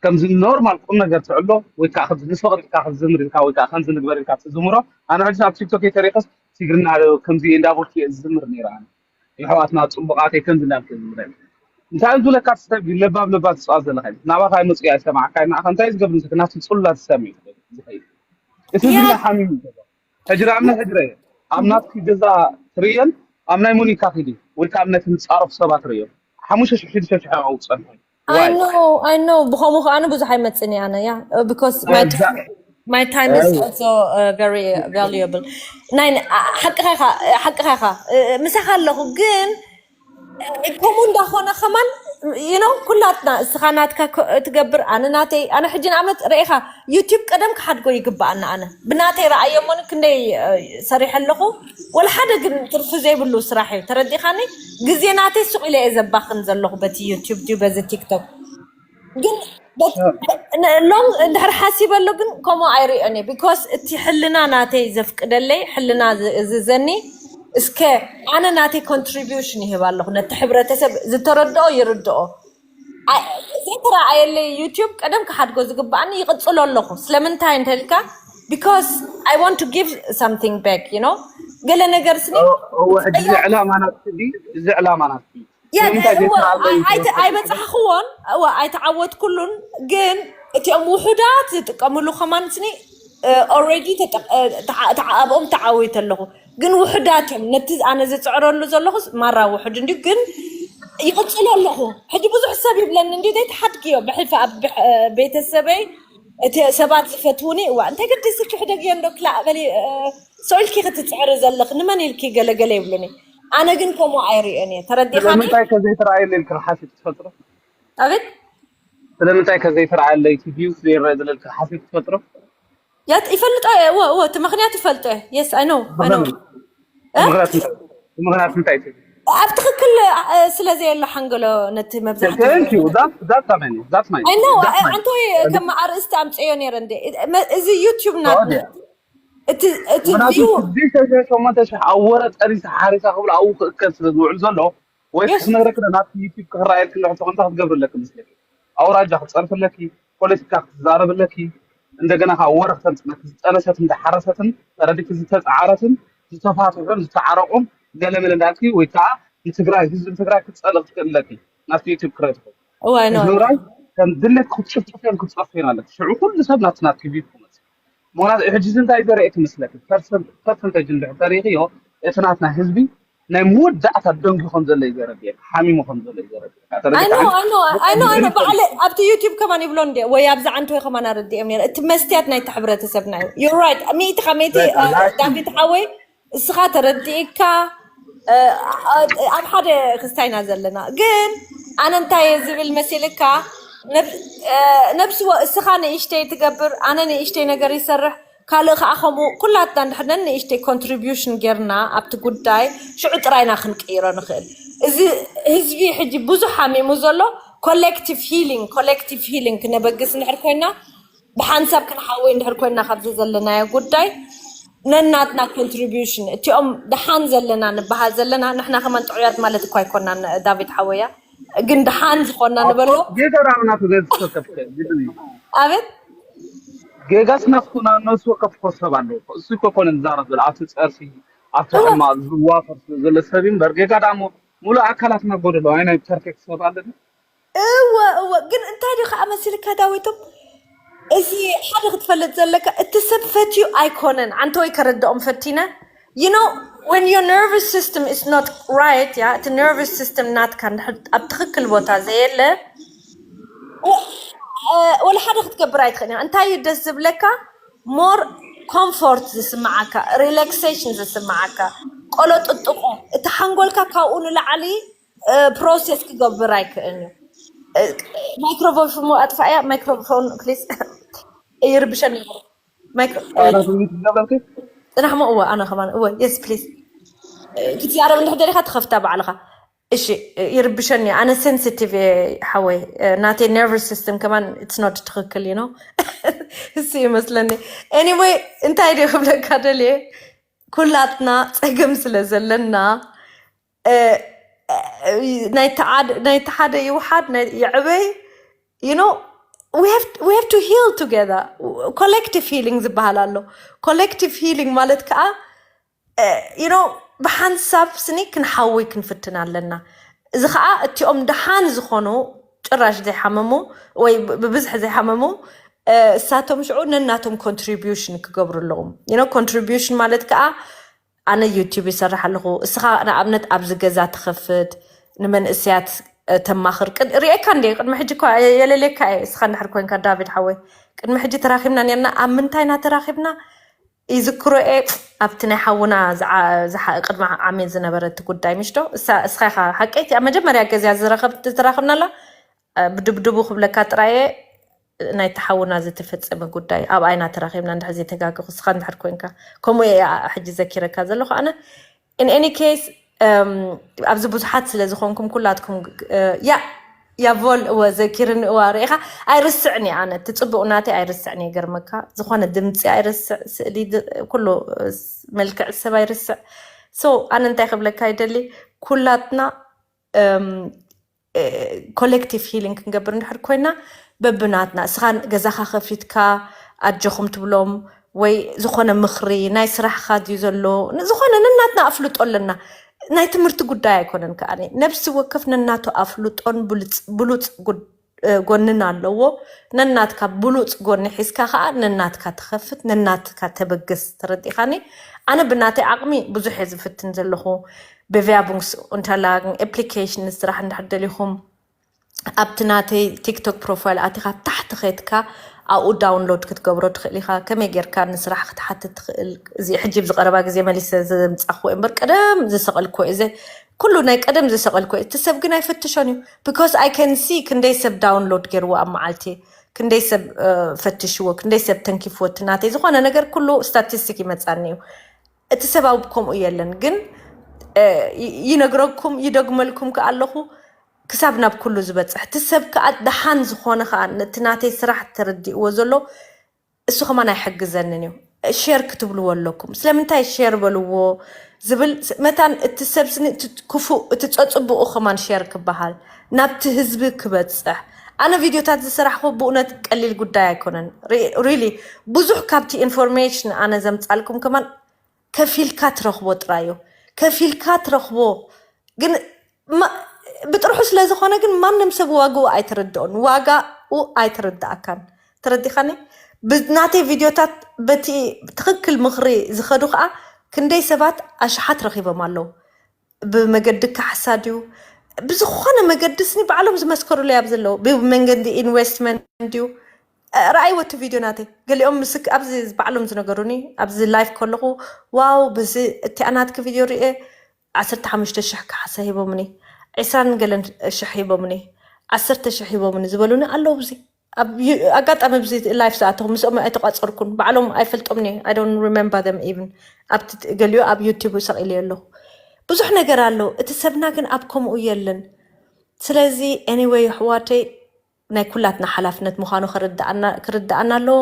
ከምዚ ኖርማል ቁም ነገር ትዕሎ ወይ ከዓ ከምዚ ንፍቕሪ ኢልካ ክትዝምር ኢልካ ወይ ከዓ ከምዚ ንግበር ኢልካ ትዝምሮ ኣነ ሕጂ ኣብ ቲክቶክ የተሪኸስ ትግርና ከምዚ እንዳበልኩ እየ ዝዝምር ነይረ ኣነ የሕዋትና ፅቡቃተይ ከምዚ እንዳልከ ዝምረ እንታይ ዝብለካ ሰብ ለባብ ለባብ ትፃወት ዘለካ ናባካ ይመፅኡ እያ ዝሰማዕካ ናካ እንታይ ዝገብር ንስክ ናብቲ ፅሉላት ዝሰምዕ ዝኸይድ እቲ ዝብላ ሓሚም ዘሎ ሕጂ ንኣብነት ሕጂ ርአ ኣብ ናትኪ ገዛ ትርእየን ኣብ ናይ ሞኒካ ኪዲ ወይ ከዓ ኣብ ናይ ትንፃረፉ ሰባት ርእዮ ሓሙሽተ ሽሕ ሽዱሽተ ሽሕ ኣውፅአን I know, I know. ብኸምኡ ከዓ ኣነ ብዙሕ ኣይመፅን እየ ኣነ ያ because my time, my time is also uh, very valuable. ናይ ሓቅኻ ኢኻ ሓቅኻ ኢኻ ምሳኻ ኣለኹ ግን ከምኡ እንዳኾነ ከማን you know ኩላትና እስኻ ናትካ ትገብር ኣነ ናተይ ኣነ ሕጂ ንኣብነት ርኢኻ ዩቲብ ቀደም ክሓድጎ ይግብኣና ኣነ ብናተይ ረኣዮ እሞ ክንደይ ሰሪሐ ኣለኹ ወላ ሓደ ግን ትርፊ ዘይብሉ ስራሕ እዩ ተረዲኻኒ ግዜ ናተይ ሱቕ ኢለ እየ ዘባኽን ዘለኹ በቲ ዩቲብ ድዩ በዚ ቲክቶክ ግን ሎም እንድሕር ሓሲበሉ ግን ከምኡ ኣይርእዮን እየ because እቲ ሕልና ናተይ ዘፍቅደለይ ሕልና ዝእዝዘኒ እስከ ኣነ ናተይ contribution ይህብ ኣለኹ ነቲ ሕብረተሰብ ዝተረድኦ ይርድኦ ዘይተረኣየለይ ዩቲብ ቀደም ክሓድጎ ዝግብኣኒ ይቕፅሎ ኣለኹ ስለምንታይ እንተልካ because I want to give something back you know ገለ ነገር ስኒ እወ ሕጂ እዚ ዕላማ ናትኪ ድዩ? እዚ ዕላማ ናትኪ ያ ስለምንታይ እወ ዘይተረኣለ ኣይ- ኣይ- ኣይበፃሕኽዎን እወ ኣይተዓወትኩሉን ግን እቲኦም ውሑዳት ዝጥቀምሉ ከማን ስኒ already ተጠ- ተዓ- ተዓ- ኣብኦም ተዓዊተ ኣለኹ ግን ውሑዳት እዮም ነቲ ኣነ ዝፅዕረሉ ዘለኹስ ማራ ውሑድ እንዲ ግን ይቕፅሎ ኣለኹ ሕጂ ብዙሕ ሰብ ይብለኒ እንዲ ዘይተሓድግዮ ብሕልፊ ኣብ ብሕ- ቤተሰበይ እቲ ሰባት ዝፈትውኒ እዋ እንታይ ግዲ ስኪ ሕደግዮ እንዶ ክላእ በሊ ሰው ኢልኪ ክትፅዕሪ ዘለኽ ንመን ኢልኪ ገለገለ ይብሉኒ ኣነ ግን ከምኡ ኣይርእዮን እየ ተረዲኻኒ ስለምንታይ ከዘይተረኣየለይ ኢልክር ሓሲብ ትፈጥሮ ኣቤት ስለምንታይ ከዘይተረኣየለይ እቲ ቪው ዘይረአ ዘለልክር ሓሲብ ትፈጥሮ ያት ይፈልጦ እየ እወ እወ እቲ ምክንያት ይፈልጦ እየ yes I know I know ምክንያት እንታይ ምክንያት እንታይ እዩ ኣብ ትክክል ስለ ዘየሎ ሓንገሎ ነቲ መብዛሕትኡ Thank you. That that's fine. That's fine. I know That's fine. ኣንተ ከም ኣርእስቲ ኣምፅዮ ነይረ እንደ እዚ ዩቲብ ናት ተዋዲያ። እቲ እቲ ምክንያቱ ቪው ሽዱሽተ ሸሞንተ ሽሕ ኣብ ወረ ጠሪሳ ሓሪሳ ክብል ኣብኡ ክእከብ ስለ ዝውዕል ዘሎ ወይ Yes. ክነግረክ ናብቲ ዩቲብ ክረኣየልክ እንድሕር ተኾንካ ክትገብር ኣለክ ምስለኪ ኣውራጃ ክትፀርፍ ኣለኪ ፖለቲካ ክትዛረብ ኣለኪ እንደገና ካብ ወረ ክተምፅእ ነቲ ዝጠነሰትን ዝሓረሰትን ተረዲኪ ዝተፃዓረትን ዝተፋትሑን ዝተዓረቁን ገለመለ እንዳልኪ ወይ ከዓ ንትግራይ ህዝቢ ትግራይ ክትፀልእ ክትክእል ኣለኪ ናብቲ ዩቲብ ክረትኹ እዋይ ነው ትግራይ ከም ድሌት ክትጭፍጭፍን ክትፀፍን ኣለኪ ሽዑ ኩሉ ሰብ ናብቲ ናትኪ ቪው ክመፅእ ምክንያቱ ሕጂ እዚ እንታይ ዘርእየኪ መስለኪ ፐርሰንተጅ እንድሕር ተሪኢኽዮ እቲ ናትና ህዝቢ ናይ መወዳእታ ደንጉ ከም ዘሎ እዩ ዘረድየካ፣ ሓሚሙ ከም ዘሎ እዩ ዘረድየካ። ተረዲእካ? ኣኖ ኣኖ ኣኖ ኣኖ ባዕለ ኣብቲ ዩቲብ ከማን ይብሎ እንዲ ወይ ኣብዚ ዓንተወይ ከማን ኣረድኦም ነረ። እቲ መስትያት ናይቲ ሕብረተሰብና እዩ። You're right። ሚእቲ ካብ ሚእቲ። ዳቪድ ሓወይ፣ እስኻ ተረዲእካ። ኣብ ሓደ ክስታይና ዘለና ግን ኣነ እንታይ እየ ዝብል መሲልካ? ነብስዎ እስኻ ንእሽተይ ትገብር፣ ኣነ ንእሽተይ ነገር ይሰርሕ፣ ካልእ ከዓ ከምኡ ኩላትና እንድሕር ነንእሽተይ ኮንትሪቢሽን ጌርና ኣብቲ ጉዳይ ሽዑ ጥራይና ክንቅይሮ ንኽእል። እዚ ህዝቢ ሕጂ ብዙሕ ሓሚሙ ዘሎ ኮሌክቲቭ ሂሊንግ ኮሌክቲቭ ሂሊንግ ክነበግስ እንድሕር ኮይና ብሓንሳብ ክንሓወይ እንድሕር ኮይና ካብዚ ዘለናዮ ጉዳይ ነናትና ኮንትሪቢሽን እቲኦም ደሓን ዘለና ንበሃል ዘለና ንሕና ከማን ጥዑያት ማለት እኳ ኣይኮናን ዳቪድ ሓወያ ግን ደሓን ዝኾና ንበሎ ጌጋ ዳምናቱ ገዝተከፍከ ግድን እዩ። ኣቤት ጌጋስ ናትኩና ነፍሲ ወከፍ ኮሰብ ኣለዎ። እሱ እኮ ኮነ ዝዛረብ ዘሎ ኣብቲ ጸርፊ ኣብቲ ሕማቕ ዝዋፈር ስለ ዘሎ ሰብ እዩ እምበር ጌጋ ዳሞ ሙሉእ ኣካላትና ጎደሎ ኣይናይ ፐርፌክት ሰብ ኣለና። እወ እወ ግን እንታይ ዲ ከዓ መሲልካ ዳዊቶም እዚ ሓደ ክትፈልጥ ዘለካ እቲ ሰብ ፈትዩ ኣይኮነን። ኣንተ ወይ ከረድኦም ፈቲነ you know when your nervous system is not right ያ እቲ nervous system ናትካ እንድሕር ኣብ ትክክል ቦታ ዘየለ ወ- እ፣ ወላ ሓደ ክትገብር ኣይትኽእል ኢኻ። እንታይ እዩ ደስ ዝብለካ? ሞር ኮምፎርት ዝስምዓካ፣ ሪላክሴሽን ዝስምዓካ፣ ቆሎ ጥጥቆ፣ እቲ ሓንጎልካ ካብኡ ንላዕሊ እ፣ ፕሮሴስ ክገብር ኣይክእልን እዩ። እ፣ ማይክሮፎን ሽሙ ኣጥፋእያ። ማይክሮፎን ፕሊዝ ይርብሸኒ። ማይክሮ- ኣራትሚት ገበልክ ጽናሕሞ እወ ኣነ ከማን እወ የስ ፕሊዝ ክትዛረብ እንድሕር ደሊኻ ትኸፍታ ባዕልኻ። እሺ ይርብሸኒ ኣነ ሴንሲቲቭ እየ ሓወይ። ናተይ ነርቨስ ሲስተም ከማን ኢትስ ኖት ትኽክል ዩ ነው እሱ ይመስለኒ። ኤኒወይ እንታይ ደ ክብለካ ደልየ ኩላትና ጸገም ስለ ዘለና ናይቲ ሓደ ይውሓድ ይዕበይ you know we have to heal together። ኮሌክቲቭ ሂሊንግ ዝበሃል ኣሎ። ኮሌክቲቭ ሂሊንግ ማለት ከዓ you know ብሓንሳብ ስኒ ክንሓዊ ክንፍትን ኣለና። እዚ ከዓ እቲኦም ደሓን ዝኾኑ ጭራሽ ዘይሓመሙ ወይ ብብዝሒ ዘይሓመሙ እሳቶም ሽዑ ነናቶም ኮንትሪቢሽን ክገብሩ ኣለዎም። ኮንትሪቢሽን ማለት ከዓ ኣነ ዩቲብ ይሰርሕ ኣለኹ፣ እስኻ ንኣብነት ኣብዚ ገዛ ትኸፍት ንመንእሰያት ተማኽር ሪኤካ እንደ ቅድሚ ሕጂ እኳ የለሌካ እየ። እስኻ እንድሕር ኮንካ ዳቪድ ሓወይ ቅድሚ ሕጂ ተራኺብና ነርና። ኣብ ምንታይ ኢና ተራኺብና ይዝክሮ እየ። ኣብቲ ናይ ሓውና ቅድሚ ዓሚ ዝነበረ እቲ ጉዳይ ምሽዶ እስኻ ኢኻ ሓቀይቲ ኣብ መጀመርያ ገዚያ ዝረኸብ ተራኽብናላ ብድብድቡ ክብለካ ጥራየ። ናይ ተሓውና ዝተፈጸመ ጉዳይ ኣብ ኣይና ተራኺብና እንድሕር ዘይተጋገኹ ስኻ እንድሕር ኮንካ ከምኡ እየ ሕጂ ዘኪረካ ዘለኹ ኣነ። In any case ኣብዚ ብዙሓት ስለ ዝኾንኩም ኩላትኩም ያ ያቮል እወ ዘኪርን እዋ ርኢኻ ኣይርስዕን እየ ኣነ እቲ ፅቡቅ ናተይ ኣይርስዕን እየ ገርመካ ዝኾነ ድምፂ ኣይርስዕ ስእሊ ኩሉ መልክዕ ሰብ ኣይርስዕ። So ኣነ እንታይ ክብለካ ይደሊ ኩላትና ኮሌክቲቭ ሂሊንግ ክንገብር እንድሕር ኮይና በብናትና እስኻ ገዛኻ ከፊትካ ኣጆኹም ትብሎም ወይ ዝኾነ ምኽሪ ናይ ስራሕኻ ድዩ ዘሎ ዝኾነ ነናትና ኣፍልጦ ኣለና። ናይ ትምህርቲ ጉዳይ ኣይኮነን ከዓ ነብሲ ወከፍ ነናቱ ኣፍልጦን ብሉፅ ጎንን ኣለዎ። ነናትካ ብሉፅ ጎኒ ሒዝካ ከዓ ነናትካ ትኸፍት ነናትካ ተበግስ ተረዲኻኒ። ኣነ ብናተይ ዓቕሚ ብዙሕ እየ ዝፍትን ዘለኹ። Bewerbungsunterlagen application ስራሕ እንድሕር ደሊኹም ኣብቲ ናተይ ቲክቶክ ፕሮፋይል ኣቲኻ ታሕቲ ኸይትካ ኣብኡ ዳውንሎድ ክትገብሮ ትኽእል ኢኻ። ከመይ ጌርካ ንስራሕ ክትሓትት ትኽእል እዚ ሕጂ ብዝቀረባ ግዜ መሊሰ ዘምፃኹ እምበር ቀደም ዝሰቐልኩ እዚ ኩሉ ናይ ቀደም ዝሰቐልኩ እቲ ሰብ ግን ኣይፈትሾን እዩ። Because I can see ክንደይ ሰብ ዳውንሎድ ገይርዎ ኣብ መዓልቲ ክንደይ ሰብ ፈትሽዎ ክንደይ ሰብ ተንኪፍዎ እቲ ናተይ ዝኾነ ነገር ኩሉ ስታቲስቲክ ይመፃኒ እዩ። እቲ ሰብ ኣብ ከምኡ የለን ግን ይነግረኩም ይደግመልኩም ከ ኣለኹ ክሳብ ናብ ኩሉ ዝበፅሕ እቲ ሰብ ከዓ ደሓን ዝኾነ ከዓ እቲ ናተይ ስራሕ ተረዲእዎ ዘሎ እሱ ከማን ኣይሕግዘንን እዩ። ሼር ክትብልዎ ኣለኩም ስለምንታይ ሼር በልዎ ዝብል መታን እቲ ሰብ ስኒ ክፉእ እቲ ፀፅቡኡ ከማን ሼር ክበሃል ናብቲ ህዝቢ ክበፅሕ ኣነ ቪድዮታት ዝሰራሕኩ ብእውነት ቀሊል ጉዳይ ኣይኮነን። ሪሊ ብዙሕ ካብቲ ኢንፎርሜሽን ኣነ ዘምፃልኩም ከማን ከፊልካ ትረኽቦ ጥራዮ ከፊልካ ትረኽቦ ግን ብጥርሑ ስለ ዝኾነ ግን ማንም ሰብ ዋግኡ ኣይተረድኦን ዋጋኡ ኣይተረዳእካን። ተረዲኻኒ ብናተይ ቪድዮታት በቲ ትኽክል ምኽሪ ዝኸዱ ከዓ ክንደይ ሰባት ኣሽሓት ረኺቦም ኣለዉ። ብመገዲ ካሕሳ ድዩ ብዝኾነ መገዲ ስኒ ባዕሎም ዝመስከሩሉ ኣብ ዘለዉ ብመንገዲ ኢንቨስትመንት ድዩ? ረኣይዎ እቲ ቪድዮ ናተይ። ገሊኦም ምስክ ኣብዚ ባዕሎም ዝነገሩኒ ኣብዚ ላይፍ ከለኹ ዋው በዚ እቲ ኣናትክ ቪድዮ ርኤ ዓሰርተ ሓሙሽተ ሽሕ ካሕሳ ሂቦምኒ፣ ዕስራን ገለን ሽሕ ሂቦምኒ፣ ዓሰርተ ሽሕ ሂቦምኒ ዝበሉኒ ኣለዉ። ብዚ ኣብ ዩ- ኣጋጣሚ ብዚ ላይፍ ዝኣተኹ ምስኦም ኣይተቋፀርኩን፣ ባዕሎም ኣይፈልጦምኒ። I don't remember them even። ኣብቲ ገሊኡ ኣብ ዩቲብ ሰቂለ ኣለኹ። ብዙሕ ነገር ኣሎ። እቲ ሰብና ግን ኣብ ከምኡ የለን። ስለዚ anyway ኣሕዋተይ ናይ ኩላትና ሓላፍነት ምዃኑ ክርድኣና ኣለዎ።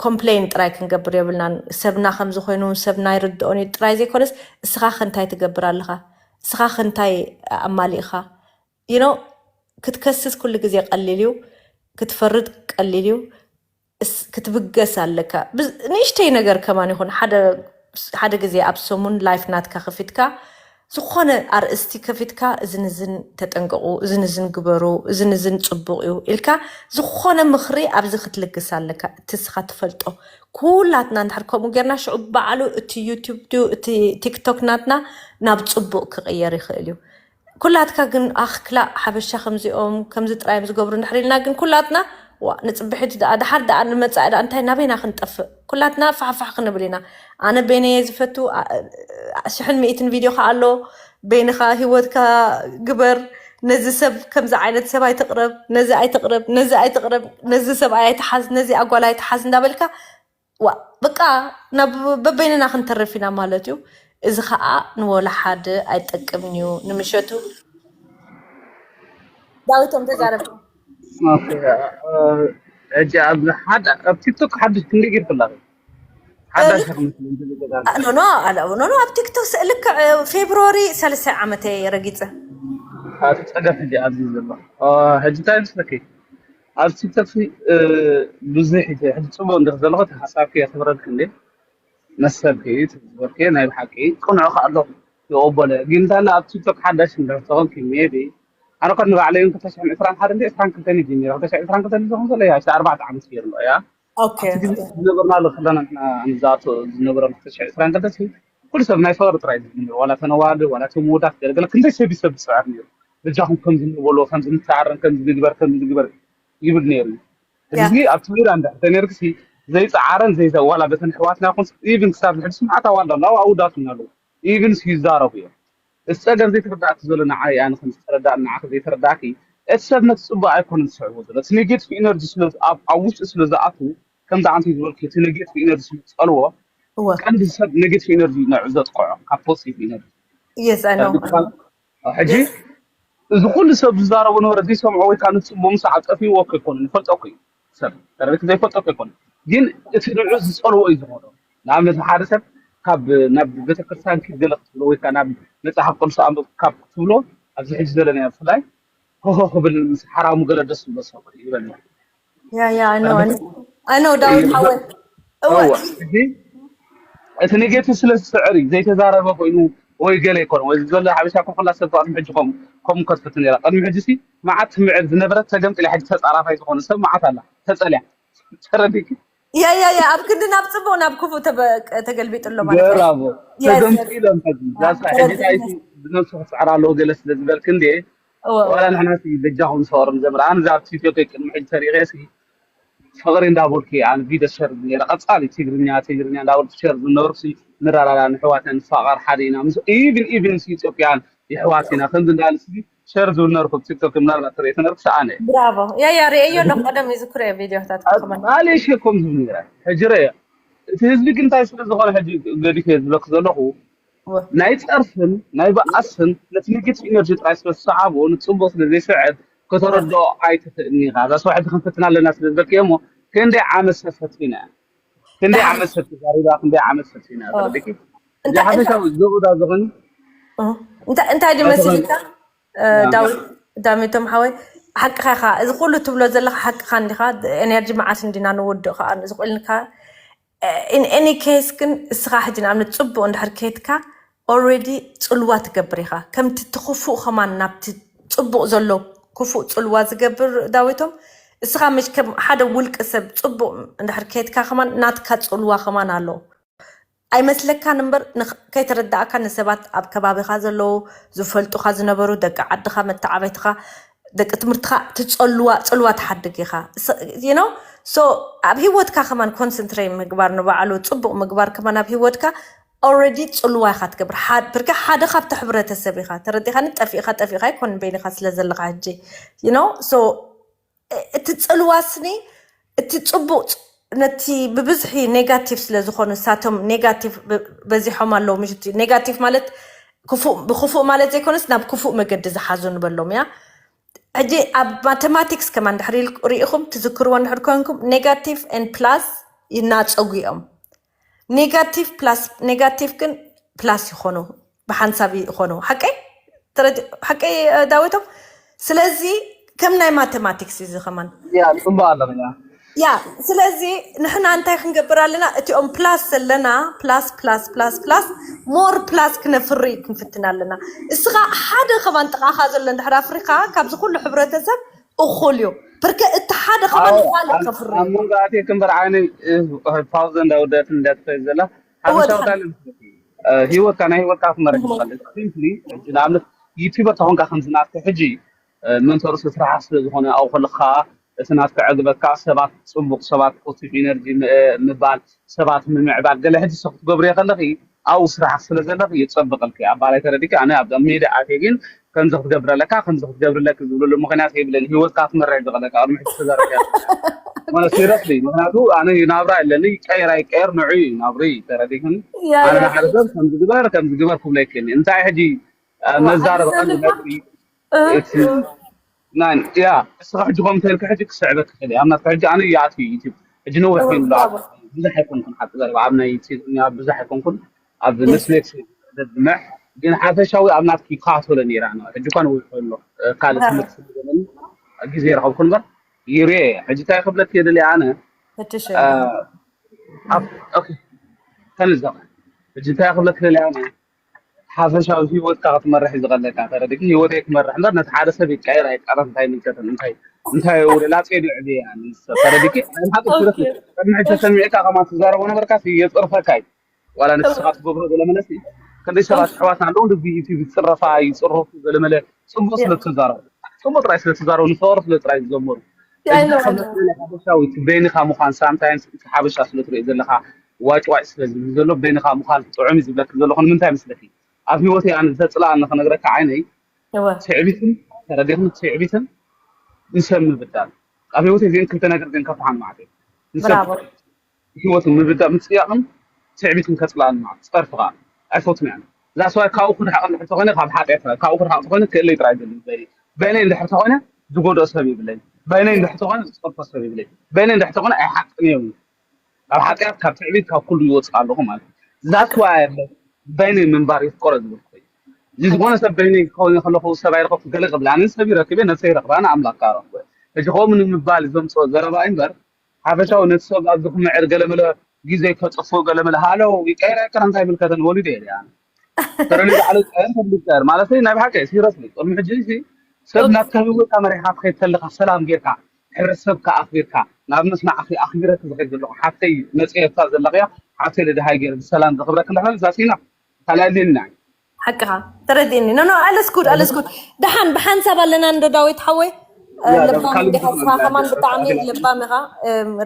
ኮምፕሌን ጥራይ ክንገብር የብልናን። ሰብና ከምዚ ኮይኑ ሰብና ይርድኦን እዩ ጥራይ ዘይኮነስ እስኻ ከ እንታይ ትገብር ኣለኻ? እስኻ ከ እንታይ ኣማሊእኻ? You know ክትከስስ ኩሉ ግዜ ቀሊል እዩ፣ ክትፈርድ ቀሊል እዩ። ክትብገስ ኣለካ። ንእሽተይ ነገር ከማን ይኹን ሓደ ግዜ ኣብ ሰሙን ላይፍ ናትካ ከፊትካ ዝኾነ ኣርእስቲ ከፊትካ እዝንዝን ተጠንቀቁ፣ እዝንዝን ግበሩ፣ እዝንዝን ፅቡቅ እዩ ኢልካ ዝኾነ ምኽሪ ኣብዚ ክትልግስ ኣለካ። እቲ ስኻ ትፈልጦ ኩላትና እንድሕር ከምኡ ጌርና ሽዑ ባዕሉ እቲ ዩቲብ ድዩ እቲ ቲክቶክ ናትና ናብ ፅቡቅ ክቅየር ይኽእል እዩ። ኩላትካ ግን ኣኽክላ ሓበሻ ከምዚኦም ከምዚ ጥራይ እዮም ዝገብሩ እንድሕር ኢልና ግን ኩላትና ዋ ንፅብሒት ደኣ ደሓር ደኣ ንመፃኢ ደኣ እንታይ ናበይና ክንጠፍእ ኩላትና ፋሕፋሕ ክንብል ኢና። ኣነ በይነየ ዝፈቱ ሽሕን ሚእትን ቪድዮ ከዓ ኣሎ። በይንኻ ሂወትካ ግበር። ነዚ ሰብ ከምዚ ዓይነት ሰብ ኣይትቕረብ፣ ነዚ ኣይትቕረብ፣ ነዚ ኣይትቕረብ፣ ነዚ ሰብ ኣይትሓዝ፣ ነዚ ኣጓል ኣይትሓዝ እንዳበልካ ዋ በቃ ናብ በበይንና ክንተርፍ ኢና ማለት እዩ። እዚ ከዓ ንወላ ሓደ ኣይጠቅምን እዩ። ንምሸቱ ዳዊቶም ተዛረብ። ሕጂ ኣብ ሓደ ኣብ ቲክቶክ ሓድሽ ክንደይ ጌርክላ ሓዳሽ ክመስል ኖኖ ኖኖ ኣብ ቲክቶክ ልክዕ ፌብሩዋሪ ሰለስተ ዓመተይ ረጊፀ እቲ ፀገም ሕጂ ኣብዚ ዘሎ ሕጂ እንታይ ምስለኪ ኣብ ቲክቶክ ብዙሕ ሕጂ ፅቡቅ እንዲክ ዘለኹ እቲ ሓሳብኪ የኽብረልክ እንዴ መሰልኪ ዝበልኪ ናይ ብሓቂ ቅኑዕ ከ ኣለኹ ይቕበሎ ግን እንታለ ኣብ ቲክቶክ ሓዳሽ እንድሕር ተኾንኪ ሜቢ ኣነ ኮ ንባዕለይ እውን ክልተ ሽሕን ዕስራን ሓደ እንደ ዕስራን ክልተን እዩ ጀሚረ ክልተ ሽሕን ዕስራን ክልተን እዩ ዝኾን ዘሎ እያ ኣርባዕተ ዓመት ገይሩ ኣሎ እያ ኣብቲ ግዜ ዝነበርናሉ ከለና ንሕና ንዝኣቶ ዝነበረ ክልተ ሽሕን ዕስራን ክልተ ኩሉ ሰብ ናይ ፍቕሪ ጥራይ ዝብል ዋላ ተነዋልድ ዋላ ተምውዳት ገለገለ ክንደይ ሰብ ሰብ ዝፅዕር ነይሩ በጃኹም ከምዚ ንበሎ ከምዚ ንተዓረም ከምዚ ንግበር ከምዚ ንግበር ይብል ነይሩ እዩ ሕጂ ኣብቲ ሜዳ እንድሕር ተነርክሲ ዘይፀዓረን ዘይዘዋላ በተን ኣሕዋትና ይኹን ኢቭን ክሳብ ንሕድሲ መዓት ኣዋልድ ኣለዋ ኣውዳት እውን ኣለዉ ኢቭን ይዛረቡ እዮም እቲ ፀገም ዘይተረዳእኪ ዘሎ ንዓይ ኣነ ከም ዝተረዳእኒ ንዓኺ ዘይተረዳእኪ እቲ ሰብ ነቲ ፅቡቅ ኣይኮነን ዝስዕቦ ዘሎ እቲ ኔጌቲቭ ኢነርጂ ስለ ኣብ ውሽጢ ስለ ዝኣትዉ ከምዚ ኣንቲ ዝበልኪ እቲ ኔጌቲቭ ኢነርጂ ስለ ዝፀልዎ ቀንዲ ሰብ ኔጌቲቭ ኢነርጂ ነዑ ዘጥቅዖ ካብ ፖዚቲቭ ኢነርጂ Yes, I know. ሕጂ እዚ ኩሉ ሰብ ዝዛረቦ ነበረ ዘይሰምዖ ወይ ከዓ ንፅቡቅ ምስ ዓፀፍዎ እኮ ይኮኑ ንፈልጦ እኮ እዩ ሰብ ተረድክ ዘይፈልጦ እኮ ይኮኑ ግን እቲ ንዑ ዝፀልዎ እዩ ዝኾኖ ንኣብነት ሓደ ሰብ ካብ ናብ ቤተክርስትያን ክገለ ክትብሎ ወይ ከዓ ናብ መፅሓፍ ቅዱስ ኣንብብ ካብ ክትብሎ ኣብዚ ሕጂ ዘለና ብፍላይ ሆሆ ክብል ምስ ሓራሙ ገለ ደስ ዝብሎ ሰብ ይበል Yeah, yeah, I know. I know, I know ዳዊት ሓወይ እወ እወ ሕጂ እቲ ኔጌቲቭ ስለ ዝስዕር እዩ ዘይተዛረበ ኮይኑ ወይ ገለ ይኮነ ወይ ዘሎ ሓበሻ ኮን ኩላ ሰብ ቅድሚ ሕጂ ከም ከም ከትፍት ነራ ቅድሚ ሕጂ ሲ መዓት ትምዕር ዝነበረት ተገምጢላ ሕጂ ተጻራፋይ ዝኾነ ሰብ መዓት ኣላ ተጸልያ ተረዲኪ ያ ያ ያ ኣብ ክንዲ ናብ ጽቡቅ ናብ ክፉእ ተበ- ተገልቢጡ ኣሎ ማለት እዩ ብራቮ ተገምጢሎም ሕጂ ዛሳ ሕጂ ታይቲ ብነብሱ ክስዕር ኣለዎ ገለ ስለ ዝበልክ እንዴ እወ ዋላ ንሕና ሲ በጃኹም ንፈቕር ንዘምር ኣነ እዛ ኣብቲ ኢትዮጵያ ቅድሚ ሕጂ ተሪኸ ሲ ፍቕሪ እንዳበልኩ ኣነ ቪድዮ ሸር ነረ ቀጻሊ ትግርኛ ትግርኛ እንዳበልኩ ሸር ዝነበርኩ ንራራራ ንሕዋተ ንፋቐር ሓደ ኢና ምስ ኢቭን ኢቭን ምስ ኢትዮጵያን የሕዋት ኢና ከምዚ እንዳበልኩ ሸር ዝብል ነበርኩ ቲክቶክ ምናልባት ትርኢ ትነርኩ ኣነ ብራቮ ያ ያ ርእዮ ኣለኹ ቀደም ይዝክሮ እየ ቪድዮታት ክመን ማሌሽያ ከም ዝብል ነረ ሕጂ ርእዮ እቲ ህዝቢ ግን እንታይ ስለ ዝኾነ ሕጂ ገዲፈ ዝብለኩ ዘለኹ ናይ ፀርፍን ናይ በኣስን ነቲ ኔጌቲቭ ኢነርጂ ጥራይ ስለ ዝሰዓቦ ንፅቡቅ ስለ ዘይስዕብ ከተረድኦ ኣይትኽእልን ኢኻ እዛ ሰውሕቲ ክንፍትና ኣለና ስለ ዝበልክዮ እሞ ክንደይ ዓመት ሰብ ፈቲና ክንደይ ዓመት ሰብ ተዛሪባ ክንደይ ዓመት ፈቲና ተረዲኪ እዚ ሓፈሻዊ ዘብዳ ዝኾነ እንታይ ድዩ መሲልካ ዳዊት ዳሚቶም ሓወይ ሓቅኻ ኢኻ እዚ ኩሉ ትብሎ ዘለኻ ሓቅኻ እንዲኻ ኤነርጂ መዓስ እንዲና ንውድእ ከዓ ዝኽእልንካ in any case ግን እስኻ ሕጂ ንኣብነት ፅቡቅ እንድሕር ከይትካ already ፅልዋ ትገብር ኢኻ ከምቲ እቲ ክፉእ ከማን ናብቲ ፅቡቅ ዘሎ ክፉእ ፅልዋ ዝገብር ዳዊቶም እስኻ መሽ ከም ሓደ ውልቂ ሰብ ፅቡቅ እንድሕር ከይትካ ከማን ናትካ ፅልዋ ከማን ኣሎ ኣይመስለካን እምበር ንኽ- ከይተረዳእካ ንሰባት ኣብ ከባቢኻ ዘለዉ ዝፈልጡኻ ዝነበሩ ደቂ ዓድኻ መተዓበይትኻ ደቂ ትምህርትኻ ትፀልዋ ፅልዋ ትሓድግ ኢኻ you know so ኣብ ህይወትካ ከማን ኮንሰንትሬት ምግባር ንባዕሉ ፅቡቅ ምግባር ከማን ኣብ ህይወትካ already ፅልዋ ኢኻ ትገብር ሓደ ብርካ ሓደ ካብቲ ሕብረተሰብ ኢኻ ተረዲኻኒ ጠፊእኻ ጠፊእኻ ኣይኮን በይንኻ ስለ ዘለኻ ሕጂ you know so እቲ ፅልዋ ስኒ እቲ ፅቡቅ ነቲ ብብዝሒ ኔጋቲቭ ስለ ዝኾኑ ንሳቶም ኔጋቲቭ በዚሖም ኣለዉ ምሽ ኔጋቲቭ ማለት ክፉእ ብክፉእ ማለት ዘይኮነስ ናብ ክፉእ መገዲ ዝሓዙ ንበሎም እያ ሕጂ ኣብ ማተማቲክስ ከማን ድሕሪ ርኢኹም ትዝክርዎ እንድሕር ኮንኩም ኔጋቲቭ ን ፕላስ ይናፀጉ እዮም ኔጋቲቭ ፕላስ ኔጋቲቭ ግን ፕላስ ይኾኑ ብሓንሳብ ይኾኑ ሓቀይ ሓቀይ ዳዊቶም ስለዚ ከም ናይ ማተማቲክስ እዚ ከማን ያ ጽቡቅ ኣለና ያ ስለዚ ንሕና እንታይ ክንገብር ኣለና እቲኦም ፕላስ ዘለና ፕላስ ፕላስ ፕላስ ፕላስ ሞር ፕላስ ክነፍሪ ክንፍትን ኣለና እስኻ ሓደ ከማን ጥቃኻ ዘሎ እንድሕር ኣፍሪካ ካብዚ ኩሉ ሕብረተሰብ እኹል እዩ ብርከ እቲ ሓደ ከማን ፋልጥ ከፍሪ ኣብ መንጎ ኣትየ ክንበር ዓይነይ ፓውዘ እንዳወደት እንዳትፈይ ዘላ ሓበሻውታ ህይወትካ ናይ ህይወትካ ክመርሕ ይኽእል ንኣብነት ዩቲበር ተኾንካ ከምዚ ናትካ ሕጂ መንተርሱ ስራሓ ስለ ዝኾነ ኣብኡ ከለካ እቲ ናትካ ዕግበትካ ሰባት ፅቡቅ ሰባት ፖዚቲቭ ኢነርጂ ምባል ሰባት ምምዕባል ገለ ሕጂ ሰ ክትገብርዮ ከለኺ ኣብኡ ስራሕ ስለ ዘለኺ የፀብቀልኪ ኣባላይ ተረዲኪ ኣነ ኣብ ሜዳ ኣትየ ግን ከምዚ ክትገብረለካ ከምዚ ክትገብርለኪ ዝብልሉ ምክንያት የብለን ህይወትካ ክትመርሕ ዝኽእለካ ቅድሚ ሕጂ ተዛረብያ ማለት ሲረስሊ ምክንያቱ ኣነ ናብራ የለኒ ይቀየር ኣይቀየር ንዑ እዩ ናብሪ ተረዲክኒ ኣነ ንሓደ ሰብ ከምዚ ግበር ከምዚ ግበር ክብሎ ይክእልኒ እንታይ ሕጂ መዛረብ ቀንዲ ነጥቢ እቲ ናይ ያ እስኻ ሕጂ ከም ተልካ ሕጂ ክስዕበክ ይኽእል ኣብ ናትካ ሕጂ ኣነ ይኣት እዩ ዩቲብ ሕጂ ነዊሕ ኮይኑ ብዙሕ ኣይኮንኩን ሓቂ ዘረባ ኣብ ናይ ትግርኛ ብዙሕ ኣይኮንኩን ኣብ ኔትፍሊክስ ዘድምዕ ግን ሓፈሻዊ ኣብ ናትኪ ይከታተሎ ነይራ ሕጂ እኳ ነዊሕ ኮይኑ ካልእ ትምህርቲ ስለዘለኒ ግዜ ረኸብኩ እምበር ይርየ ሕጂ እንታይ ክብለክ የደልየ ኣነ ተልዘ ሕጂ እንታይ ክብለክ ደልየ ኣነ ሓፈሻዊ ህይወትካ ክትመርሕ ዝቐለካ ተረድኪ ህይወተይ ክመርሕ እምበር ነቲ ሓደ ሰብ ይቀየር ኣይቀረፍ እንታይ ምልከተን እንታይ እንታይ ውረ ላፀ ዶ ዕብየ ተረድኪ ሓቂ ቅድሚ ሕጂ ተሰሚዕካ ከማ ትዛረቦ ነበርካ የፅርፈካ እዩ ዋላ ንስኻ ትገብሮ ዘለመለሲ ክንደይ ሰባት ኣሕዋትና ኣለዉ ብ ዩቲብ ይፅረፋ ይፅረፉ ዘለመለ ፅቡቅ ስለ ትዛረቡ ፅቡቅ ጥራይ ስለ ትዛረቡ ንፍቅሪ ስለ ጥራይ ዝዘመሩ ሓበሻዊ በይንካ ምኳን ሳምታይምስ እቲ ሓበሻ ስለ ትሪኦ ዘለካ ዋጭዋጭ ስለ ዝብል ዘሎ በይንካ ምኳን ጥዑም እዩ ዝብለክ ዘለኹ ንምንታይ መስለኪ ኣብ ህይወተይ ኣነ ዘፅላኣኒ ክነግረካ ዓይነይ ትዕቢትን ተረዲኽኒ ትዕቢትን ንሰብ ምብዳል ኣብ ህይወተይ እዚአን ክልተ ነገር ግን ከፍሓን ማለት እዩ ንሰብ ህይወትን ምብዳል ምፅያቕን ትዕቢትን ከፅላኣኒ ማለት ፀርፊ ከዓ ኣይፈቱን እያ ዛስዋይ ካብኡ ክርሓቕ እንድሕር ተኾይነ ካብ ሓጢኣት ካብኡ ክርሓቕ ተኾይነ ክእለይ ጥራይ ዘለ በይነይ እንድሕር ተኾይነ ዝጎድኦ ሰብ ይብለይ በይነይ እንድሕር ተኾይነ ዝፀርፎ ሰብ ይብለይ በይነይ እንድሕር ተኾይነ ኣይሓቅን እዮም ካብ ሓጢኣት ካብ ትዕቢት ካብ ኩሉ ይወፅእ ኣለኹ ማለት እዩ ዛስዋይ ኣለ በይነይ ምንባር ይፍቀሮ ዝብል ኮይኑ እዚ ዝኾነ ሰብ በይነይ ክኸውን ከለኹ ሰብ ኣይረኸብኩ ገለ ክብል ኣነ ሰብ ይረክብ ነብሰይ ይረክብ ኣነ ኣምላክ ካረኽበ ሕጂ ከምኡ ንምባል ዘምፅኦ ዘረባ እምበር ሓፈሻዊ ነቲ ሰብ ኣብዚ ክምዕር ገለመለ ግዜ ከጥፍኡ ገለመለ ሃለው ይቀይር ኣይቀር እንታይ ምልከተን ወሊደ እየ ኣነ ተረኒ ባዕሉ ይቀየር ሰብ ይቀየር ማለት ናይ ብሓቂ ሲረስ ቅድሚ ሕጂ ሰብ ናትካ ህይወትካ መሪሕካ ትኸይድ ከለካ ሰላም ጌርካ ሕብረተሰብካ ኣኽቢርካ ንኣብነት ንዓኺ ኣኽቢረኪ ዝኸይድ ዘለኹ ሓፍተይ መፅየካ ዘለኽያ ሓፍተይ ልድሃይ ገይረ ብሰላም ዘኽብረኪ እንዳሕበል ዛሲና ካልኣይ ሌና ሓቅኻ ተረዲእኒ ኖ ኖ ኣለስኩድ ኣለስኩድ ደሓን ብሓንሳብ ኣለና እንዶ ዳዊት ሓወይ ለባም እንዲኻ ስኻ ከማን ብጣዕሚ ለባም ኢኻ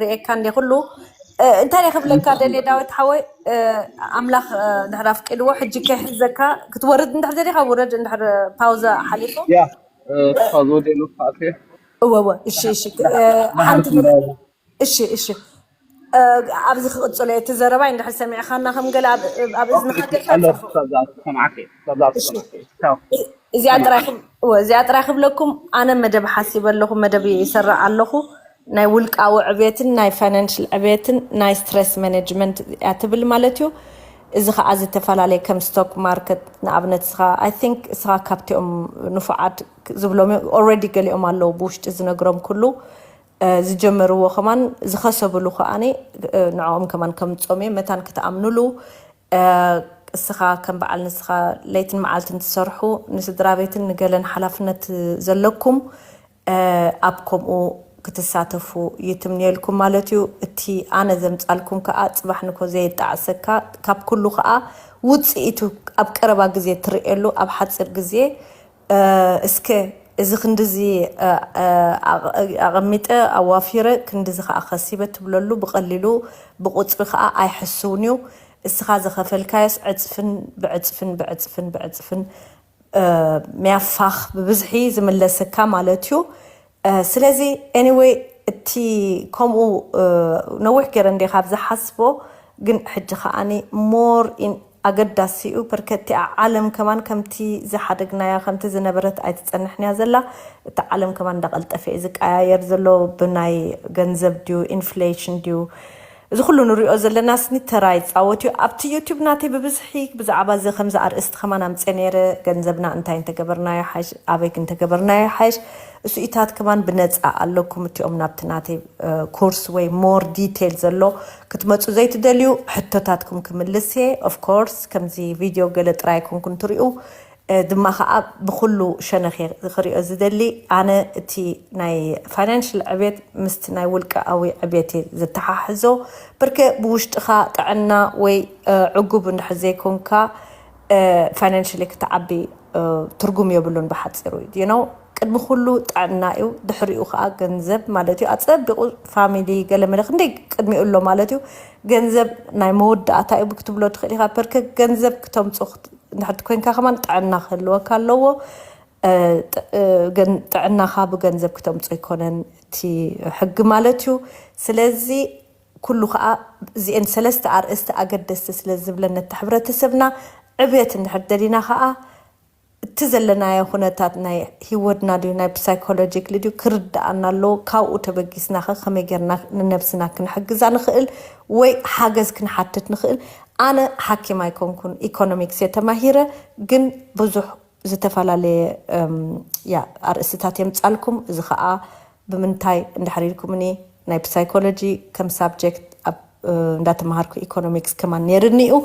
ርእየካ እንዲ ኩሉ እንታይ ክብለካ ደልየ ዳዊት ሓወይ ኣምላኽ ድሕር ኣፍቂድዎ ሕጂ ከይሕዘካ ክትወርድ እንድሕር ደሊኻ ውረድ እንድሕር ፓውዛ ሓሊፉ ዝወደሉ እወ እወ እሺ እሺ ሓንቲ እሺ እሺ ኣብዚ ክቕፅሎ እቲ ዘረባይ እንድሕር ሰሚዕኻና ከም ገለ ኣብ እዝንኻ ጌርካ እዚኣ ጥራይ ክብለኩም ኣነ መደብ ሓሲበ ኣለኹ መደብ ይሰርዕ ኣለኹ ናይ ውልቃዊ ዕብየትን ናይ ፋይናንሽል ዕብየትን ናይ ስትረስ ማኔጅመንት እያ ትብል ማለት እዩ እዚ ከዓ ዝተፈላለየ ከም ስቶክ ማርኬት ንኣብነት እስኻ ኣይ ቲንክ እስኻ ካብቲኦም ንፉዓት ዝብሎም ኦረዲ ገሊኦም ኣለዉ ብውሽጢ ዝነግሮም ኩሉ ዝጀመርዎ ከማን ዝኸሰብሉ ከኣኒ ንዕኦም ከማን ከምፅኦም እየ መታን ክትኣምኑሉ እስኻ ከም በዓል ንስኻ ለይትን መዓልትን ትሰርሑ ንስድራ ቤትን ንገለን ሓላፍነት ዘለኩም ኣብ ከምኡ ክትሳተፉ ይትምንየልኩም ማለት እዩ። እቲ ኣነ ዘምጻልኩም ከዓ ጽባሕ ንኮ ዘየጣዕሰካ፣ ካብ ኩሉ ከዓ ውፅኢቱ ኣብ ቀረባ ግዜ ትርእየሉ፣ ኣብ ሓፂር ግዜ እስከ እዚ ክንድዚ ኣቐሚጠ ኣዋፊረ ክንድዚ ከዓ ከሲበ ትብለሉ ብቐሊሉ ብቁፅሪ ከዓ ኣይሕስውን እዩ። እስኻ ዝኸፈልካዮስ ዕፅፍን ብዕፅፍን ብዕፅፍን ብዕፅፍን ሚያፋኽ ብብዝሒ ዝምለሰካ ማለት እዩ። ስለዚ anyway እቲ ከምኡ ነዊሕ ገይረ እንደ ካብ ዝሓስቦ ግን ሕጂ ከዓኒ more in ኣገዳሲ እዩ። ፐርከቲ ዓለም ከማን ከምቲ ዝሓደግናያ ከምቲ ዝነበረት ኣይትፀንሕንያ ዘላ። እቲ ዓለም ከማን እንዳቐልጠፈ እዩ ዝቀያየር ዘሎ። ብናይ ገንዘብ ድዩ ኢንፍሌሽን ድዩ እዚ ኩሉ ንሪኦ ዘለና ስኒ ተራ ይፃወት እዩ። ኣብቲ ዩቲዩብ ናተይ ብብዝሒ ብዛዕባ እዚ ከምዚ ኣርእስቲ ከማን ኣምፀ ነይረ። ገንዘብና እንታይ እንተገበርናዮ ሓሽ ኣበይ እንተገበርናዮ ሓሽ እሱኢታት ከማን ብነፃ ኣለኩም። እቲኦም ናብቲ ናተይ ኮርስ ወይ more detail ዘሎ ክትመፁ ዘይትደልዩ ሕቶታትኩም ክምልስ እየ። Of course ከምዚ ቪድዮ ገለ ጥራይ ኣይኮንኩን ትሪኡ ድማ ከዓ ብኩሉ ሸነኽ ክሪኦ ዝደሊ ኣነ እቲ ናይ ፋይናንሽል ዕቤት ምስቲ ናይ ውልቀኣዊ ዕቤት እየ ዝተሓሕዞ። ብርክ ብውሽጥኻ ጥዕና ወይ ዕጉብ እንድሕር ዘይኮንካ ፋይናንሽሊ ክትዓቢ ትርጉም የብሉን። ብሓፂሩ you know ቅድሚ ኩሉ ጥዕና እዩ፣ ድሕሪኡ ከዓ ገንዘብ ማለት እዩ። ኣፀቢቁ ፋሚሊ ገለመለ ክንደይ ቅድሚኡ ኣሎ ማለት እዩ። ገንዘብ ናይ መወዳእታ እዩ ክትብሎ ትኽእል ኢኻ። በርከ ገንዘብ ክተምፁ እንድሕር ኮይንካ ከማን ጥዕና ክህልወካ ኣለዎ። ጥዕናኻ ብገንዘብ ክተምፁ ኣይኮነን እቲ ሕጊ ማለት እዩ። ስለዚ ኩሉ ከዓ እዚአን ሰለስተ ኣርእስቲ ኣገደስቲ ስለ ዝብለን ነቲ ሕብረተሰብና ዕብየት እንድሕር ደሊና ከዓ እቲ ዘለናዮ ኩነታት ናይ ህይወትና ድዩ ናይ ሳይኮሎጂክሊ ድዩ ክርድኣና ኣለዎ። ካብኡ ተበጊስና ከ ከመይ ጌርና ንነብስና ክንሕግዛ ንኽእል ወይ ሓገዝ ክንሓትት ንኽእል። ኣነ ሓኪም ኣይኮንኩን፣ ኢኮኖሚክስ እየ ተማሂረ፣ ግን ብዙሕ ዝተፈላለየ ያ ኣርእስታት የምፃልኩም። እዚ ከዓ ብምንታይ እንድሕር ኢልኩምኒ ናይ ሳይኮሎጂ ከም ሳብጀክት ኣብ እንዳተምሃርኩ ኢኮኖሚክስ ከማን ነይርኒ እዩ።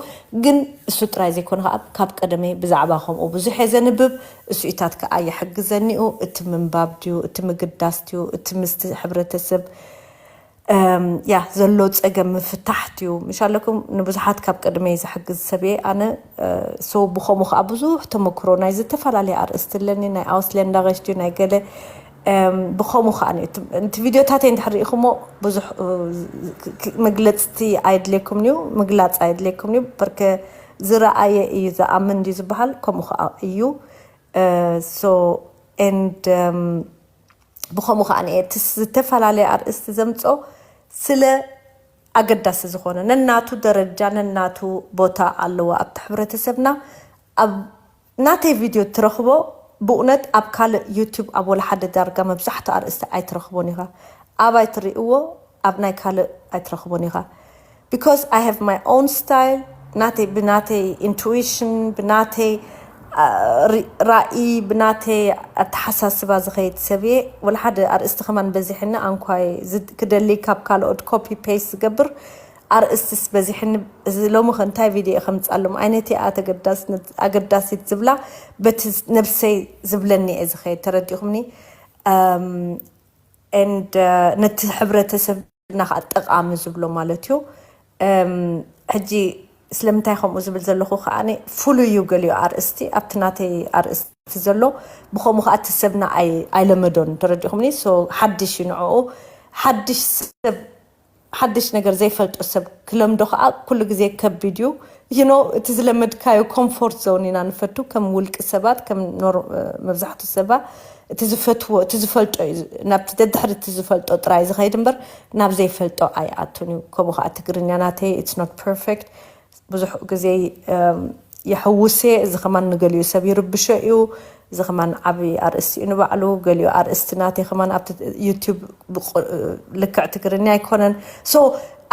ግን እሱ ጥራይ ዘይኮነ ከዓ ካብ ቀደመይ ብዛዕባ ከምኡ ብዙሕ እየ ዘንብብ። እሱኢታት ከዓ ይሕግዘኒ እዩ። እቲ ምንባብ ድዩ እቲ ምግዳስ ድዩ እቲ ምስቲ ሕብረተሰብ ያ ዘሎ ፀገም ምፍታሕ ድዩ ምሽ ኣለኩም። ንብዙሓት ካብ ቀደመይ ዝሕግዝ ሰብ እየ ኣነ። So ብኸምኡ ከዓ ብዙሕ ተመክሮ ናይ ዝተፈላለየ ኣርእስቲ ኣለኒ። ናይ ኣውስሌንዳ ገሽ ድዩ ናይ ገለ ብኸምኡ ከዓ እቲ ቪድዮታተይ እንድሕር ርኢኹሞ ብዙሕ መግለፅቲ ኣየድልየኩምን እዩ፣ ምግላፅ ኣየድልየኩምን እዩ። በርከ ዝረኣየ እዩ ዝኣምን ድዩ ዝበሃል ከምኡ ከዓ እዩ። So and ብኸምኡ ከዓ እቲ ዝተፈላለየ ኣርእስቲ ዘምፅኦ ስለ ኣገዳሲ ዝኾነ ነናቱ ደረጃ ነናቱ ቦታ ኣለዎ ኣብቲ ሕብረተሰብና። ኣብ ናተይ ቪድዮ ትረኽቦ ብእውነት ኣብ ካልእ ዩቲዩብ ኣብ ወላ ሓደ ዳርጋ መብዛሕትኡ ኣርእስቲ ኣይትረኽቦን ኢኻ። ኣባይ ትርእይዎ ኣብ ናይ ካልእ ኣይትረኽቦን ኢኻ። Because I have my own style ናተይ ብናተይ ኢንቱዊሽን ብናተይ ራእይ ብናተይ ኣተሓሳስባ ዝኸይድ ሰብ እየ። ወላ ሓደ ኣርእስቲ ከማን በዚሕኒ ኣንኳይ ክደሊ ካብ ካልኦት ኮፒ ፔስት ዝገብር ኣርእስትስ በዚሕኒ። እዚ ሎሚ ከ እንታይ ቪድዮ ከምፃሎም ዓይነት እያ ኣገዳሲት ዝብላ በቲ ነብሰይ ዝብለኒ እየ ዝኸይድ። ተረዲኹምኒ? And ነቲ ሕብረተሰብ ና ከዓ ጠቃሚ ዝብሎ ማለት እዩ። ሕጂ ስለምንታይ ከምኡ ዝብል ዘለኹ ከዓ ፍሉይ እዩ። ገሊኡ ኣርእስቲ ኣብቲ ናተይ ኣርእስቲ ዘሎ ብከምኡ ከዓ እቲ ሰብና ኣይለመዶን። ተረዲኹምኒ? So ሓድሽ እዩ ንዕኡ። ሓድሽ ሰብ ሓድሽ ነገር ዘይፈልጦ ሰብ ክለምዶ ከዓ ኩሉ ግዜ ከቢድ እዩ። You know እቲ ዝለመድካዮ ኮምፎርት ዞን ኢና ንፈቱ ከም ውልቂ ሰባት ከም መብዛሕቱ ሰባ እቲ ዝፈትዎ እቲ ዝፈልጦ እዩ ናብቲ ደድሕሪ እቲ ዝፈልጦ ጥራይ ዝኸይድ እምበር ናብ ዘይፈልጦ ኣይኣቱን እዩ። ከምኡ ከዓ ትግርኛ ናተይ it's not perfect ብዙሕ ግዜ የሕውስ እየ። እዚ ከማን ንገሊኡ ሰብ ይርብሾ እዩ። እዚ ከማን ዓብዪ ኣርእስቲ እዩ ንባዕሉ። ገሊኡ ኣርእስቲ ናተይ ከማን ኣብቲ ዩቲዩብ ልክዕ ትግርኛ ኣይኮነን። So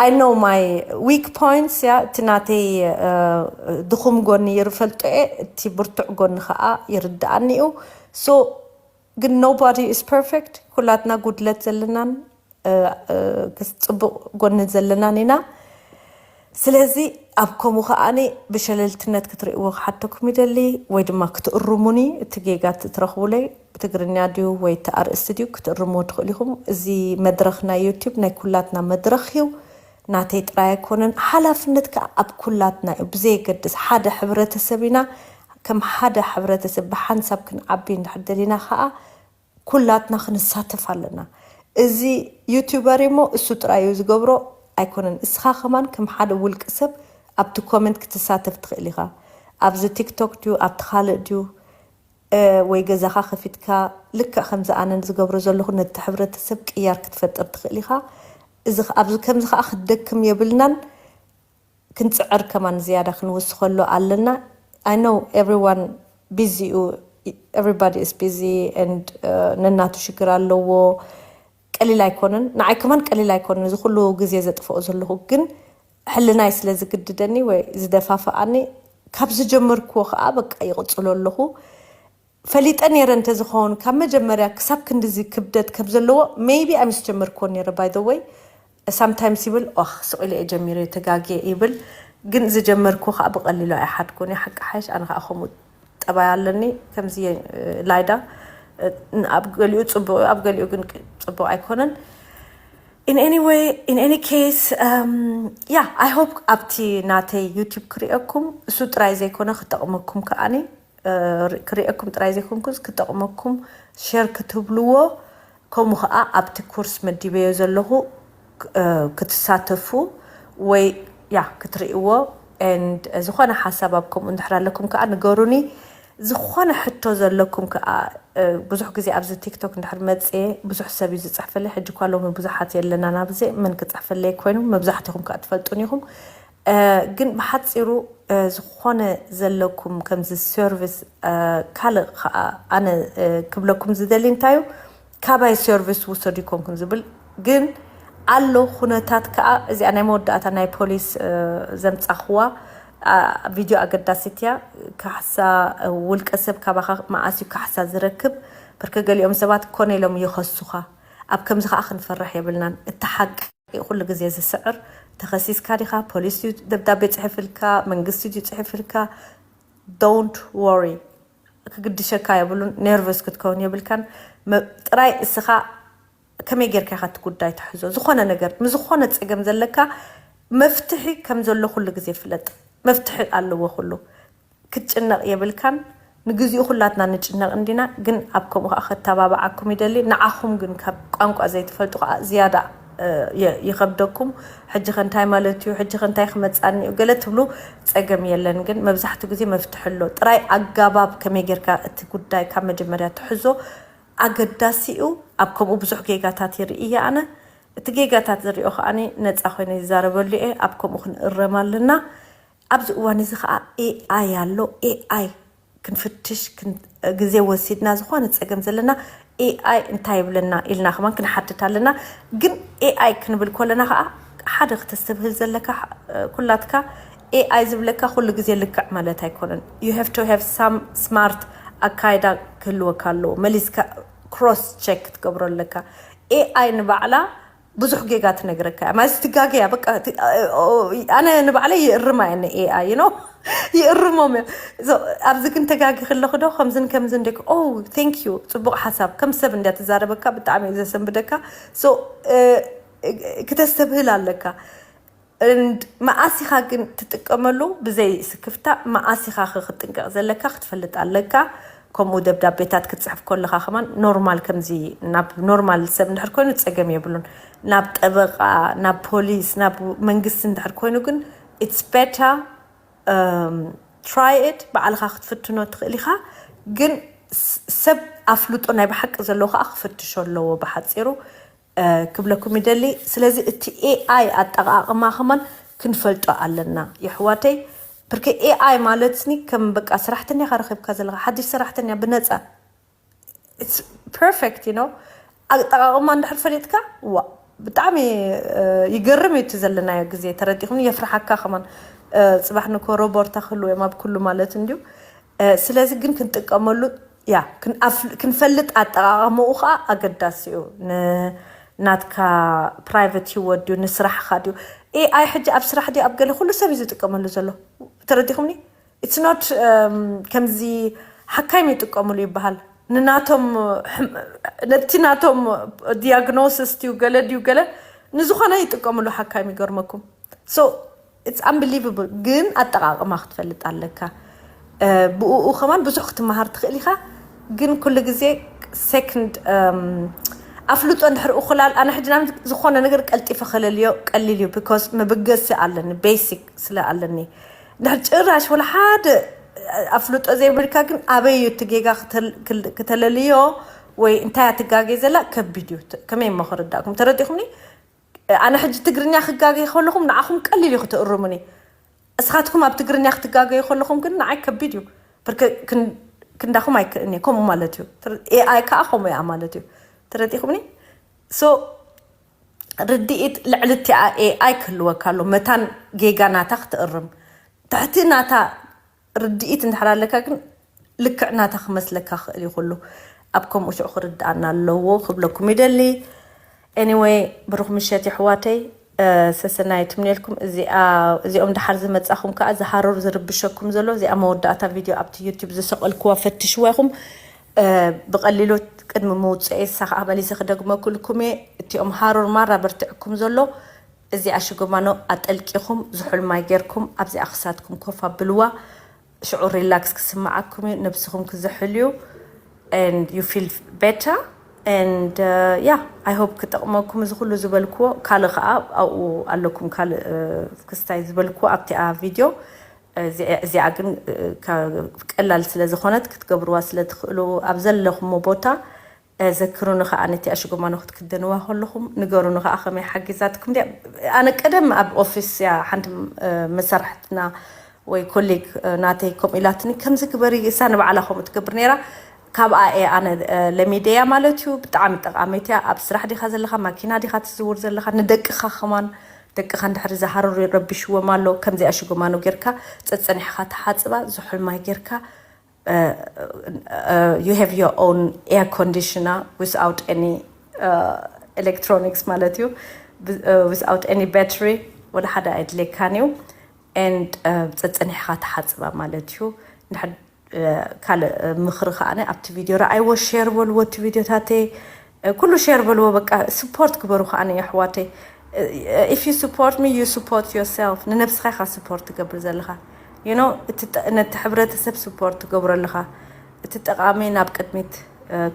I know my weak points እያ። እቲ ናተይ ድኹም ጎኒ ይርፈልጦ እየ፣ እቲ ብርቱዕ ጎኒ ከዓ ይርድኣኒ እዩ። So ግን nobody is perfect። ኩላትና ጉድለት ዘለናን ፅቡቕ ጎኒ ዘለናን ኢና። ስለዚ ኣብ ከምኡ ከዓኒ ብሸለልትነት ክትርእይዎ ክሓተኩም ይደሊ፣ ወይ ድማ ክትእርሙኒ፣ እቲ ጌጋ ትረኽቡለይ ብትግርኛ ድዩ ወይ እቲ ኣርእስቲ ድዩ ክትእርምዎ ትኽእሉ ኢኹም። እዚ መድረኽ ናይ ዩቲዩብ ናይ ኩላትና መድረኽ እዩ፣ ናተይ ጥራይ ኣይኮነን። ሓላፍነት ከዓ ኣብ ኩላትና እዩ፣ ብዘየገድስ ሓደ ሕብረተሰብ ኢና። ከም ሓደ ሕብረተሰብ ብሓንሳብ ክንዓቢ እንድሕር ደሊና ከዓ ኩላትና ክንሳተፍ ኣለና። እዚ ዩቲዩበር እሞ እሱ ጥራይ እዩ ዝገብሮ ኣይኮነን። እስኻ ከማን ከም ሓደ ውልቂ ሰብ ኣብቲ ኮመንት ክትሳተፍ ትኽእል ኢኻ። ኣብዚ ቲክቶክ ድዩ ኣብቲ ካልእ ድዩ ወይ ገዛኻ ከፊትካ ልክዕ ከምዚ ኣነን ዝገብሮ ዘለኹ ነቲ ሕብረተሰብ ቅያር ክትፈጥር ትኽእል ኢኻ። እዚ ኣብዚ ከምዚ ከዓ ክትደክም የብልናን። ክንጽዕር ከማን ዝያዳ ክንውስኸሉ ኣለና። I know everyone busy እዩ፣ everybody is busy and ነናቱ ሽግር ኣለዎ። ቀሊል ኣይኮነን፣ ንዓይ ከማን ቀሊል ኣይኮነን እዚ ኩሉ ግዜ ዘጥፍኦ ዘለኹ። ግን ሕልናይ ስለ ዝግድደኒ ወይ ዝደፋፍኣኒ ካብ ዝጀመርክዎ ከዓ በቃ ይቕጽሎ ኣለኹ። ፈሊጠ ነይረ እንተዝኸውን ካብ መጀመርያ ክሳብ ክንድዚ ክብደት ከም ዘለዎ maybe ኣይምስ ጀመርክዎ ነይረ። By the way sometimes ይብል ኦኽ ስቕ ኢለ እየ ጀሚረ ተጋግየ ይብል፣ ግን ዝጀመርክዎ ከዓ ብቐሊሉ ኣይሓድኩን እየ። ሓቂ ሓይሽ ኣነ ከዓ ከምኡ ጠባይ ኣለኒ። ከምዚ እየ ላይዳ፣ ኣብ ገሊኡ ፅቡቅ እዩ ኣብ ገሊኡ ግን ፅቡቅ ኣይኮነን። In any way, in any case, yeah, I hope ኣብቲ ናተይ ዩቲዩብ ክሪኤኩም እሱ ጥራይ ዘይኮነ ክጠቕመኩም ከዓኒ ክሪኤኩም ጥራይ ዘይኮንኩስ ክጠቕመኩም ሸር ክትብልዎ፣ ከምኡ ከዓ ኣብቲ ኩርስ መዲበዮ ዘለኹ ክትሳተፉ ወይ ያ ክትርእይዎ and ዝኾነ ሓሳብ ኣብ ከምኡ እንድሕር ኣለኩም ከዓ ንገሩኒ። ዝኾነ ሕቶ ዘለኩም ከዓ ብዙሕ ግዜ ኣብዚ ቲክቶክ እንድሕር መፅየ ብዙሕ ሰብ እዩ ዝፅሕፈለይ። ሕጂ እኳ ሎሚ ብዙሓት የለና ናብዚ መን ክፅሕፈለይ ኮይኑ መብዛሕትኹም ከዓ ትፈልጡን ኢኹም። ግን ብሓፂሩ ዝኾነ ዘለኩም ከምዚ ሰርቪስ ካልእ ከዓ ኣነ ክብለኩም ዝደሊ እንታይ እዩ ካባይ ሰርቪስ ውሰዱ ይኮንኩም ዝብል ግን ኣሎ ኩነታት ከዓ እዚኣ ናይ መወዳእታ ናይ ፖሊስ ዘምፃኽዋ ቪድዮ ኣገዳሲት እያ። ካሕሳ ውልቀ ሰብ ካባኻ መዓስ እዩ ካሕሳ ዝረክብ? ብርከ ገሊኦም ሰባት ኮነ ኢሎም ይኸሱኻ። ኣብ ከምዚ ከዓ ክንፈርሕ የብልናን። እቲ ሓቂ ኩሉ ግዜ ዝስዕር ተኸሲስካ ዲኻ ፖሊስ ድዩ ደብዳቤ ፅሕፍልካ መንግስቲ ድዩ ፅሕፍልካ don't worry ክግድሸካ የብሉን። ኔርቨስ ክትከውን የብልካን። ጥራይ እስኻ ከመይ ጌርካ ኢኻ እቲ ጉዳይ ትሕዞ? ዝኾነ ነገር ንዝኾነ ፀገም ዘለካ መፍትሒ ከም ዘሎ ኩሉ ግዜ ፍለጥ። መፍትሒ ኣለዎ ኩሉ። ክትጭነቕ የብልካን። ንግዚኡ ኩላትና ንጭነቕ እንዲና፣ ግን ኣብ ከምኡ ከዓ ከተባብዓኩም ይደሊ። ንዓኹም ግን ካብ ቋንቋ ዘይትፈልጡ ከዓ ዝያዳ ይኸብደኩም። ሕጂ ከ እንታይ ማለት እዩ? ሕጂ ከ እንታይ ክመፃኒ እዩ? ገለ ትብሉ ፀገም የለን፣ ግን መብዛሕትኡ ግዜ መፍትሒ ኣሎ። ጥራይ ኣጋባብ ከመይ ጌርካ እቲ ጉዳይ ካብ መጀመርያ ትሕዞ ኣገዳሲ እዩ። ኣብ ከምኡ ብዙሕ ጌጋታት ይርኢ እየ ኣነ። እቲ ጌጋታት ዝሪኦ ከዓ ነፃ ኮይነ ይዛረበሉ እየ። ኣብ ከምኡ ክንእረም ኣለና። ኣብዚ እዋን እዚ ከዓ ኤኣይ ኣሎ። ኤኣይ ክንፍትሽ ግዜ ወሲድና ዝኾነ ፀገም ዘለና ኤኣይ እንታይ ይብለና ኢልና ከማን ክንሓትት ኣለና። ግን ኤኣይ ክንብል ከለና ከዓ ሓደ ክተስተብህል ዘለካ ኩላትካ ኤኣይ ዝብለካ ኩሉ ግዜ ልክዕ ማለት ኣይኮነን። You have to have some smart ኣካይዳ ክህልወካ ኣለዎ። መሊስካ ክሮስ ቸክ ክትገብሮ ኣለካ። ኤኣይ ንባዕላ ብዙሕ ጌጋ ትነግረካ እያ ማለት ትጋገያ በቃ። ኣነ ንባዕለይ ይእርማ እየ ኤኣይ ነው ይእርሞም እዮም። ኣብዚ ግን ተጋጊ ከለኹ ዶ ከምዝን ከምዝን ደክ ኦ thank you ፅቡቅ ሓሳብ ከም ሰብ እንድያ ትዛረበካ ብጣዕሚ እዩ ዘሰንብደካ። So ክተስተብህል ኣለካ። መዓስ ኢኻ ግን ትጥቀመሉ ብዘይ ስክፍታ መዓስ ኢኻ ክትጥንቀቕ ዘለካ ክትፈልጥ ኣለካ። ከምኡ ደብዳቤታት ክትፅሕፍ ከለኻ ከማን ኖርማል ከምዚ ናብ ኖርማል ሰብ እንድሕር ኮይኑ ፀገም የብሉን። ናብ ጠበቃ ናብ ፖሊስ ናብ መንግስቲ እንድሕር ኮይኑ ግን it's better try it ባዕልኻ ክትፍትኖ ትኽእል ኢኻ። ግን ሰብ ኣፍልጦ ናይ ብሓቂ ዘለዎ ከዓ ክፍትሾ ኣለዎ ብሓፂሩ ክብለኩም ይደሊ። ስለዚ እቲ ኤኣይ ኣጠቃቅማ ከማን ክንፈልጦ ኣለና የሕዋተይ። ብርክ ኤኣይ ማለት ኒ ከም በቃ ሰራሕተኛ ከረኺብካ ዘለካ ሓድሽ ሰራሕተኛ ብነፃ perfect you know ኣጠቃቅማ እንድሕር ፈሊጥካ ዋ ብጣዕሚ ይገርም እዩ እቲ ዘለናዮ ግዜ ተረዲኹም የፍርሓካ ከማን። ፅባሕ ንኮ ሮቦርታ ክህልው እዮም ኣብ ኩሉ ማለት እንድዩ። ስለዚ ግን ክንጥቀመሉ ያ ክንፈልጥ ኣጠቃቀምኡ ከዓ ኣገዳሲ እዩ። ናትካ ፕራይቨት ህይወት ድዩ ንስራሕካ ድዩ? ኤኣይ ሕጂ ኣብ ስራሕ ድዩ ኣብ ገለ ኩሉ ሰብ እዩ ዝጥቀመሉ ዘሎ። ተረዲኹምኒ? It's not ከምዚ ሓካይም ይጥቀምሉ ይበሃል። ንናቶም ነቲ ናቶም ዲያግኖሲስ ድዩ ገለ ድዩ ገለ ንዝኾነ ይጥቀምሉ ሓካይም ይገርመኩም። So it's unbelievable። ግን ኣጠቃቅማ ክትፈልጥ ኣለካ። ብኡ ከማን ብዙሕ ክትመሃር ትኽእል ኢኻ። ግን ኩሉ ግዜ second ኣፍልጦ እንድሕር እኹላል ኣነ ሕጂ ናብ ዝኾነ ነገር ቀልጢፈ ከለልዮ ቀሊል እዩ። Because መበገሲ ኣለኒ፣ basic ስለ ኣለኒ። እንድሕር ጭራሽ ወላ ሓደ ኣፍልጦ ዘይብልካ ግን ኣበይ እዩ እቲ ጌጋ ክተለልዮ ወይ እንታይ ትጋገ ዘላ ከቢድ እዩ። ከመይ እሞ ክርዳእኩም? ተረዲኹምኒ? ኣነ ሕጂ ትግርኛ ክጋገ ከለኹም ንዓኹም ቀሊል እዩ ክትእርሙኒ። እስኻትኩም ኣብ ትግርኛ ክትጋገዩ ከለኹም ግን ንዓይ ከቢድ እዩ። ክንዳኹም ኣይክእን እየ ከምኡ ማለት እዩ። ኤኣይ ከዓ ከምኡ እያ ማለት እዩ። ተረዲኹምኒ? So ርድኢት ልዕሊ እቲኣ ኤኣይ ክህልወካ ኣሎ። መታን ጌጋ ናታ ክትእርም ትሕቲ ናታ ርድኢት እንድሕር ኣለካ ግን ልክዕ ናታ ክመስለካ ክእል እዩ። ኩሉ ኣብ ከምኡ ሽዑ ክርድኣና ኣለዎ ክብለኩም ይደሊ። Anyway ብሩኽ ምሸት የሕዋተይ። ሰሰናይ ትምኔልኩም። እዚኦም ድሓር ዝመጻኹም ከዓ ዝሃረሩ ዝርብሸኩም ዘሎ እዚኣ መወዳእታ ቪድዮ ኣብቲ ዩቲብ ዝሰቐልክዋ ፈትሽዋ ኢኹም። ብቐሊሉ ቅድሚ ምውፅኤ እሳ ከዓ መሊሰ ክደግመኩልኩም እየ። እቲኦም ሃሩር ማራ በርትዕኩም ዘሎ እዚኣ ሽጎማኖ ኣጠልቂኹም ዝሑል ማይ ጌርኩም ኣብዚኣ ክሳትኩም ኮፍ ኣብልዋ። ሽዑ ሪላክስ ክስምዓኩም እዩ፣ ነብስኹም ክዝሕል እዩ and you feel better and yeah I hope ክጠቕመኩም እዚ ኩሉ ዝበልክዎ። ካልእ ከዓ ኣብኡ ኣለኩም ካልእ ክስታይ ዝበልክዎ ኣብቲኣ ቪድዮ። እዚኣ ግን ቀላል ስለ ዝኾነት ክትገብርዋ ስለ ትኽእሉ ኣብ ዘለኹሞ ቦታ ዘክሩኒ ከዓ ነቲ ኣሽጎማኖ ክትክደንዋ ከለኹም ንገሩኒ ከዓ ከመይ ሓጊዛትኩም ድያ። ኣነ ቀደም ኣብ ኦፊስ እያ ሓንቲ መሳርሕትና ወይ ኮሌግ ናተይ ከምኡ ኢላትኒ ከምዚ ግበሪ እሳ ንባዕላ ከምኡ ትገብር ነይራ። ካብኣ እየ ኣነ ለሚደያ ማለት እዩ። ብጣዕሚ ጠቃመይቲ እያ። ኣብ ስራሕ ዲካ ዘለካ ማኪና ዲካ ትዝውር ዘለካ ንደቅካ ከማን ደቅካ እንድሕር ዝሃረሩ ረቢሽዎም ኣሎ ከምዚኣ ሽጎማኖ ጌርካ ጸጸኒሕካ ተሓጽባ ዝሑል ማይ ጌርካ you have your own air conditioner without any electronics ማለት እዩ without any battery ወላ ሓደ ኣይድሌካን እዩ and ጸጸኒሕካ ተሓጽባ ማለት እዩ። ካልእ ምኽሪ ከዓነ ኣብቲ ቪድዮ ረኣይዎ ሼር በልዎ እቲ ቪድዮታተይ ኩሉ ሼር በልዎ በቃ ስፖርት ግበሩ ከዓነ የሕዋተይ። If you support me you support yourself ንነብስኻ ኢኻ ስፖርት ትገብር ዘለኻ you know ነቲ ሕብረተሰብ ስፖርት ትገብሮ ኣለኻ። እቲ ጠቓሚ ናብ ቅድሚት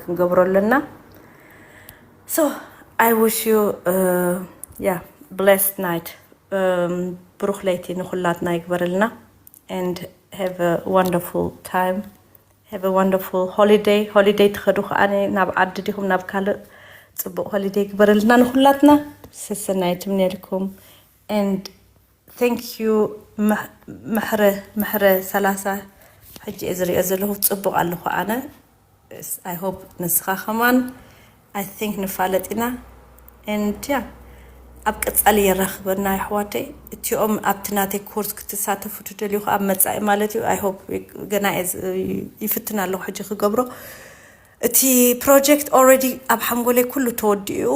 ክንገብሮ ኣለና። So I wish you yeah blessed night ብሩኽ ለይቲ ንኹላትና ይግበረልና and have a wonderful time have a wonderful holiday holiday ትኸዱ ከዓኒ ናብ ዓዲ ዲኹም ናብ ካልእ ጽቡቕ holiday ይግበረልና ንኹላትና ሰሰናይ ትምነልኩም and thank you ምሕረ ምሕረ ሰላሳ ሕጂ እየ ዝሪኦ ዘለኹ ጽቡቕ ኣለኹ ኣነ I hope ንስኻ ከማን I think ንፋለጥ ኢና and yeah ኣብ ቀጻሊ የራኽበና ኣሕዋተይ። እቲኦም ኣብቲ ናተይ ኮርስ ክትሳተፉ ትደልዩ ኣብ መጻኢ ማለት እዩ I hope ገና ይፍትን ኣለኹ ሕጂ ክገብሮ እቲ project already ኣብ ሓንጎለይ ኩሉ ተወዲኡ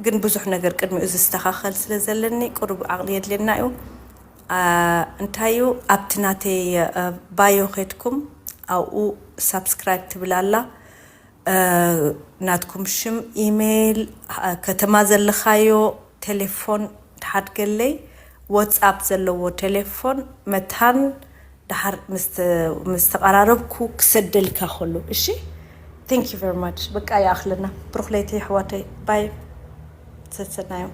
ግን ብዙሕ ነገር ቅድሚኡ ዝስተኻኸል ስለ ዘለኒ ቅሩብ ዓቕሊ የድልየና እዩ። እንታይ እዩ ኣብቲ ናተይ ባዮ ኸድኩም ኣብኡ ሳብስክራይብ ትብል ኣላ ናትኩም ሽም ኢሜይል ከተማ ዘለኻዮ ቴሌፎን ትሓድገለይ ወትሳፕ ዘለዎ ቴሌፎን መታን ደሓር ምስ ተቐራረብኩ ክሰደልካ ከሎ እሺ thank you very much በቃ ይኣኽለና ብሩኽ ለይቲ ኣሕዋተይ ባይ ሰሰናዮም